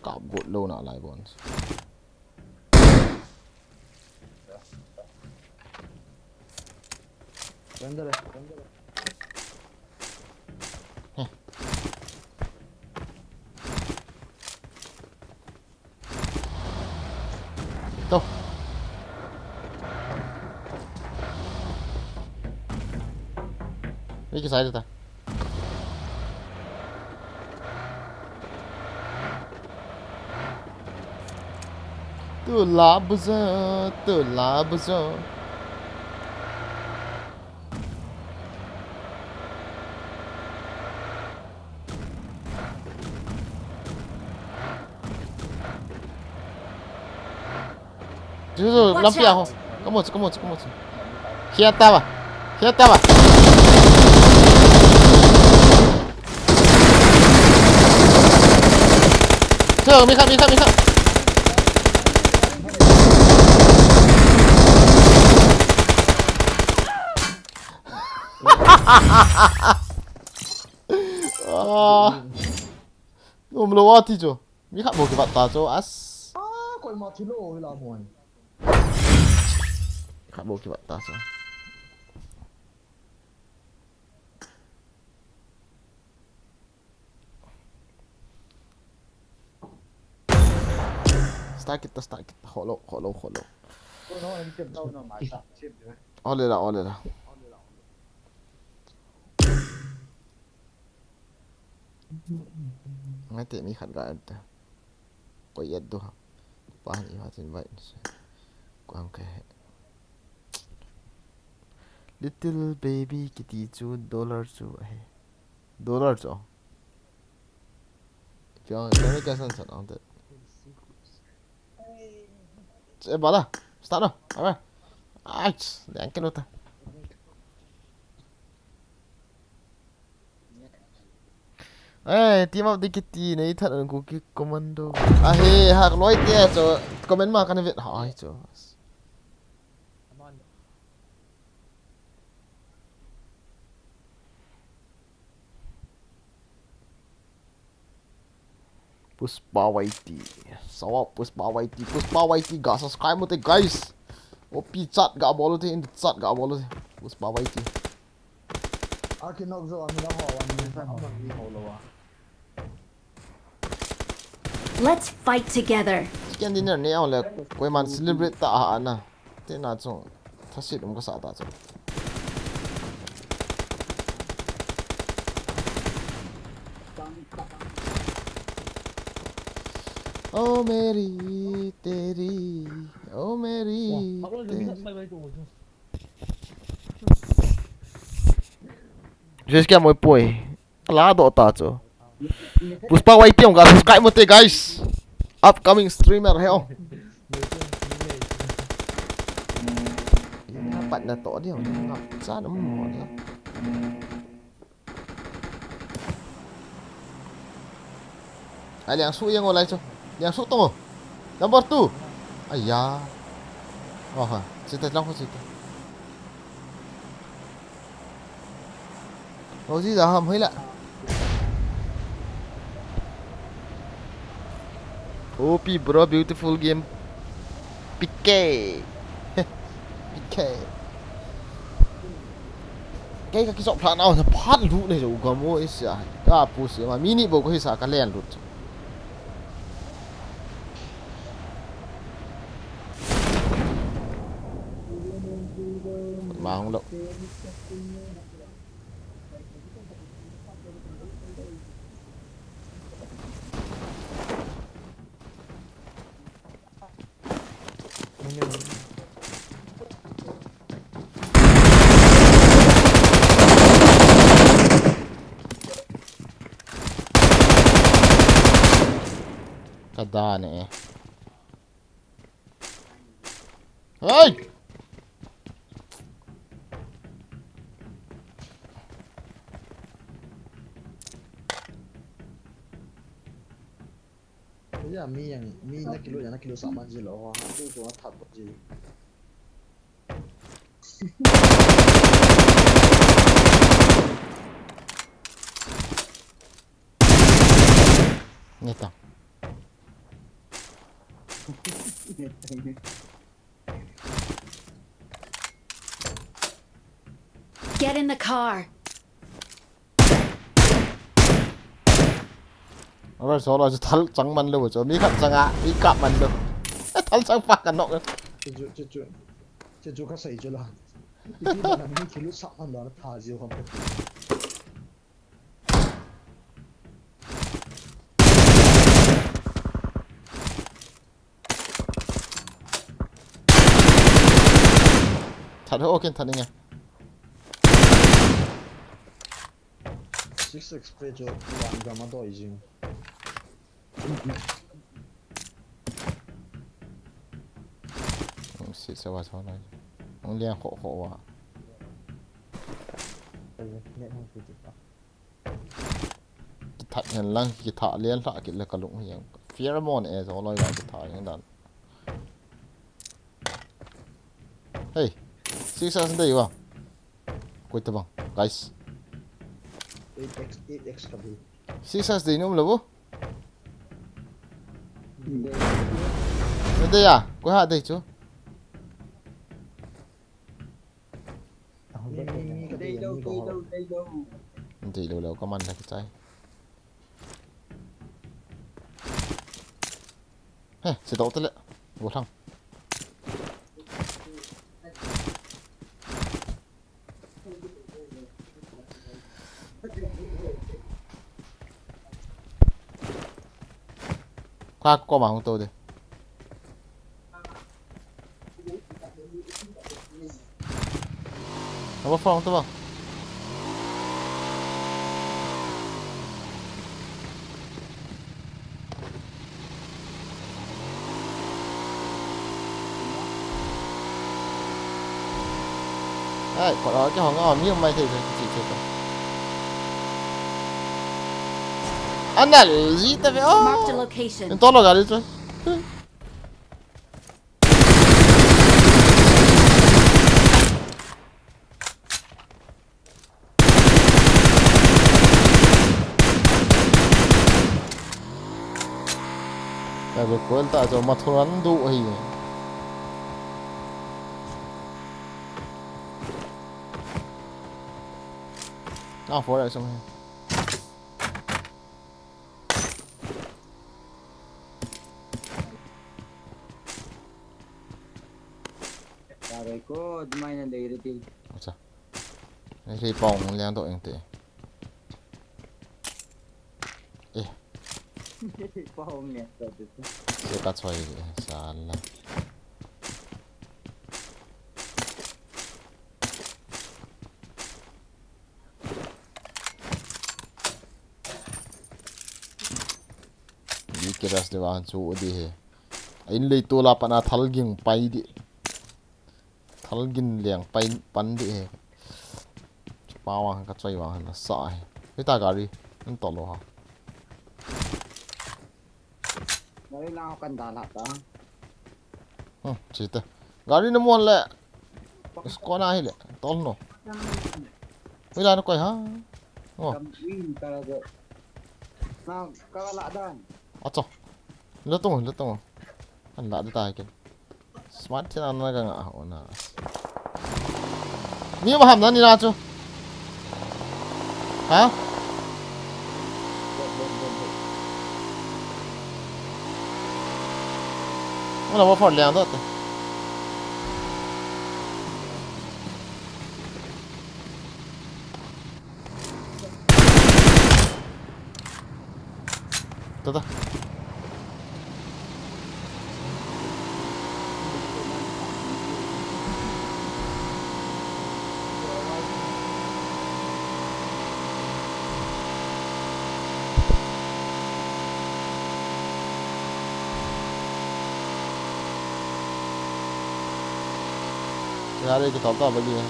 Kap got lou na lai bon. Render, render. To. Wiki side ta. Tula buza, tula buza. Chu, chu, lampi a ho. Kamu chu, kamu chu, kamu chu. Khia ta ba. Khia ta ba. Chu, mi khat, mi khat, mi khat. Ah. Nom lou a ti chu. Mi khat bou kivat ta chu. As. Ah, koima thi lou hi la moi. Khat bou kivat ta chu. Start kit ta, start kit ta. Holo, holo, holo. Ole la, ole la. Ngai te mi khat ga ente. Koi et du ha. Pa ni ha tin vai. Ko ang ke. Little baby kiti chu dollar chu ahi. Dollar chu. Pia, pia ka san san ang te. Che bala. Start no. Alright. Ach, yang ke nota. Eh, team up dikit ti nei that an Kuki commando. Ah, he, hak loi te cho comment ma kan vet ha ai cho. Pushpa Y T. Sawa Pushpa Y T. Pushpa Y T ga subscribe mo te guys. O pi chat ga bol te in the chat ga bol te. Pushpa Y T. Aki nok zo ami na ho wan ni sa amang ni ho lo wa. Let's fight together. Chicken dinner ne au le koiman celebrate ta a na. Te na chung thasit um ka sa ta chung. Oh Mary Terry, oh Mary Terry. Jis kya moi poi. La do ta chu. Pushpa Y T ga subscribe mo te guys. Upcoming streamer he o. Pat na to dia. Ngap cha na mo dia. Ai, Liangsu yang o lai chu. Liangsu tong o. Number two. Aiya. Oh ha. Sita lang ko sita. Oh, si da ham hoi la. O P bro, beautiful game. P K. P K. Kei ka kisop phla nau sa phat lut nei jo gam o isia. Ka pu si ma mini bo ko hisa ka len lut. Ma hung lo. Ka da ne. Hey! Ya, mi yang, mi na kilo, ya na kilo sama ji lo, ha, tu tu na that ji. Neta. Get in the car. Ora so lo thal chang man lo cho mi khat chang a mi kap man lo. Thal chang pa kan nok. Chu chu chu chu chu ka sai chu la. Iti ba na mi kilu sa man lo tha ji hom. That ho ken that inge. Six X play chu one gam a doi jing. Six a wa chon lai. Ong liang kho kho wa. Net hung pi ti ta. Kithat hen lang, kithat lian hla kit le ka lung hiang. Pheromone e zo loi la kithat hiang dan. Hey, six as dei wa. Koi ta bang, guys. Eight X, eight X ka bi. Six as dei nom lo bo. Dei ya, koi ha dei chu. Dei lo, dei lo, dei lo. Dei lo lo, ka man la kichai. He, si tau tele. Go thang. Kha ko ma hung to de. Aba phone to ba. Ai, ko la ke hong a mi mai thei thei thei thei. Anal ji ta ve o. Marked a location. En to lo gari chu. Ka recoil ta chu mathuran du ahi. Ah, four X song hai. Tarai ko, dumai na dei reti. Acha. Nei sei pong liang to eng te. Eh. Pong liang to te. Se ka choi, eh, sala. Di kiras de wan chu di he. In lei to la pana thal ging pai di. Thal ging liang pai pan di he. Pa wang ka choi wang na sa he. Hita gari. An to lo ha. Gari na kan da la ta. Hmm, chita. Gari na mon le. Skona hi le. Tol no. Ui la na koi ha. Oh. Kam win ka la de. Na ka la dan. Acha. La tong, la tong. An la de ta ke. Smart thina na ka nga ho na. Mi ma ham na ni na chu. Ha? Wala wa for liang do ta. Tada. Yare ke tata bagi hai.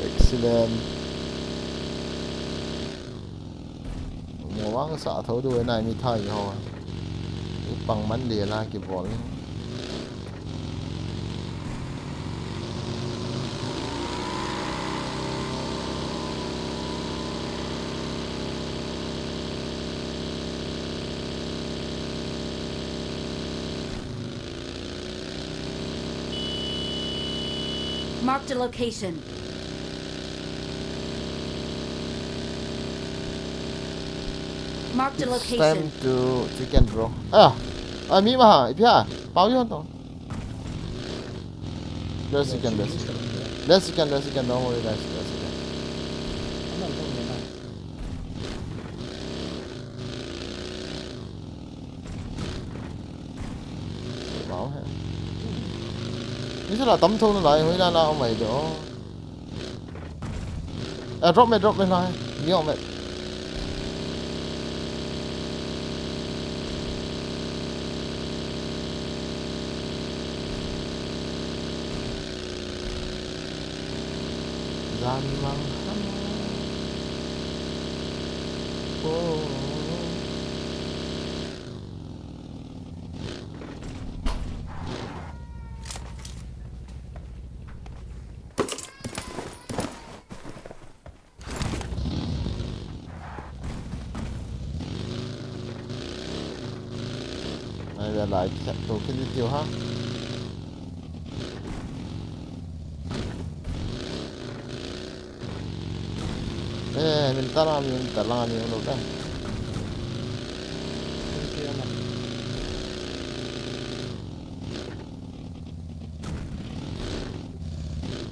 Excellent. Mo wang sa tho du na mi thai ho. Pang man le la ki bol. Marked a location. Marked a location. It's time to chicken, bro. Ah, ah, mi ma ha, ipia, pau yon to. There's chicken, there's. Last second, last second, don't worry guys, last second. Wow, he. Ni sala tam thou na lai, hoi na na, oh my god. Ah, drop me, drop me lai. Mi om me. Zan mang ham. Oh. Ai, ve lai, khat to kini tiu ha. Eh, min ta la, min ta la, min lo da.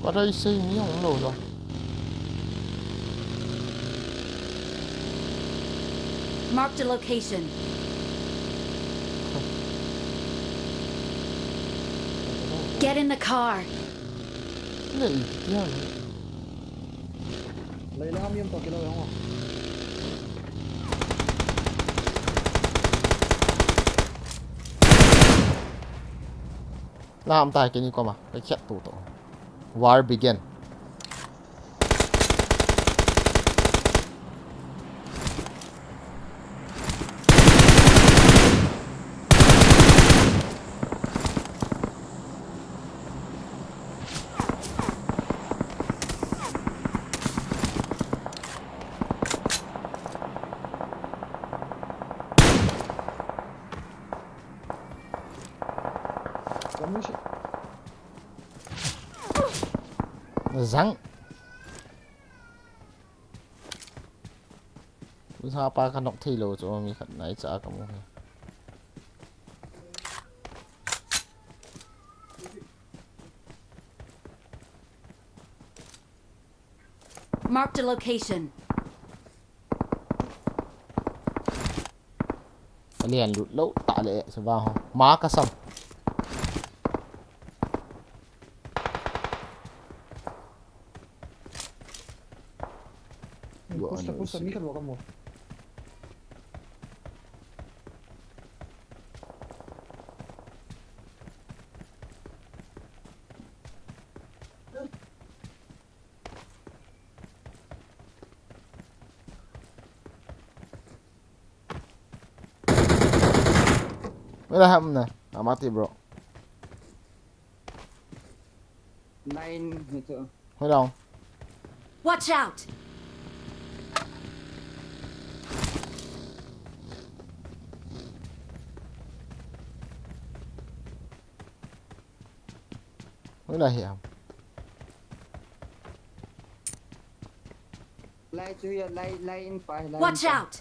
What are you saying? Mi hong lo lo. Marked a location. Get in the car. Lei, kitia lei. Lei la mi hong to kilo hong. Lam tai kini koma, ka khet tu to. War begin. Zang. Usa pa ka nok thei lo chu mi khat nai cha ka mu. Marked a location. Alian lut lo ta le se va ho. Ma ka sam. Push ta, push ta, mi khat lo ka mo. Wala ham na. Amati bro. Nine, ito. Hold on. Watch out! Wala hiya. Lai chu ya, lai, lai in pa, lai in pa. Watch out!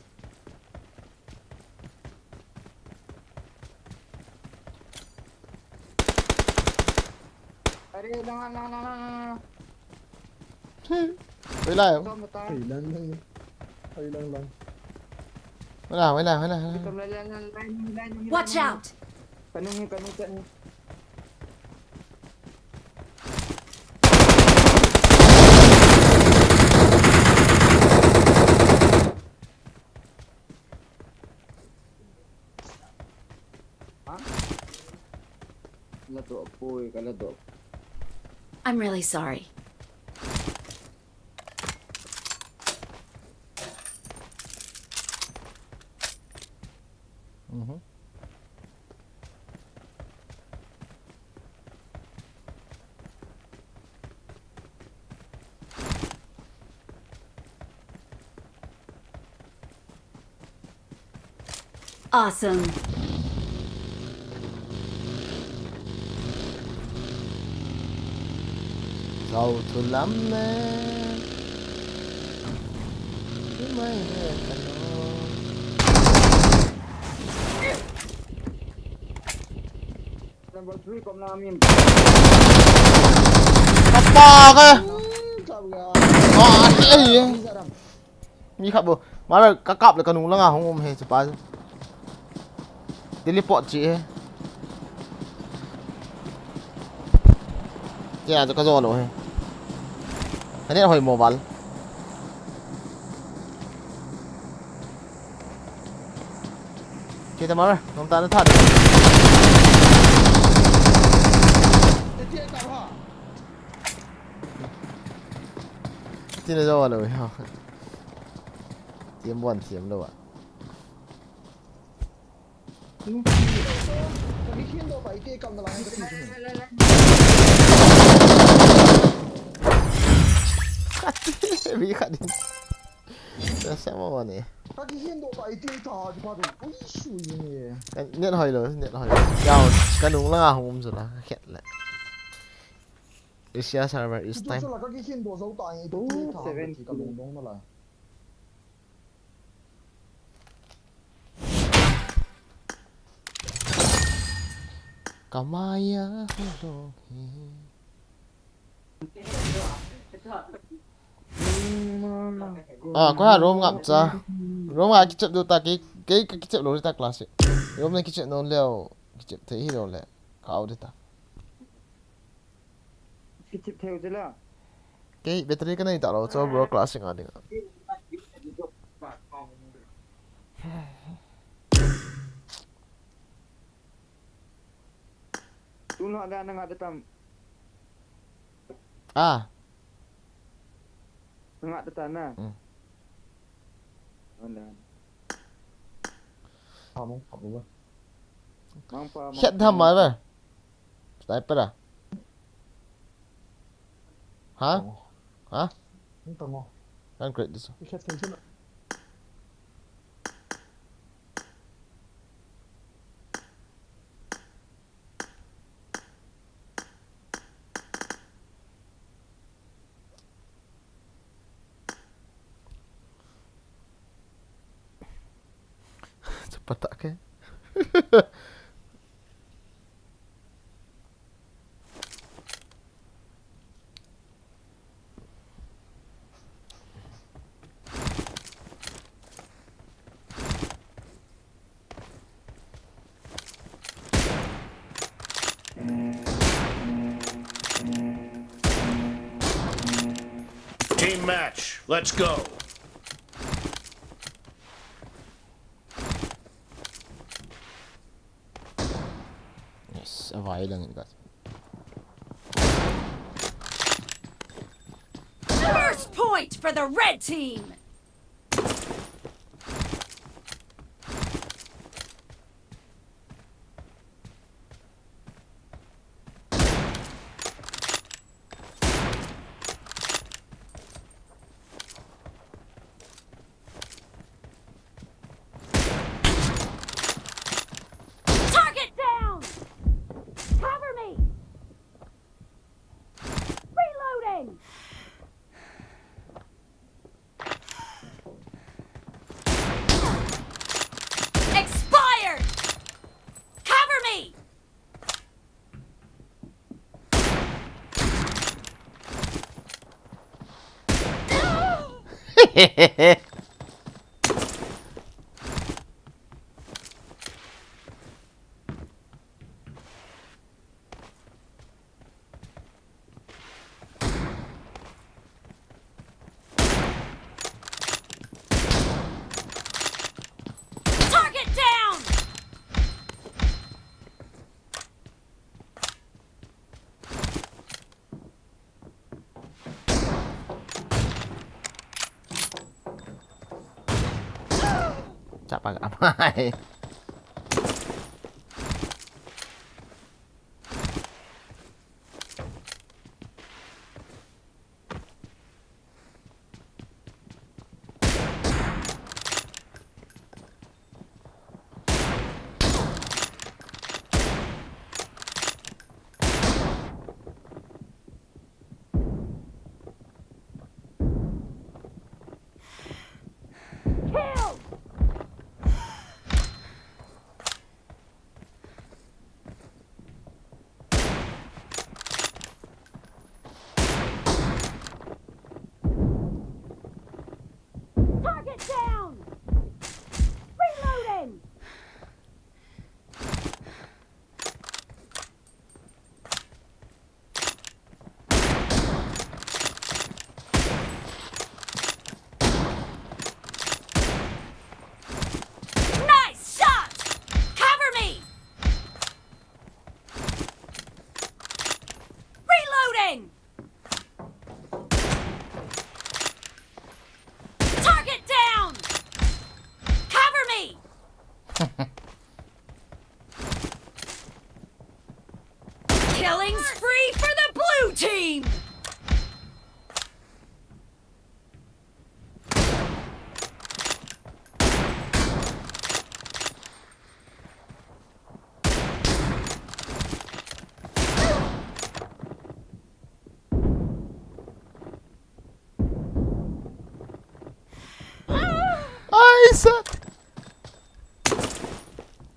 Are, lang, lang, lang, lang, lang. Wala yo. Ito, mata. Ay, lang, lang. Ay, lang, lang. Wala, wala, wala, wala. Ito, lang, lang, lang, lang, lang, lang, lang. Watch out! Kanung, kanung, kanung. I'm really sorry. Mhm. Awesome. Zau thu lam ne. Ni mai ne ka no. Number three kom na min. Kapa ka. Kap ya. Ah, eh, eh. Isa ram. Mi khat bou. Mara ka kap le ka nung langa hung um he chu pa. Teleport chi he. Tia chu ka jo lou he. Ka net hoi mo val. Che ta mara, nom ta na tha. Ti na jo lou he. Tiam bon tiam lou a. Mi khat in. Sa sa mo ni. Ka kihin doh ta iti ta di pa tu. Ui, sui ni. Net hoi lou, net hoi lou. Yau, ka nung langa hung um chu la, ka khet le. Asia server is time. Chu la ka kihin doh zo ta iti ta. Seven. Ka lung dong na la. Kamaya hulong hi. Ah, ko ha room ngap cha. Room a kichep do ta ke, ke, ke kichep lou ta class. Room na kichep non leo, kichep thei hi lou le. Ka au de ta. Kichep thei u de la. Kei battery ka nei ta lou, cho bro class nga ding. Tun ho da na nga da tam. Ah. Nga da ta na. Mm. Anda. Pamong, pamong. Mang pa, mang. Head pa, tham mang mai pa. Sniper a? Ha? Tang o. Ha? Hung tang o. Kan create this. I khet thei chun. Cepat tak ke? Team match, let's go. Yes, avai lang in, guys. First point for the red team. Target down! Cover me! Reloading! Expired! Cover me! Target down! Chapa ka amai. Kill! Killing spree for the blue team! Ai, sat.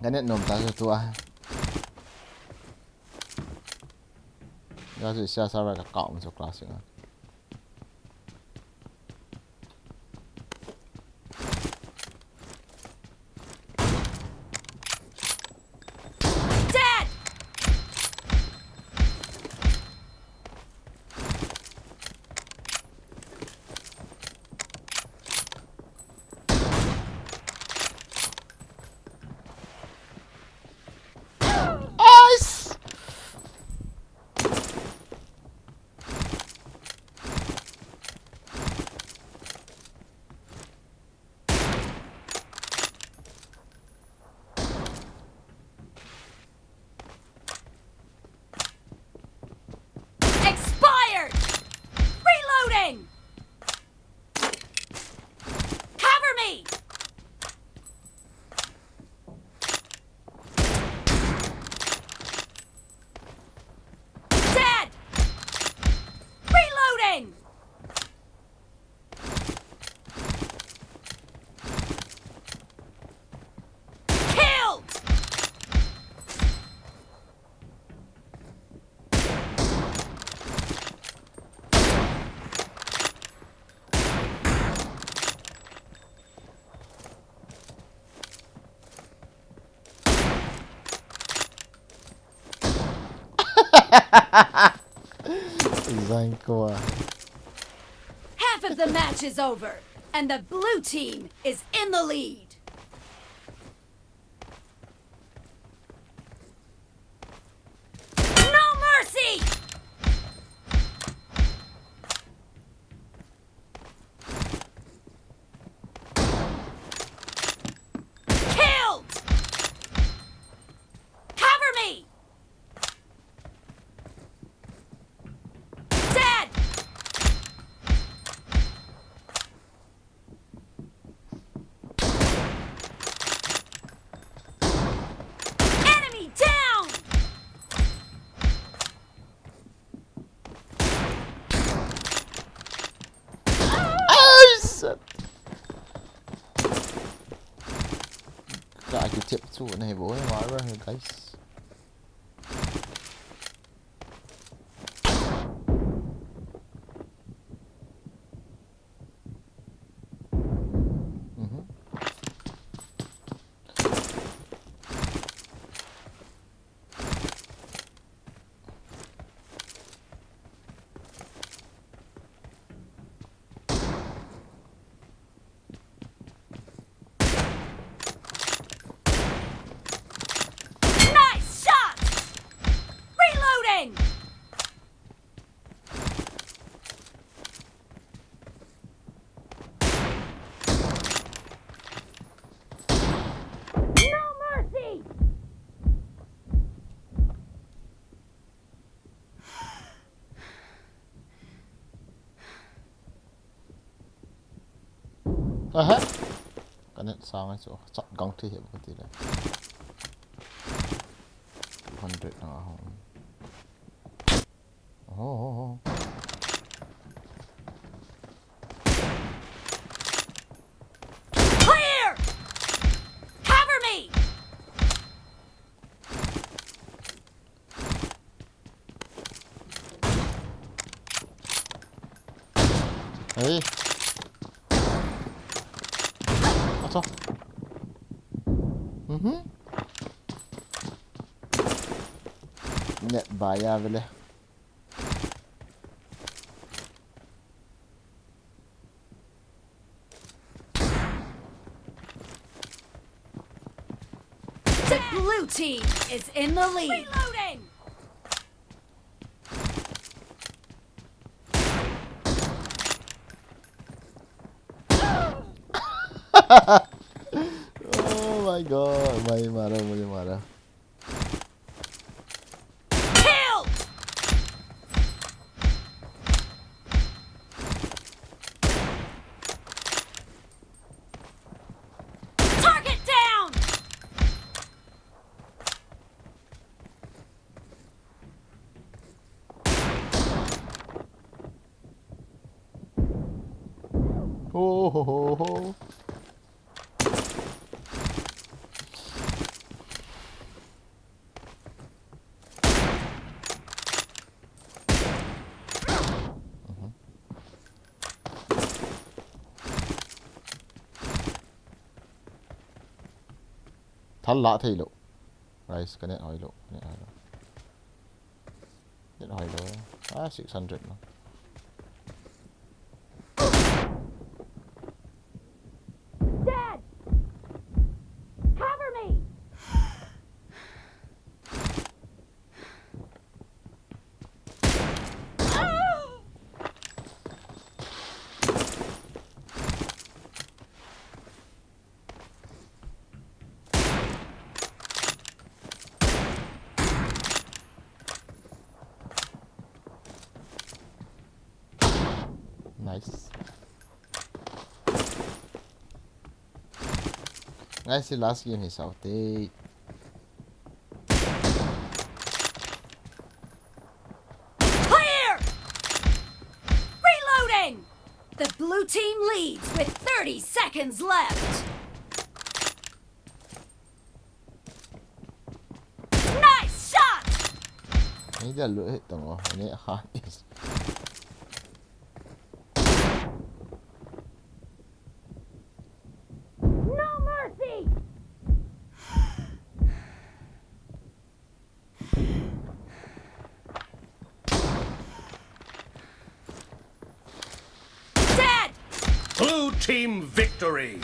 Ka net nom ta chu tua. Ka chu sia sa ra ka kau ma chu class nga. Dead! Ice! Expired! Reloading! Cover me! Dead! Reloading! Killed! Zangkua. Half of the match is over, and the blue team is in the lead. No mercy! Killed! Cover me! Dead! Enemy down! Ai, sat. Ka ki tip chu nei bo, eh, ma ra, guys. Mhm. Nice shot! Reloading! No mercy! Aha. Ka net sang ai chu chat gang thi he ka ti le. Two hundred na ho. Oh, oh, oh. Clear! Cover me! Hey. Acha. Mhm. Net baya vele. The blue team is in the lead. Reloading! Oh my God, भाई मारा, मुझे मारा। Ho, ho, ho, ho. Thal la thei lou. Guys, ka net hoi lou, ka net hoi lou. Net hoi lou. Ah, six hundred na. Dead! Cover me! Nice. Guys, the last game is out. Hey. Clear! Reloading! The blue team leads with thirty seconds left. Nice shot! Ni dia lu hit tong oh, ni ha is. No mercy! Dead! Blue team victory!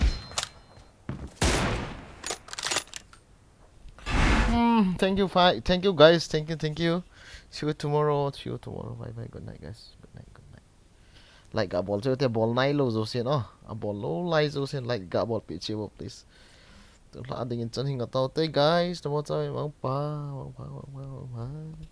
Hmm, thank you, fi-, thank you guys, thank you, thank you. See you tomorrow, see you tomorrow. Bye bye, good night guys, good night, good night. Like ga bol cheu te, bol nai lou jousen, oh, a bol lou lai jousen like ga bol peh cheu, please. Tulha dingin chan hing a tau te guys, namo chai, mangpha, mangpha, mangpha, mangpha.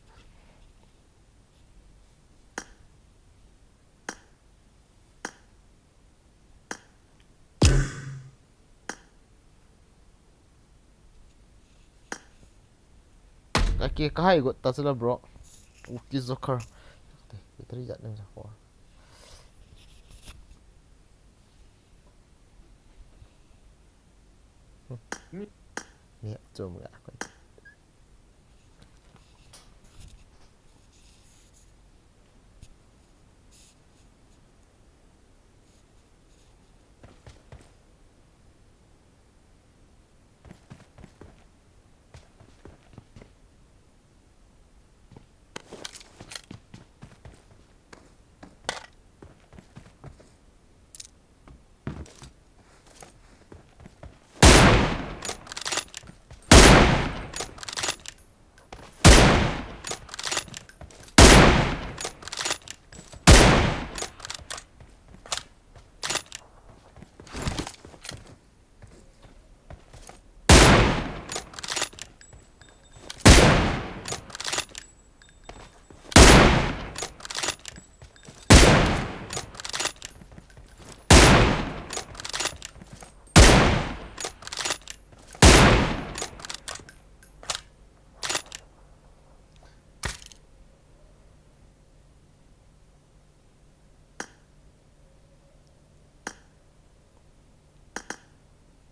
Ka ke ka hai got ta chula, bro. Uki Joker. Battery jat nem sa ko. Ni chom ga ko.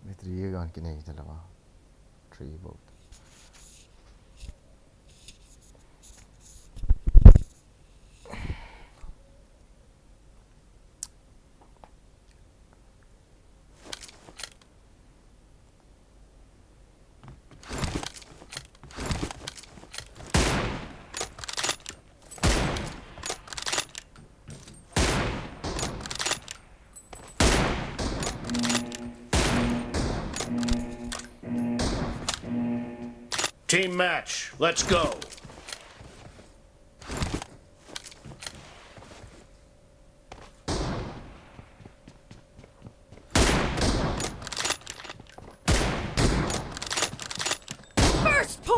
Battery gan kinei talou a. Three volt. Team match, let's go.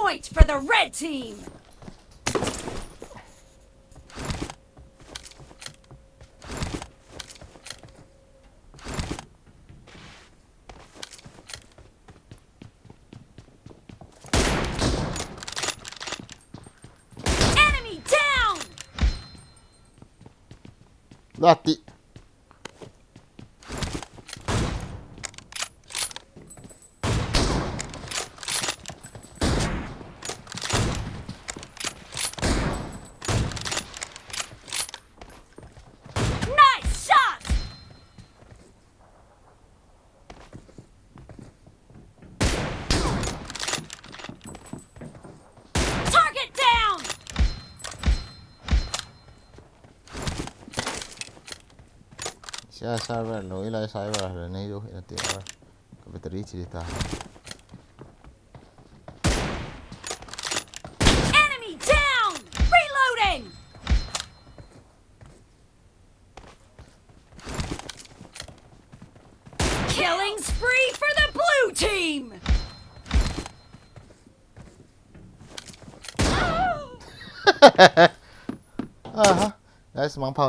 Point for the red team. Enemy down. Lati. Nice shot. Target down. Sia server lo, ila server lo, nei do, ila te, ka battery chi ta. Enemy down. Reloading. Killing spree for the blue team. Aha. Guys, mangpha